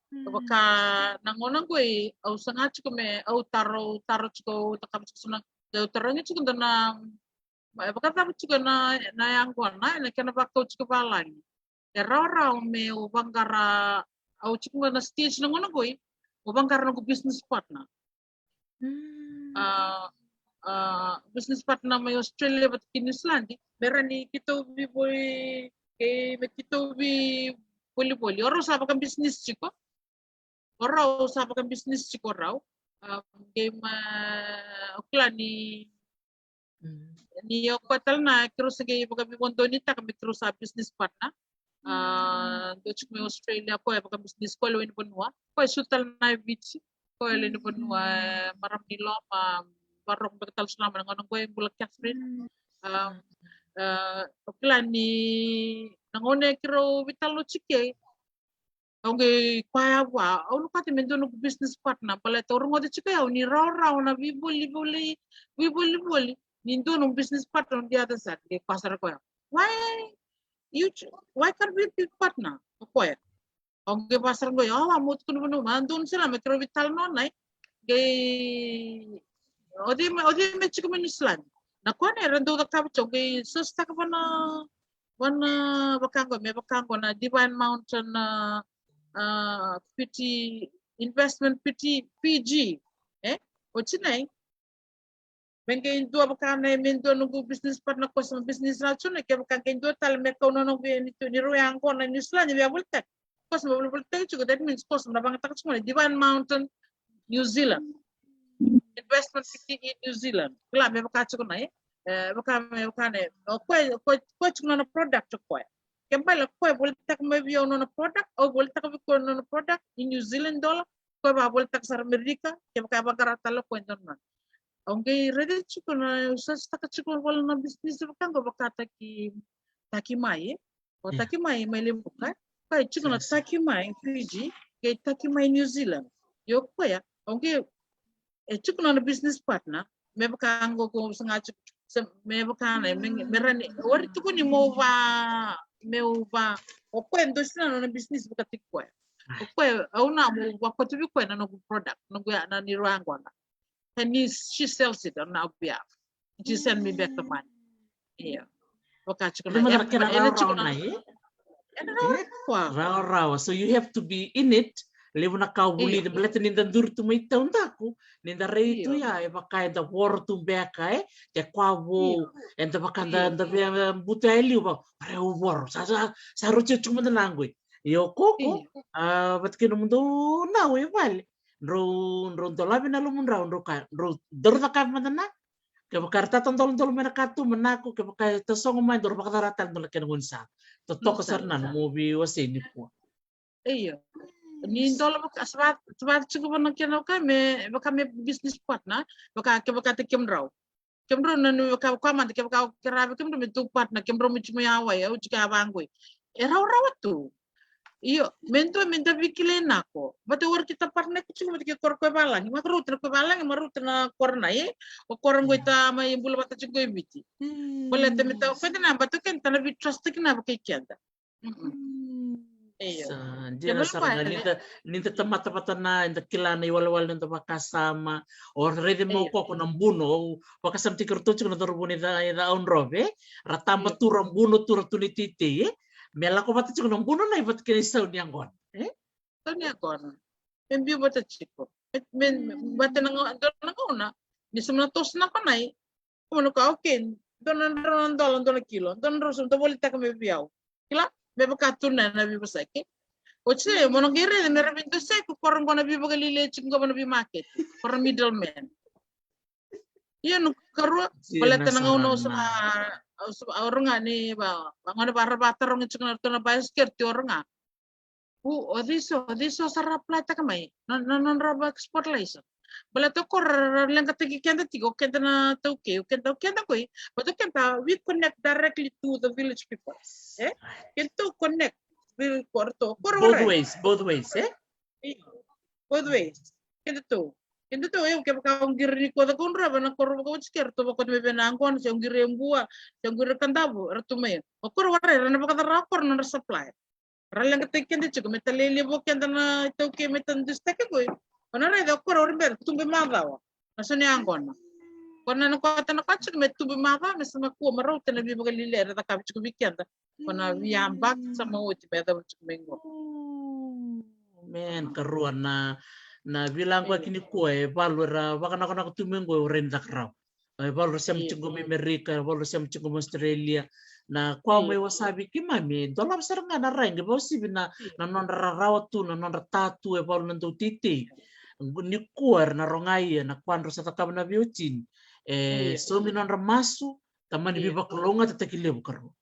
Vaka na gauna qoi, au saga tiko me, au taro, taro tiko, au takava tiko so na, au tarogi tiko dua na, e vakacava tiko na, na yaqona, na kena vakau tiko valagi. E rawarawa me au vaqara, au tiko ga na stage na gauna qoi, au vaqara noqu business partner. Mm. A, a, business partner mai Australia vata kei New Zealand, me rawa ni keitou veivolivoli, kei me keitou veivolivoli. O rau sa vakabusiness tiko. O rau sa vakabusiness tiko o rau. A, qai ma, o kila ni, mm, ni o koya tale na keirau se qai vakaveivodoanitaka me keirau sa business partner. A, dua tiko mai Australia, koya vakabisinisi, koya lewe ni vanua. Koya sucu tale na Viti, koya lewe ni vanua, e, marama ni loma, a, varoko beka tale, so na gauna qo e bula Catherine. A, a, o kila ni na gauna e keirau veitalanoa tiko kei, au qai kaya vua, au nukata me dua noqu business partner, baleta au rogoca tiko ya ni rawarawa na veivolivoli, veivolivoli ni dua noqu business partner on the other side. Qai kaya sara o koya, why you ch-, why can't we be partner? O koya. Au qai vaka sara qo, au a, mo tukuna vua, a, donu sara me keirau veitalanoa, e? Qai o cei me, o cei me tiko mai New Zealand? Na koya na era dau cakava tiko, qai search-taka vua na, vua na, vaka qo, me vaka qo na Divine Mountain, a, a, Pty, Investment Pty, Fiji. E? Oti na, me qai dua vaka na, me dua noqu business partner, koya sa business na tu na, kevaka qai dua tale me kau na noqu, e, ni tu, ni rau ya qo na New Zealand, ni via volitaki. Koya sa via volitaki tiko, that means koya sa na vagataka tiko na Divine Mountain New Zealand. Investment Pty New Zealand. Kila me vaka tiko na, e? E, vaka me vaka na, o koya, o koya, koya tiko na nona product o koya. Ke bale o koya volitaka mai vei au na nona product, au volitaka vei koya na nona product, i New Zealand dollar, koya vakavolitaka sara Amerika, kevaka e vaqara tale o koya e dua na. Au qai raica tiko na, au search-taka tiko vua na business vaka qo, vaka Taki, Taki Mai, e? O Taki Mai, mai Levuka. Koya tiko na Taki Mai Fiji, kei Taki Mai New Zealand. Io koya, au qai, e tiko na nona business partner, me vaka qo, qo saga tiko, se, me vaka na, me, me rawa ni, warai tiko ni meu va, meu va, o koya e dosi na nona business vakataki koya. O koya, au na meu vakoti vei koya na noqu product, noqu ya, na ni rau yaqona. And he, she sells it on our behalf. She send me back the money. Io. Vaka tiko na, e, e, e tiko na, e, e, rawarawa. So you have to be in it. Levu na ka o vulica, baleta ni da duri tu mai taudaku, ni da rai tu ya, e vaka eda voro tu beka, e, ke koya vou, eda vaka da, da via buta e liu, vaka, "Re, au voro, sa, sa, sa roti tiko mada na qoi." Io, koko, a, vata kei nomudou nau e vale. Drau, drau dolavi na lomudrau, drau ka, drau, drau cakava mada na. Kevaka era tadoladolodolo mai na katuba, na ko, kevaka e tasogo mai, drau vakacava tale dua na kena gaunisala. Totoka sara na nomu veiwasei nikua. Io. Ni dola vaka, sa vaka, sa vaka tiko vua na kena vaka me, vaka me business partner, vaka, kevaka Taki kemudrau. Kemudrau na, ni vaka, vaka mada, kevaka o kerea vei kemudrau me tou partner, kemudrau me tiko mai Hawaii, au tiko ya vaqo. E rawarawa tu. Io, me dua me da veikilai nako. Vata, warai keitou partner tiko vata kei koya, koya e valagi. Marau tiko na koya e valagi, marau tiko na koya na, e? O koya qo ita mai bula vata tiko qo e Viti. Baleta me ta, o keda na, vata o keda na veitrust-taki na vakai keda. Io. Sa dina sara ga ni da, ni da tamata vata na, eda kila na iwalewale ni noda vakasama. O raica mai o koya na buno, au vakasama tiko ratou tiko na cauravou ni ca, i ca Audrove, e? Ra taba tu, ra buno tu, ra tu ni teitei, e? Me lako vata tiko na buno na i vata kei na isau ni yaqona, e? Isau ni yaqona. Me biu vata tiko. Me, me, vata na ga, dua na gauna ni sa mai na toso na konai. Kemuni ka, okay, dua na drau na dola, dua na kilo, dua na drau sa mai volitaka mai vei au. Kila, me vaka tu na, na veivosaki. Oti, mo na qai raica me ra veidosaki o koya qo na veivakalialiai tiko qo na veimaketi, o koya na middleman. Io, na karua, baleta na gauna au sa, au sa, au rogoca ni va, va gauna va ra vatarogi tiko na ratou na buyers, keirau tu rogoca. O, o cei so, o cei so sa ra apply-taka mai na, na, na nodra export license. Baleta o koya ra, ra leqataki keda tiko, o keda na taukei, o keda, o keda qoi. But o keda, we connect directly to the village people. E? Kedatou connect vei koya, ratou, o koya ra warai. Both ways, both ways, e? Io. Both ways. Kedatou. Kedatou, io, kevaka au qiri ni koca Cakaudrove, na koro vakawati kei ratou vakoti mai vei na yaqona, se au qiri e Bua, se au qiri e Kadavu, ratou mai. O koya ra warai, ra na vakacava o koya na nodra supplier. Ra leqataki keda tiko, me talei levu o keda na itaukei me tadusitaki qoi. O na raica o koya ra warai bera tubu imacawa. Na so ni yaqona. Ko na, na kota na kota tiko me tubu imacawa, me sa na kua marauta na veivakalialiai era cakava tiko vei keda. Ko na veiyabaki sa mai oti me yacova tiko mai qo. Amen. Karua na, na veilakoyaki nikua e valu era vakanakonako tu mai qo e Rai ni Caka Rawa. E valu ra sema tiko mai Amerika, e valu ra sema tiko mai Australia. Na koya mai wasavi keimami, dolava sara ga na rai, qai vakauasivi na, na nodra rarawa tu, na nodra ta tu, e valu na dau teitei. Nikua era na rogoca na quadro sa cakava na veiwatini. E saumi nodra masu, tamani veivakalougatataki levu, karua.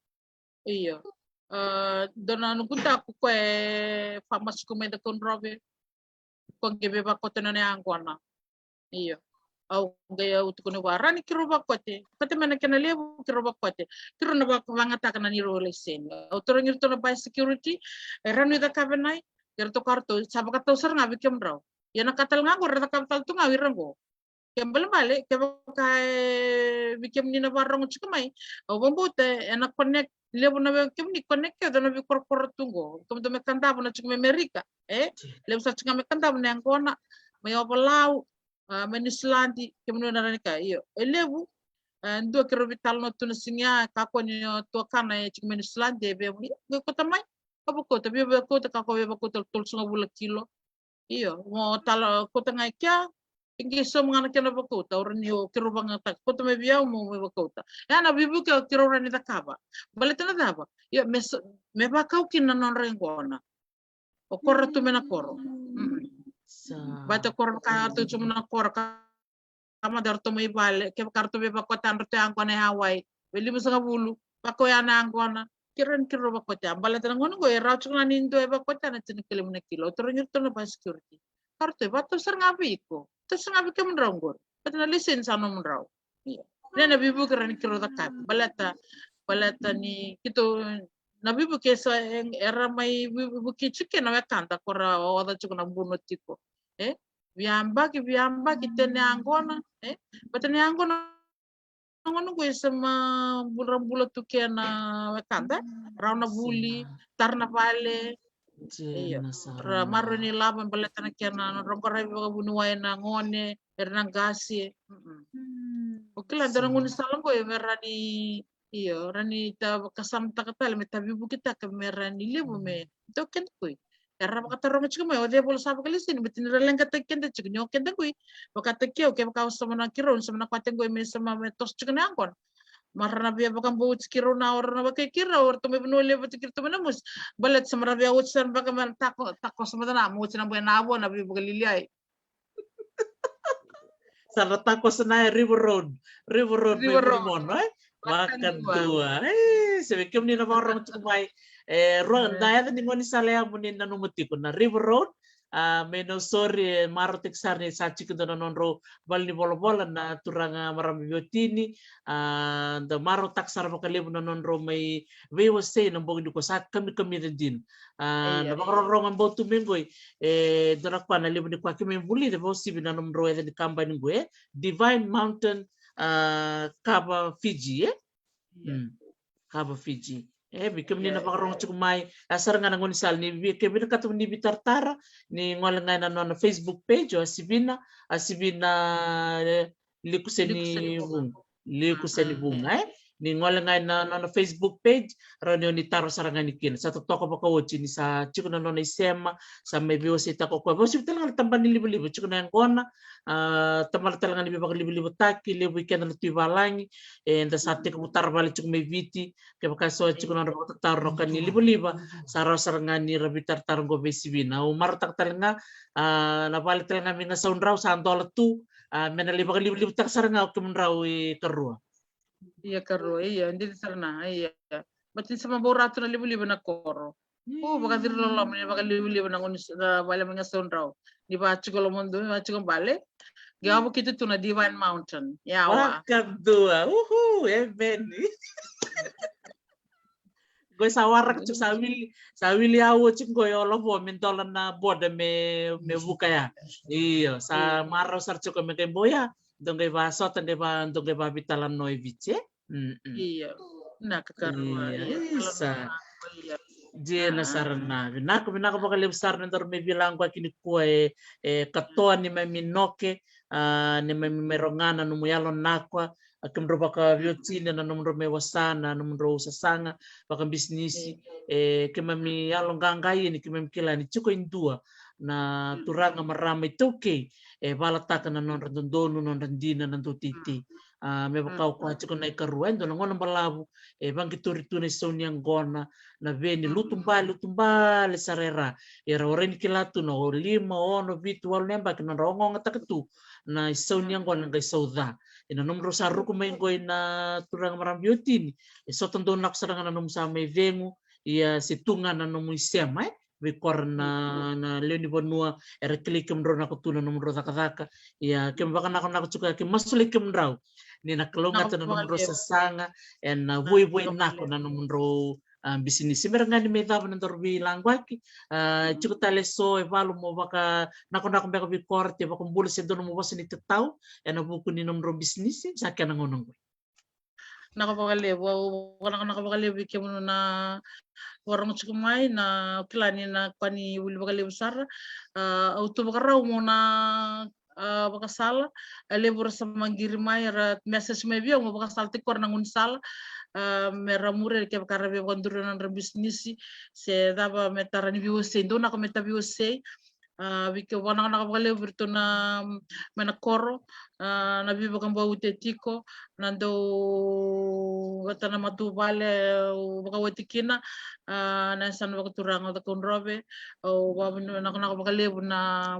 Io. A, dua na noqu daku ko e fa masuku mai da Kaudrove. Ko qai veivakote na nona yaqona. Io. Au qai au tukuna vua, rawa ni keirau vakote. Kote mai na kena levu, keirau vakote. Keirau na vakayagataka na neirau laiseni. Au tarogi iratou na biosecurity, e rawa ni cakava na i, eratou kaya ratou, sa vakatau sara ga vei kemudrau. Ia na ka tale ga qo, ra cakava tale tu ga o ira qo. Kena ibalebale, kevaka e vei kemuni na vakarorogo tiko mai, au vakabauta ena connect, levu na vei kemuni connect kece na veikorokoro tu qo. Kemudou mai Kadavu na tiko mai Amerika, e? Levu sa tiko ga mai Kadavu na yaqona, mai Ovalau, a, mai Niusiladi, kemuni na rawa ni kaya, io. E levu, e, dua keirau veitalanoa tu na siga ya, kakua ni o tuakana e tiko mai Niusiladi, e via, io, qai kauta mai, ka vakauta, via vakauta, kakua via vakauta tolusagavulu na kilo. Io, mo tala kauta ga i kea, e qai sauma ga na kena vakauta, o rawa ni o keirau vakayagataka, kauta mai vei au mo mai vakauta. Ya na veivuke o keirau rawa ni cakava. Baleta na cava? Io, me sa, me vakau kina na nodra yaqona. O koro tu mai na koro. Mm. Sa. Baleta koro vaka ratou tu mai na koro, ka mada ratou mai vale, kevaka ratou veivakote ratou yaqona e Hawaii, vei limasagavulu, vaka oya na yaqona, keirau ni keirau vakote ya. Baleta na gauna qo e rawa tiko ga ni dua e vakote ya na tinikalima na kilo. Au tarogi iratou na biosecurity. Ka ratou, e vakatau sara ga vei iko. Tau sara ga vei kemudrau qori. Baleta na laiseni sa nomudrau. Io. Ia na veivuke rawa ni keirau cakava. Baleta, baleta ni keitou, na veivuke sa, e, era mai veivuke tiko na wekada ko ra oca tiko na buno tiko. E? Veiyabaki, veiyabaki, tini na yaqona, e? Baleta na yaqona, na gauna qo e sema bula, bula tu kina na wekada, rawa na vuli, tara na vale. Io. Ra maroroi na ilavo baleta na kena nodra qaravi vakavuniwai na gone, era na qase. Mm-mm. O kila dua na gaunisala qo e me rawa ni Io, rawa ni ta vakasamataka tale me ta veivukitaka me rawa ni levu me dau keda qoi. Era vakataroga tiko mai o cei vula sa vakalaiseni, baleta ni ra leqataki keda tiko ni o keda qoi. Vakataki au, kevaka au sa mani keirau, ni sa mani kwate qoi me sa ma me toso tiko na yaqona. Ma ra na via vakabauti keirau na o ra na vakai keirau, o ratou mai Vanua Levu vata kei ratou mai Namusi. Baleta sa mani via oti sara beka me na tako, takoso mada na, mo oti na boya na avo na veivakaliliai. Sa ra takoso na e River Road. River Road mai Vanumono, e? Vakadua. E, se vei kemuni na vakarorogo tiko mai. E, rua, na yaca ni gaunisala ya mo ni nanuma tiko na River Road. A, mai Nausori, e, marautaki sara ni sa tiko dua na nodrau valenivolavola na turaga marama veiwatini. A, da marautaka sara vakalevu na nodrau mai veiwasei na bogi nikua, sa kamikamica dina. A, na vakarorogo e bau tu mai qoi, e dua na koya na levu ni koya keimami vulica, vakauasivi na nomudrau yaca ni kabani qo, e Divine Mountain, a, Kava Fiji, e? Kava Fiji. E, vei kemuni na vakarorogo tiko mai, a sara ga na gaunisala ni vei, ke vinakata ni veitaratara, ni gole ga ena nona Facebook page, o Asivina, Asivina, e, Likusenivuga. Likusenivuga, e? Ni gole ga ena nona Facebook page, rawa ni o ni taro sara ga ni kina. Sa totoka vakaoti ni sa tiko na nona isema, sa mai veiwaseitaka o koya. Vakauasivi tale ga na tabana ni livaliva, tiko na yaqona, a, tabana tale ga ni veivakalivalivataki, levu i keda na tu i valagi, eda sa tekivu tara vale tiko mai Viti, kevaka e so e tiko na nodra vakatataro na ka ni livaliva, sa rawa sara ga ni ra veitaratara qo vei Sivina. Au marautaka tale ga, a, na vale tale ga vei Gasaudrau sa dola tu, a, me na lai vakalivalivataka sara ga o kemudrau ikarua. Ia karua, ia, dina sara na, ia. Baleta ni sa ma bau rawa tu na livaliva na koro. O, vakaciri loloma ni vakalivaliva na gauna ni sa, na vale mai Gasaudrau. Ni vaka tiko lomadonu, ni vaka tiko bale. Qai vakaitikotiko tu na Divine Mountain. Ia, wa. Vakadua, uhu, emeni. Qo sa waraka tiko, sa wili, sa wili au oti qo e Olavo me dola na border me, me vuka ya. Io, sa marau sara tiko me qai bau ya. Dou qai vasota, qai va, dou qai vaveitalanoa e Viti, e? Mm-mm. Io. Na kakarua, io, io. Isa. Io. Dina sara na. Vinaka, vinaka vakalevu sara na daru mai vila qo nikua e, e katoa ni mai minoke, a, ni mai, mai roga na nomu yalo nakua, a, kemudrau vakaveiwatini, na nomudrau mai wasa, na nomudrau sasaga vakabisinisi, e, keimami yaloqaqa yani, keimami kila ni tiko e dua na turaga marama iTaukei e valataka na nodra dodonu, nodra dina, na dauteitei. A, me vaka o koya tiko na ikarua, e dua na gauna balavu e vaqitori tu na isau ni yaqona, na veni, lutu bale, lutu bale sara e ra. Era warai ni kila tu na o lima, ono, vitu, walu na yabaki nodra ogaogataka tu na isau ni yaqona qai sau ca. Ena nomudrau sa ruku mai qo na turaga marama veiwatini, e sota donu nako sara ga na nomu sa mai cegu, Ia se tu ga na nomu isema, e, vei kora na, na lewe ni vanua era kilai kemudrau na ka tu na nomudrau cakacaka. Ia keimami vakanakonako tiko, keimami masulaki kemudrau ni na kalougata na nomudrau sasaga, ena vuivui nako na nomudrau, a, bisinisi. Me ra ga ni mai cava na daru veilaquaki, a, tiko tale so e valu mo vakanakonako beka vei kora, te vakabula se dua nomu vosa ni tatau ena vuku ni nomudrau bisinisi, sa kena gauna qo. Naka vakalevu, au vakanakonaka vakalevu vei kemunu na varogo tiko mai, na kila ni na kua ni vuli vakalevu sara. A, au tu vakarau mo na, a, vakasala. A levu ra sa maqiri mai, ra message mai vei au mo vakasala tiko kora na gaunisala. A, me ra muria kevaka ra via vakaduri na nodra bisinisi se cava, me tara ni veiwasei, dou naka me ta veiwasei. A, vei kemuni, vakanakonaka vakalevu vei iratou na, mai na koro, a, na veivakabauti e tiko, na dau vata na matavuvale, au vakawati kina, a, na yasana vakaturaga o Cakaudrove. Au vakavinavinaka vakalevu na,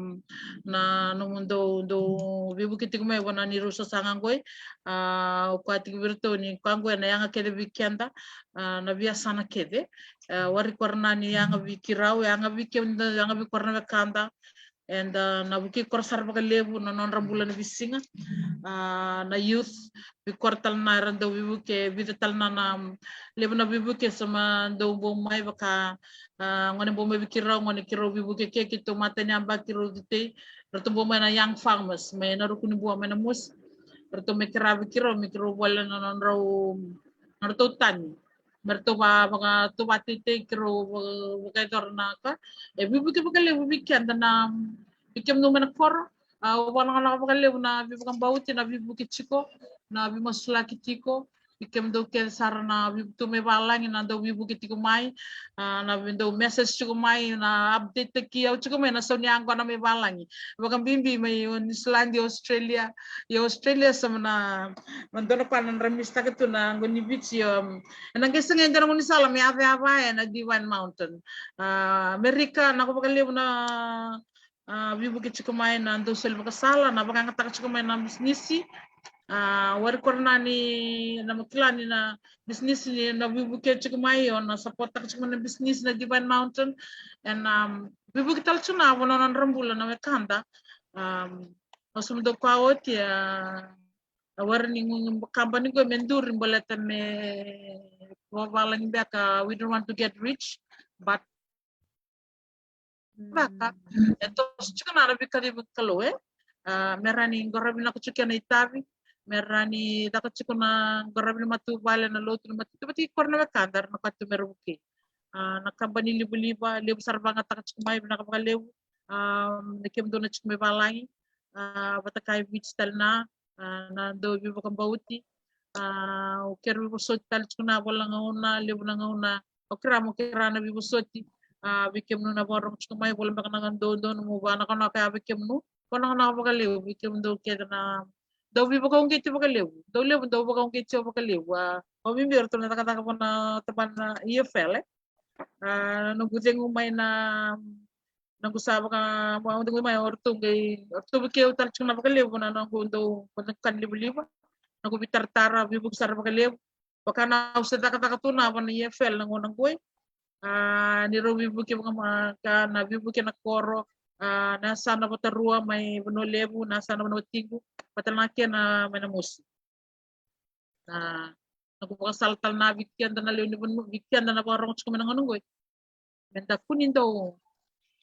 na nomudou, dou veivuke tiko mai vua na neirau sasaga qoi. A, au kaya tiko vei iratou ni koya qoi ena yaga kece vei keda, a, na veiyasana kece. E, wari kora na ni yaga vei keirau, e yaga vei keda, yaga vei kora na wekada. Eda na vukei kora sara vakalevu na nodra bula na veisiga. A, na youth, vei kora tale na era dau veivuke, vica tale na, na levu na veivuke sa ma dau bau mai vaka, a, gone bau mai vei keirau, gone keirau veivuke ke, keitou mata ni yabaki, keirau tutei, ratou bau mai na young farmers mai na Rukunibua mai na mosi. Ratou mai kerea vei keirau me keirau vole na nodrau, na nodratou tani. Me ratou va, vaka, ratou vateitei, keirau va, vakayacora na ka. E veivuke vakalevu vei keda na, vei kemudou mai na koro. A, au vakanakonaka vakalevu na veivakabauti, na veivuke tiko, na veimasulaki tiko. Vei kemudou kece sara na vei, tu mai valagi, na dau veivuke tiko mai, a, na vei dau message tiko mai, na update taki au tiko mai na sau ni yaqona mai valagi. Vakabibi mai o Niusiladi, Australia. Ia Australia sa ma na, ma dua na ka na nodra misitaka tu na yaqona ni Viti, um, ena qai sagai dua na gaunisala me yavayava ena Devine Mountain. A, Amerika, naka vakalevu na, a, veivuke tiko mai na dau soli vakasala, na vakayagataka tiko mai na bisinisi. A, wari kora na ni, na makila ni na bisinisi ni na veivuke tiko mai, o na supporttaka tiko mai na bisinisi na Devine Mountain. Ena, um, veivuke tale tiko na vua na nodra bula na wekada. Um, au sa dau kua oti, a, a wari ni gu, gu kabani qo me duri baleta me vavalagi beka, we don't want to get rich, but vaka, e toso tiko na, na veikacivi ni Kalou, e. A, me ra ni qaravi na ka tiko na itavi, me ra ni caka tiko na qaravi ni matavuvale, na lotu, na matavuvale, vata kei kora na wekada, na ka tu me ra vukei. A, na kabani livaliva, levu sara vagataka tiko mai, vinaka vakalevu. A, na kemudou na tiko mai valagi, a, vata kei Viti tale na, a, na dau veivakabauti. A, au kere veivosoti tale tiko na vola gauna, levu na gauna. Au kere mo kere na veivosoti. A, vei kemunu na vakarorogo tiko mai, vola beka na gauna dodonu mo vakanakonaka ya vei kemunu. Vakanakonaka vakalevu vei kemudou kece na dau veivakauqeti vakalevu. Dau levu dau vakauqeti au vakalevu. A, au bibi ratou na cakacaka vua na tabana na E F L, e. A, noqu cegu mai na, noqu sa vaka, vaka, noqu mai o ratou qai, o ratou vukei au tale tiko na vakalevu na noqu dau, noqu ka ni livaliva, noqu veitaratara, veivuke sara vakalevu. Vaka na au se cakacaka tu na vua na E F L na gauna qoi. A, ni rau veivuke vaka ma ka na veivuke na koro, a, na yasana Vatarua mai Vanua Levu, na yasana Vanua Tiniqu, vata na kena mai na mosi. Na, noqu vakasala tale na vei keda na lewe ni vanua, vei keda na vakarorogo tiko mai na gauna qoi. Me da kua ni dau,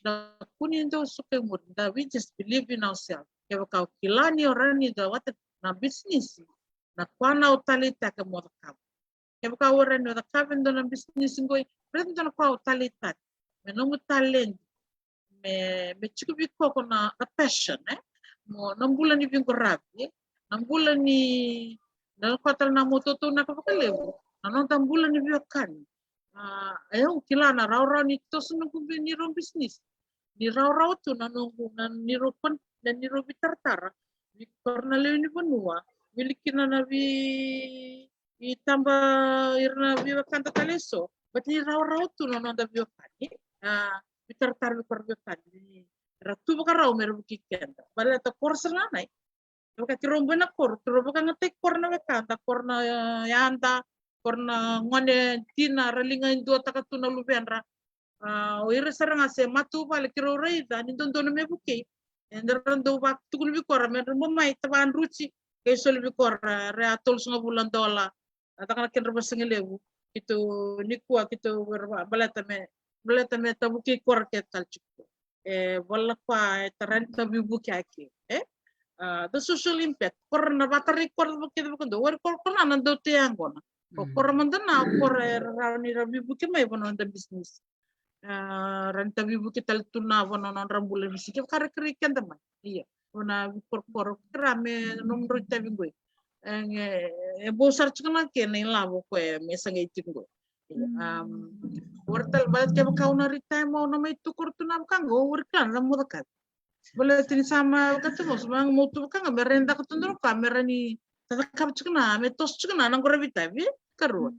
da kua ni dau suka i muri, da we just believe in ourselves. Kevaka o kila ni o rawa ni cakava na bisinisi, na kua na o taleitaka mo cakava. Kevaka o rawa ni o cakava e dua na bisinisi qoi, raica dua na kua o taleitaka. Me nomu taledi, me, me tiko vei koya na, na passion, e? Mo, na bula ni veiqaravi, e? Na bula ni, na kua tale na mo tautuanaka vakalevu na noda bula ni veiwekani. A, e, au kila na rawarawa ni toso noqu bi-, ni rau bisinisi. Ni rawarawa tu na noqu, na ni rau kon-, na ni rau veitaratara. Vei kora na lewe ni vanua, wili kina na vei, i taba ira na veiwekada tale eso. But ni rawarawa tu na noda veiwekani. A, veitaratara vei kora veiwekani. Ra tu vakarau me ra vukei keda. Baleta koro sara ga nai. Vaka keirau boi na koro, keirau vakayagataki koro na wekada, koro na, e, yada, Kora na gone tina ra liga e duataka tu na luvedra. A, o ira sara ga se matavuvale keirau raica ni dodonu me vukei. Eda ra dau vatukuni vei kora me ra bau mai tavadruti. Kei soli vei kora re a tolusagavulu na dola. A caka na kedra vasigalevu. Keitou nikua keitou era va baleta me baleta me tavukei kora ke tale tiko. E vala koa e tara ni tavivuke ake e a the social impact kora na vatarai kora vakece vakadua wari kora kora na dau te yaqona. O kora mada na o kora era rawa ni ra vivuke mai vana noda business. A ra ni tavivuke tale tu na vana nodra bula ni sike vakarakari keda mai. Ia vana vikorokoro kira me nomudrau itavi qoi. E bau sara tiko na kena ilavo koya me sagai tiko qoi. Ora tale vale kevaka au na retire au na mai tukuru tu na vaka qo au ori kila na moca kavi. Vale tini sa ma vaka tu mo sa ma mo tu vaka qo me ra ni daka tu doro ka me ra ni tacakava tiko na me toso tiko na na qora vitavi. Karua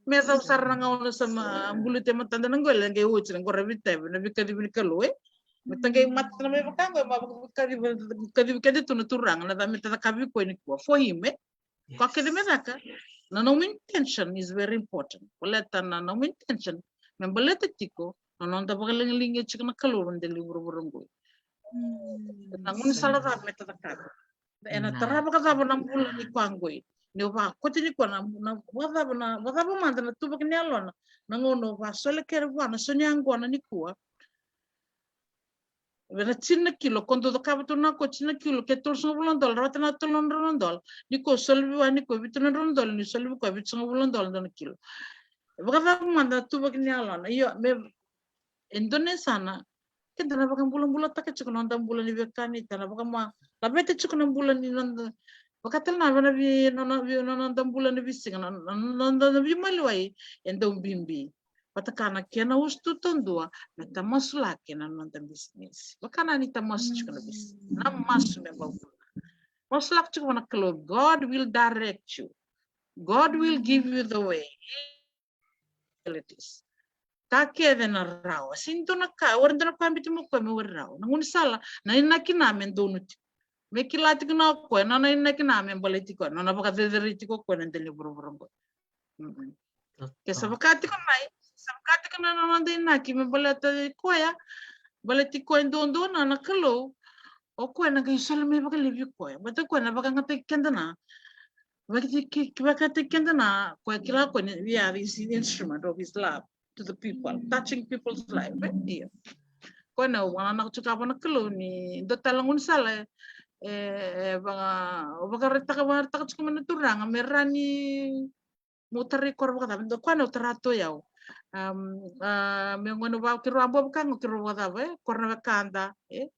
me cau sara na gauna sa ma bulu te matada na qo le qai oti na qora vitavi na vikacivi ni Kalou e. Me ta qai mata na mai vaka qo ma vikacivi kede tu na turaga na ca me tacakavi koya ni kua for him e. Koya kece me caka. Na nomu intention is very important. Baleta na nomu intention me baleta tiko na noda vakalagilagi e tiko na Kalou na dela ni vuravura qoi. Na gunu sala cava me ta cakava. Ena tara vakacava na bula ni koya qoi. Ni o vakoti ni koya na vakacava na vakacava mada na tuvaki ni yalona. Na gauna o vasole kere vua na so ni yaqona ni kua. Vei na tini na kilo ko dou cakava tu na ko tini na kilo ke tolusagavulu na dola rawata na tolu na drau na dola. Ni ko soli vei koya ni ko vitu na drau na dola ni soli vei koya vitusagavulu na dola dua na kilo. Vakacava mada na tuvaki ni yalona io me e dua na yasana. Keda na vakabulabulataka tiko na noda bula ni veiwekani ta na vakama laveta tiko na bula ni noda vakatale na vana vei nona vei nona noda bula ni veisiga na noda veimaliwai e dau bibi. Vata ka na kena usutu taudua me ta masulaki na noda bisinisi. Vaka na ni ta masu tiko na bisinisi na masu me vakavuna. Masulaki tiko vua na Kalou, God will direct you. God will give you the way. Ka kece na rawa sega ni dua na ka wari dua na ka biuti mo koya me wari rawa na gaunisala na inaki na me donu tiko. Me kila tiko na o koya na nona inaki na me baleti koya na nona vakacecerei tiko o koya na dela ni vuravura qo. Ke sa vaka tiko mai sa vaka tiko na noda inaki me baleta koya. Baleti koya duadua na na Kalou. O koya na qai soli mai vakalevu i koya baleta koya na vakayagataki keda na vakayagataki keda na koya kila koya ni we are his instrument of his love to the people, touching people's life. Io. Koya na au vakananako tiko vua na Kalou ni dua tale na gaunisala e vakaraitaka vakaraitaka tiko mai na Turaga me ra ni mo tarai kora vakacava dua koya na au tara tu o yau. Me gone vau keirau a bua vaka qo keirau vakacava e kora na wekada e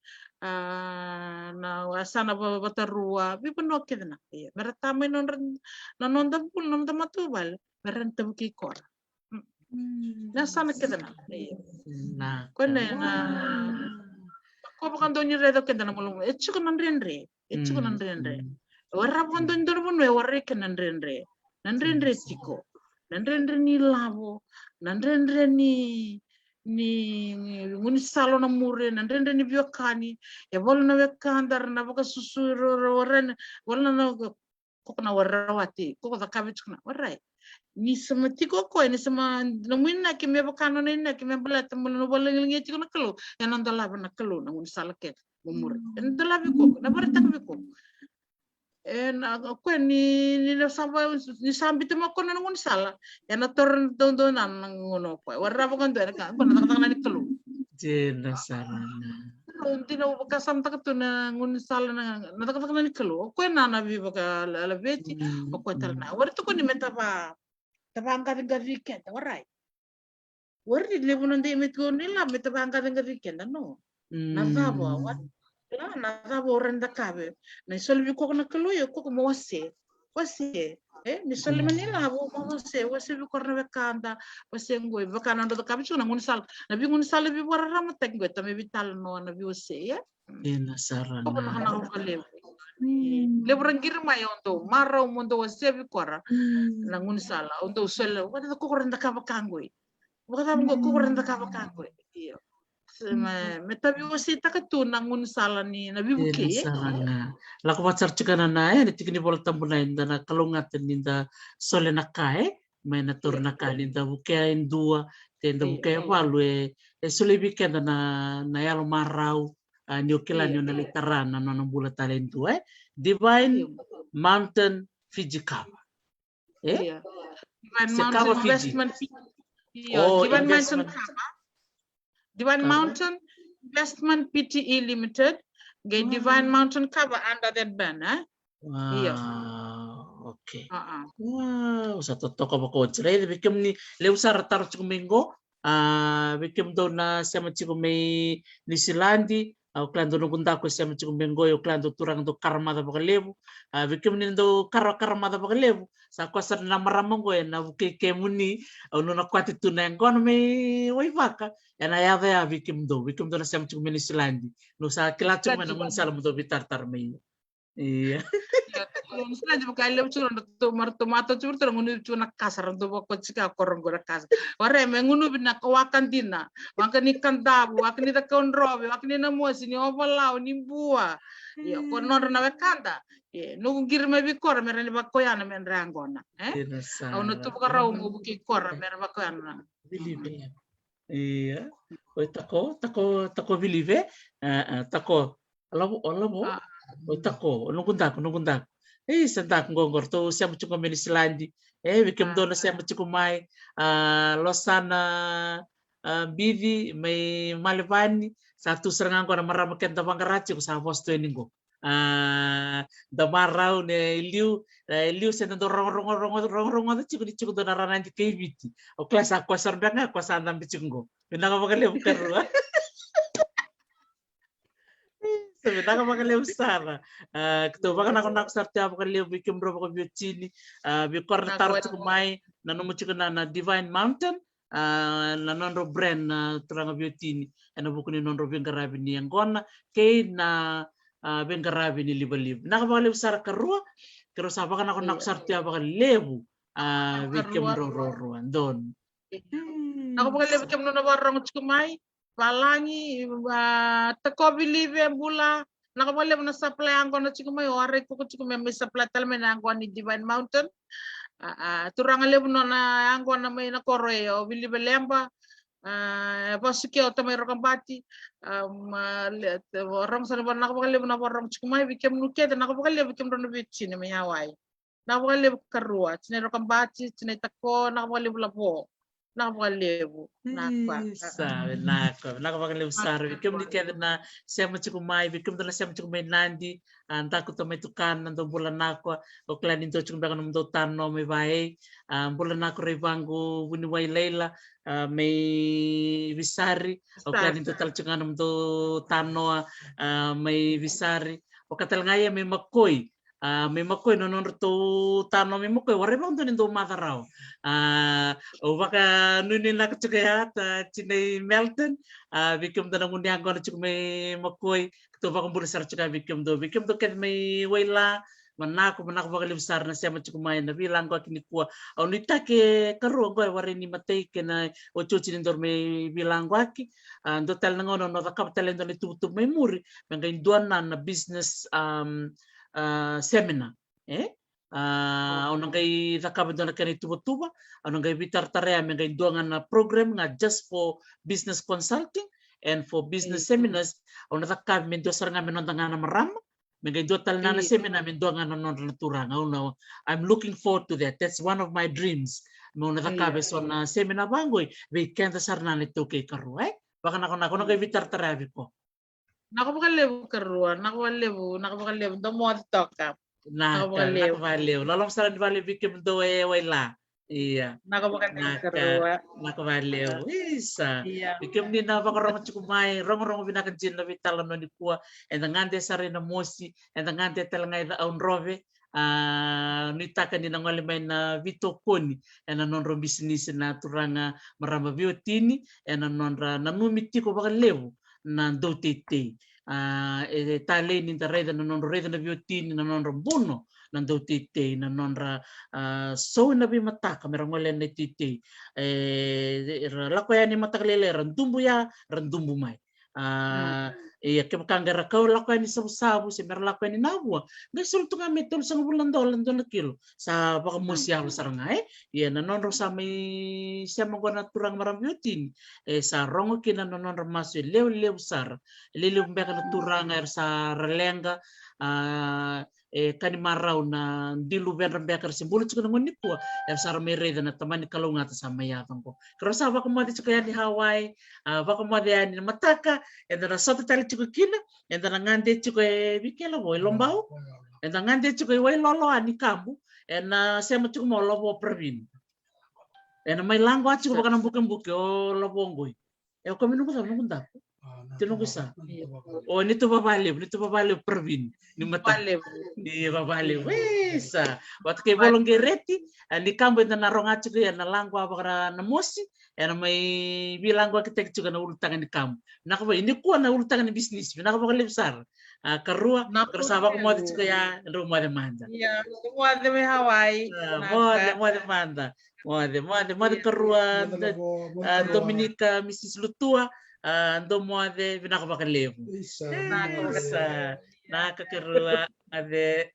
na yasana vatarua veivanua kece na ia me ra ta mai nodra na noda bula na noda matavuvale me ra ni tavukei kora. Na yasana kece na ia koya na na ko vakadua ni raica keda na malumalumu e tiko na dredre. E tiko na dredre. E wara vakadua ni dua na vanua e warai kena dredre. Na dredre tiko na dredre ni lavo na dredre ni ni gaunisala na muri na dredre ni veiwekani. E valu na wekada ra na vakasusu rororena valu na koko na warawati koko cakava tiko na warai. Ni sama tiko o koya ni sama nomu inaki me vaka nona inaki me baleta mo na vakalagilagi tiko na Kalou. Ena dolava na Kalou na gaunisala kece mo muri ena dolava i koko na varetaka vei koko. Ena o koya ni ni na sa ni sa biuta mai o koya na gaunisala ena toro na daudau na na gauna o koya wara vakadua ena ka koya na cakacaka na ni Kalou. Dina sara na. Dina au vakasamataka tu na gaunisala na na cakacaka na ni Kalou o koya na na veivakalaveti. O koya tale na wari tukuni me tava tava qaciqaci keda warai. Wari levu na dei me tiko ni lavo me tava qaciqaci keda no. Na cava wari na cava o reda kave na isoli vei koko na Kalou ia koko mo wase. Wase e ni soli mani lavo mo wase wase vei kora na wekada. Wase qoi vaka na dra cakava tiko na gaunisala na vei gaunisala veivakararamataki qoi tame veitalanoa na veiwase ia. Ena sara na na vakalevu. Levu ra qiri mai o dou marau mo dou wase vei kora na gaunisala o dou soli vakaca koko reda kava ka qoi. Vakacava qo koko reda kava ka qoi. Io. Me tavi wasitaka tu na gaunisala ni na veivuke. Lako vata sara tiko na na e na tiki ni Vola Tabu na eda na kalougata ni da sole na ka e mai na taura na ka ni da vukea e dua, te da vukea e valu, e, e solia vei keda na, na yalo marau, a, ni o kila ni o na lai tara na nona bula tale e dua, e? Divine Mountain Fiji Cover. E? Divine Mountain Investment Fiji. Io, Divine Mountain Cover. Divine Mountain Investment Pte Limited. Qai Divine Mountain Cover under that banner, e? Io. Wow, okay. Wow, sa totoka vakaoti. Raica vei kemuni, levu sara taro tiko mai qo. A, vei kemudou na sema tiko mai Niusiladi, a, o kila dou noqu daku e sema tiko mai qo, o kila dou turaga dou karamaca vakalevu. A, vei kemuni dou kara, karamaca vakalevu, sa koya sara na marama qo ena vukei kemuni, au nona kwati tu na yaqona mai Waivaka, ena yaco ya vei kemudou, vei kemudou na sema tiko mai Niusiladi. Au sa kila tiko mai na gaunisala mo dou veitaratara mai. Ia. Ia, tiko Niusiladi vaka e levu tiko na ratou, ma ratou matau tiko ratou na gunu tiko na kasa, ratou vako tiko a koro qo na kasa. Ware me gunu vina ka waka dina, waka ni Kadavu, waka ni Cakaudrove, waka ni Namosi, ni Ovalau, ni Bua. Ia, ko nodra na wekada. Ia, noqu qiri mai vei kora me ra ni vakoyana me ra yaqona, e? Au na tu vakarau qo vukei kora me ra vakoyana. Vilive. Ia. Oi, tako, tako, tako Vilive. A, a, tako. Lavo, o lavo. Oi, tako, o noqu daku, noqu daku. Ei, sa daku qo, qo ratou sema tiko mai Niusiladi. E, vei kemudou na sema tiko mai. A, Losana, a, Bici mai Malevani. Sa tu sara ga qo na marama keda vaqara tiko, sa vosa tu yani qo. A, da marau ne liu, e, liu se da dau rogo, rogo, rogo, rogo, rogoca tiko ni tiko dua na ranadi kei Viti. O kila sa koya sara beka ga, koya sa dabe tiko qo. Vinaka vakalevu karua. Sa vinaka vakalevu sara. A, keitou vakanakonako sara tu ya vakalevu vei kemudrau vakaveiwatini. A, vei kora na taro tiko mai, nanuma tiko na, na Divine Mountain. A, na nodrau brand na turaga veiwatini ena vuku ni nodrau veiqaravi ni yaqona kei na, a, veiqaravi ni livaliva. Vinaka vakalevu sara karua, keirau sa vakanakonako sara tu ya vakalevu, a, vei kemudrau ruarua. Donu. Vinaka vakalevu kemudrau na vakarorogo tiko mai. Valagi, a, Tako Vilive, bula. Vinaka vakalevu na supply yaqona tiko mai, o Arai Kuku tiko mai, mai supply tale mai na yaqona ni Divine Mountain. A, a, turaga levu nona yaqona mai na koro e, o Vilive Leba. A, e Vasuke, o Tamai Rokabati. A, ma, le, te, rogo sara, vinaka vakalevu na vakarorogo tiko mai, vei kemunu kece, vinaka vakalevu kemudrau na veiwatini mai Hawaii. Vinaka vakalevu karua, tinai Rokabati, tinai Tako, vinaka vakalevu Lavo. Vinaka vakalevu. Vinaka. Isa, vinaka, vinaka vakalevu sara. Vei kemuni kece na sema tiko mai, vei kemudou na sema tiko mai Nadi, a, daku tamai tukana, dou bula vinaka, o kila ni dou tiko beka nomudou tanoa mai Vaei, a, bula vinaka Raivaqu, vuniwai Laila, a, mai Visari, o kila ni dou tale tiko ga nomudou tanoa, a, mai Visari, vaka tale ga ia mai Makoi, a, mai Makoi, na nodratou tanoa mai Makoi, warai vakadua ni dou maca rawa. A, au vakanuinuinaka tiko ya, ta, tinai Melton, a, vei kemudou na gunu yaqona tiko mai Makoi, keitou vakabula sara tiko ya vei kemudou, vei kemudou kece mai Waila, vinaka, vinaka vakalevu sara na sema tiko mai na veilaqwaki nikua. Au nuitaka karua qo e warai ni matai kei na otioti ni daru mai veilaqwaki. A, dua tale na gauna au na cakava tale e dua na ituvatuva mai muri, me qai dua na, na business, um, a, seminar, e? A, au na qai cakava e dua na kena ituvatuva, au na qai veitaratara ya me qai dua ga na program ga just for business consulting and for business seminars, au na cakava me dua sara ga me noda ga na marama, me qai dua tale na, na seminar me dua ga na nodra na turaga. Au na, I'm looking forward to that. That's one of my dreams. Meu na cakava eso na seminar vaqo vei keda sara na neitou kei karua, e? Vakanakonako, au na qai veitaratara ya vei iko. Vinaka vakalevu karua, vinaka vakalevu, vinaka vakalevu, dou moce toka. Vinaka vakalevu. Vinaka vakalevu. Loloma sara ni vakalevu vei kemudou e Waila. Ia. Vinaka vakalevu karua. Vinaka vakalevu. Isa. Ia. Vei kemuni na vakarorogo tiko mai, rogorogo vinaka dina na veitalanoa nikua. Eda gade sara i Namosi, eda gade tale ga i Cakaudrove. A, nuitaka ni na gole mai na veitokoni ena nodra bisinisi na turaga marama veiwatini, ena nodra nanumi tiko vakalevu na dauteitei. A, e talei ni da raica na nodra raica na veiwatini, na nodra buno na dauteitei, na nodra, a, sou ena veimataka me ra gole ena iteitei. E, era lako yani mataka lailai, ra dubu ya, ra dubu mai. A, ia kevaka qai ra kau lako yani Savusavu se me ra lako yani Navua, qai soli tu ga me tolusagavulu na dola dua na kilo. Sa vakamosi yalo sara ga, e? Ia na nodrau sa mai sema qo na turaga marama veiwatini, e sa rogo kina na nodra masu e levulevu sara. E lelevu beka na turaga era sa ra leqa, a, e ka ni marau na dui luvedra beka era se bula tiko na gauna nikua, era sa ra mai raica na Tamani kalougata sa mai yaco qo. Keirau sa vakamoce tiko yani Hawaii, a, vakamoce yani na mataka, eda na sota tale tiko kina, eda na gade tiko e Vikela vo, e Lobau. Eda gade tiko e Wailolo a ni Kabu, ena sema tiko mai o Lavo Pravin. Ena mai laqoa tiko vaka na bukebuke o Lavo qoi. E o komi noqu sa, noqu daku. Ti noqu sa. O ni tu vavalevu, ni tu vavalevu Pravin. Ni mata. Ni vavalevu. E sa. Vata kei Volo Qereti, a ni Kabu eda na roga tiko ia na laqoa vaka na mosi. Ena mai vilagoakitaki tiko na ulutaga ni Kabu. Vinaka vei, nikua na ulutaga ni bisinisi. Vinaka vakalevu sara. A, karua, keirau sa vakamoce tiko ya, drau moce mada. Ia, moce mai Hawaii. A, moce, moce mada. Moce, moce, moce karua, a, Dominika, Misisi Lutua, a, dou moce, vinaka vakalevu. Isa. Naka karua, moce.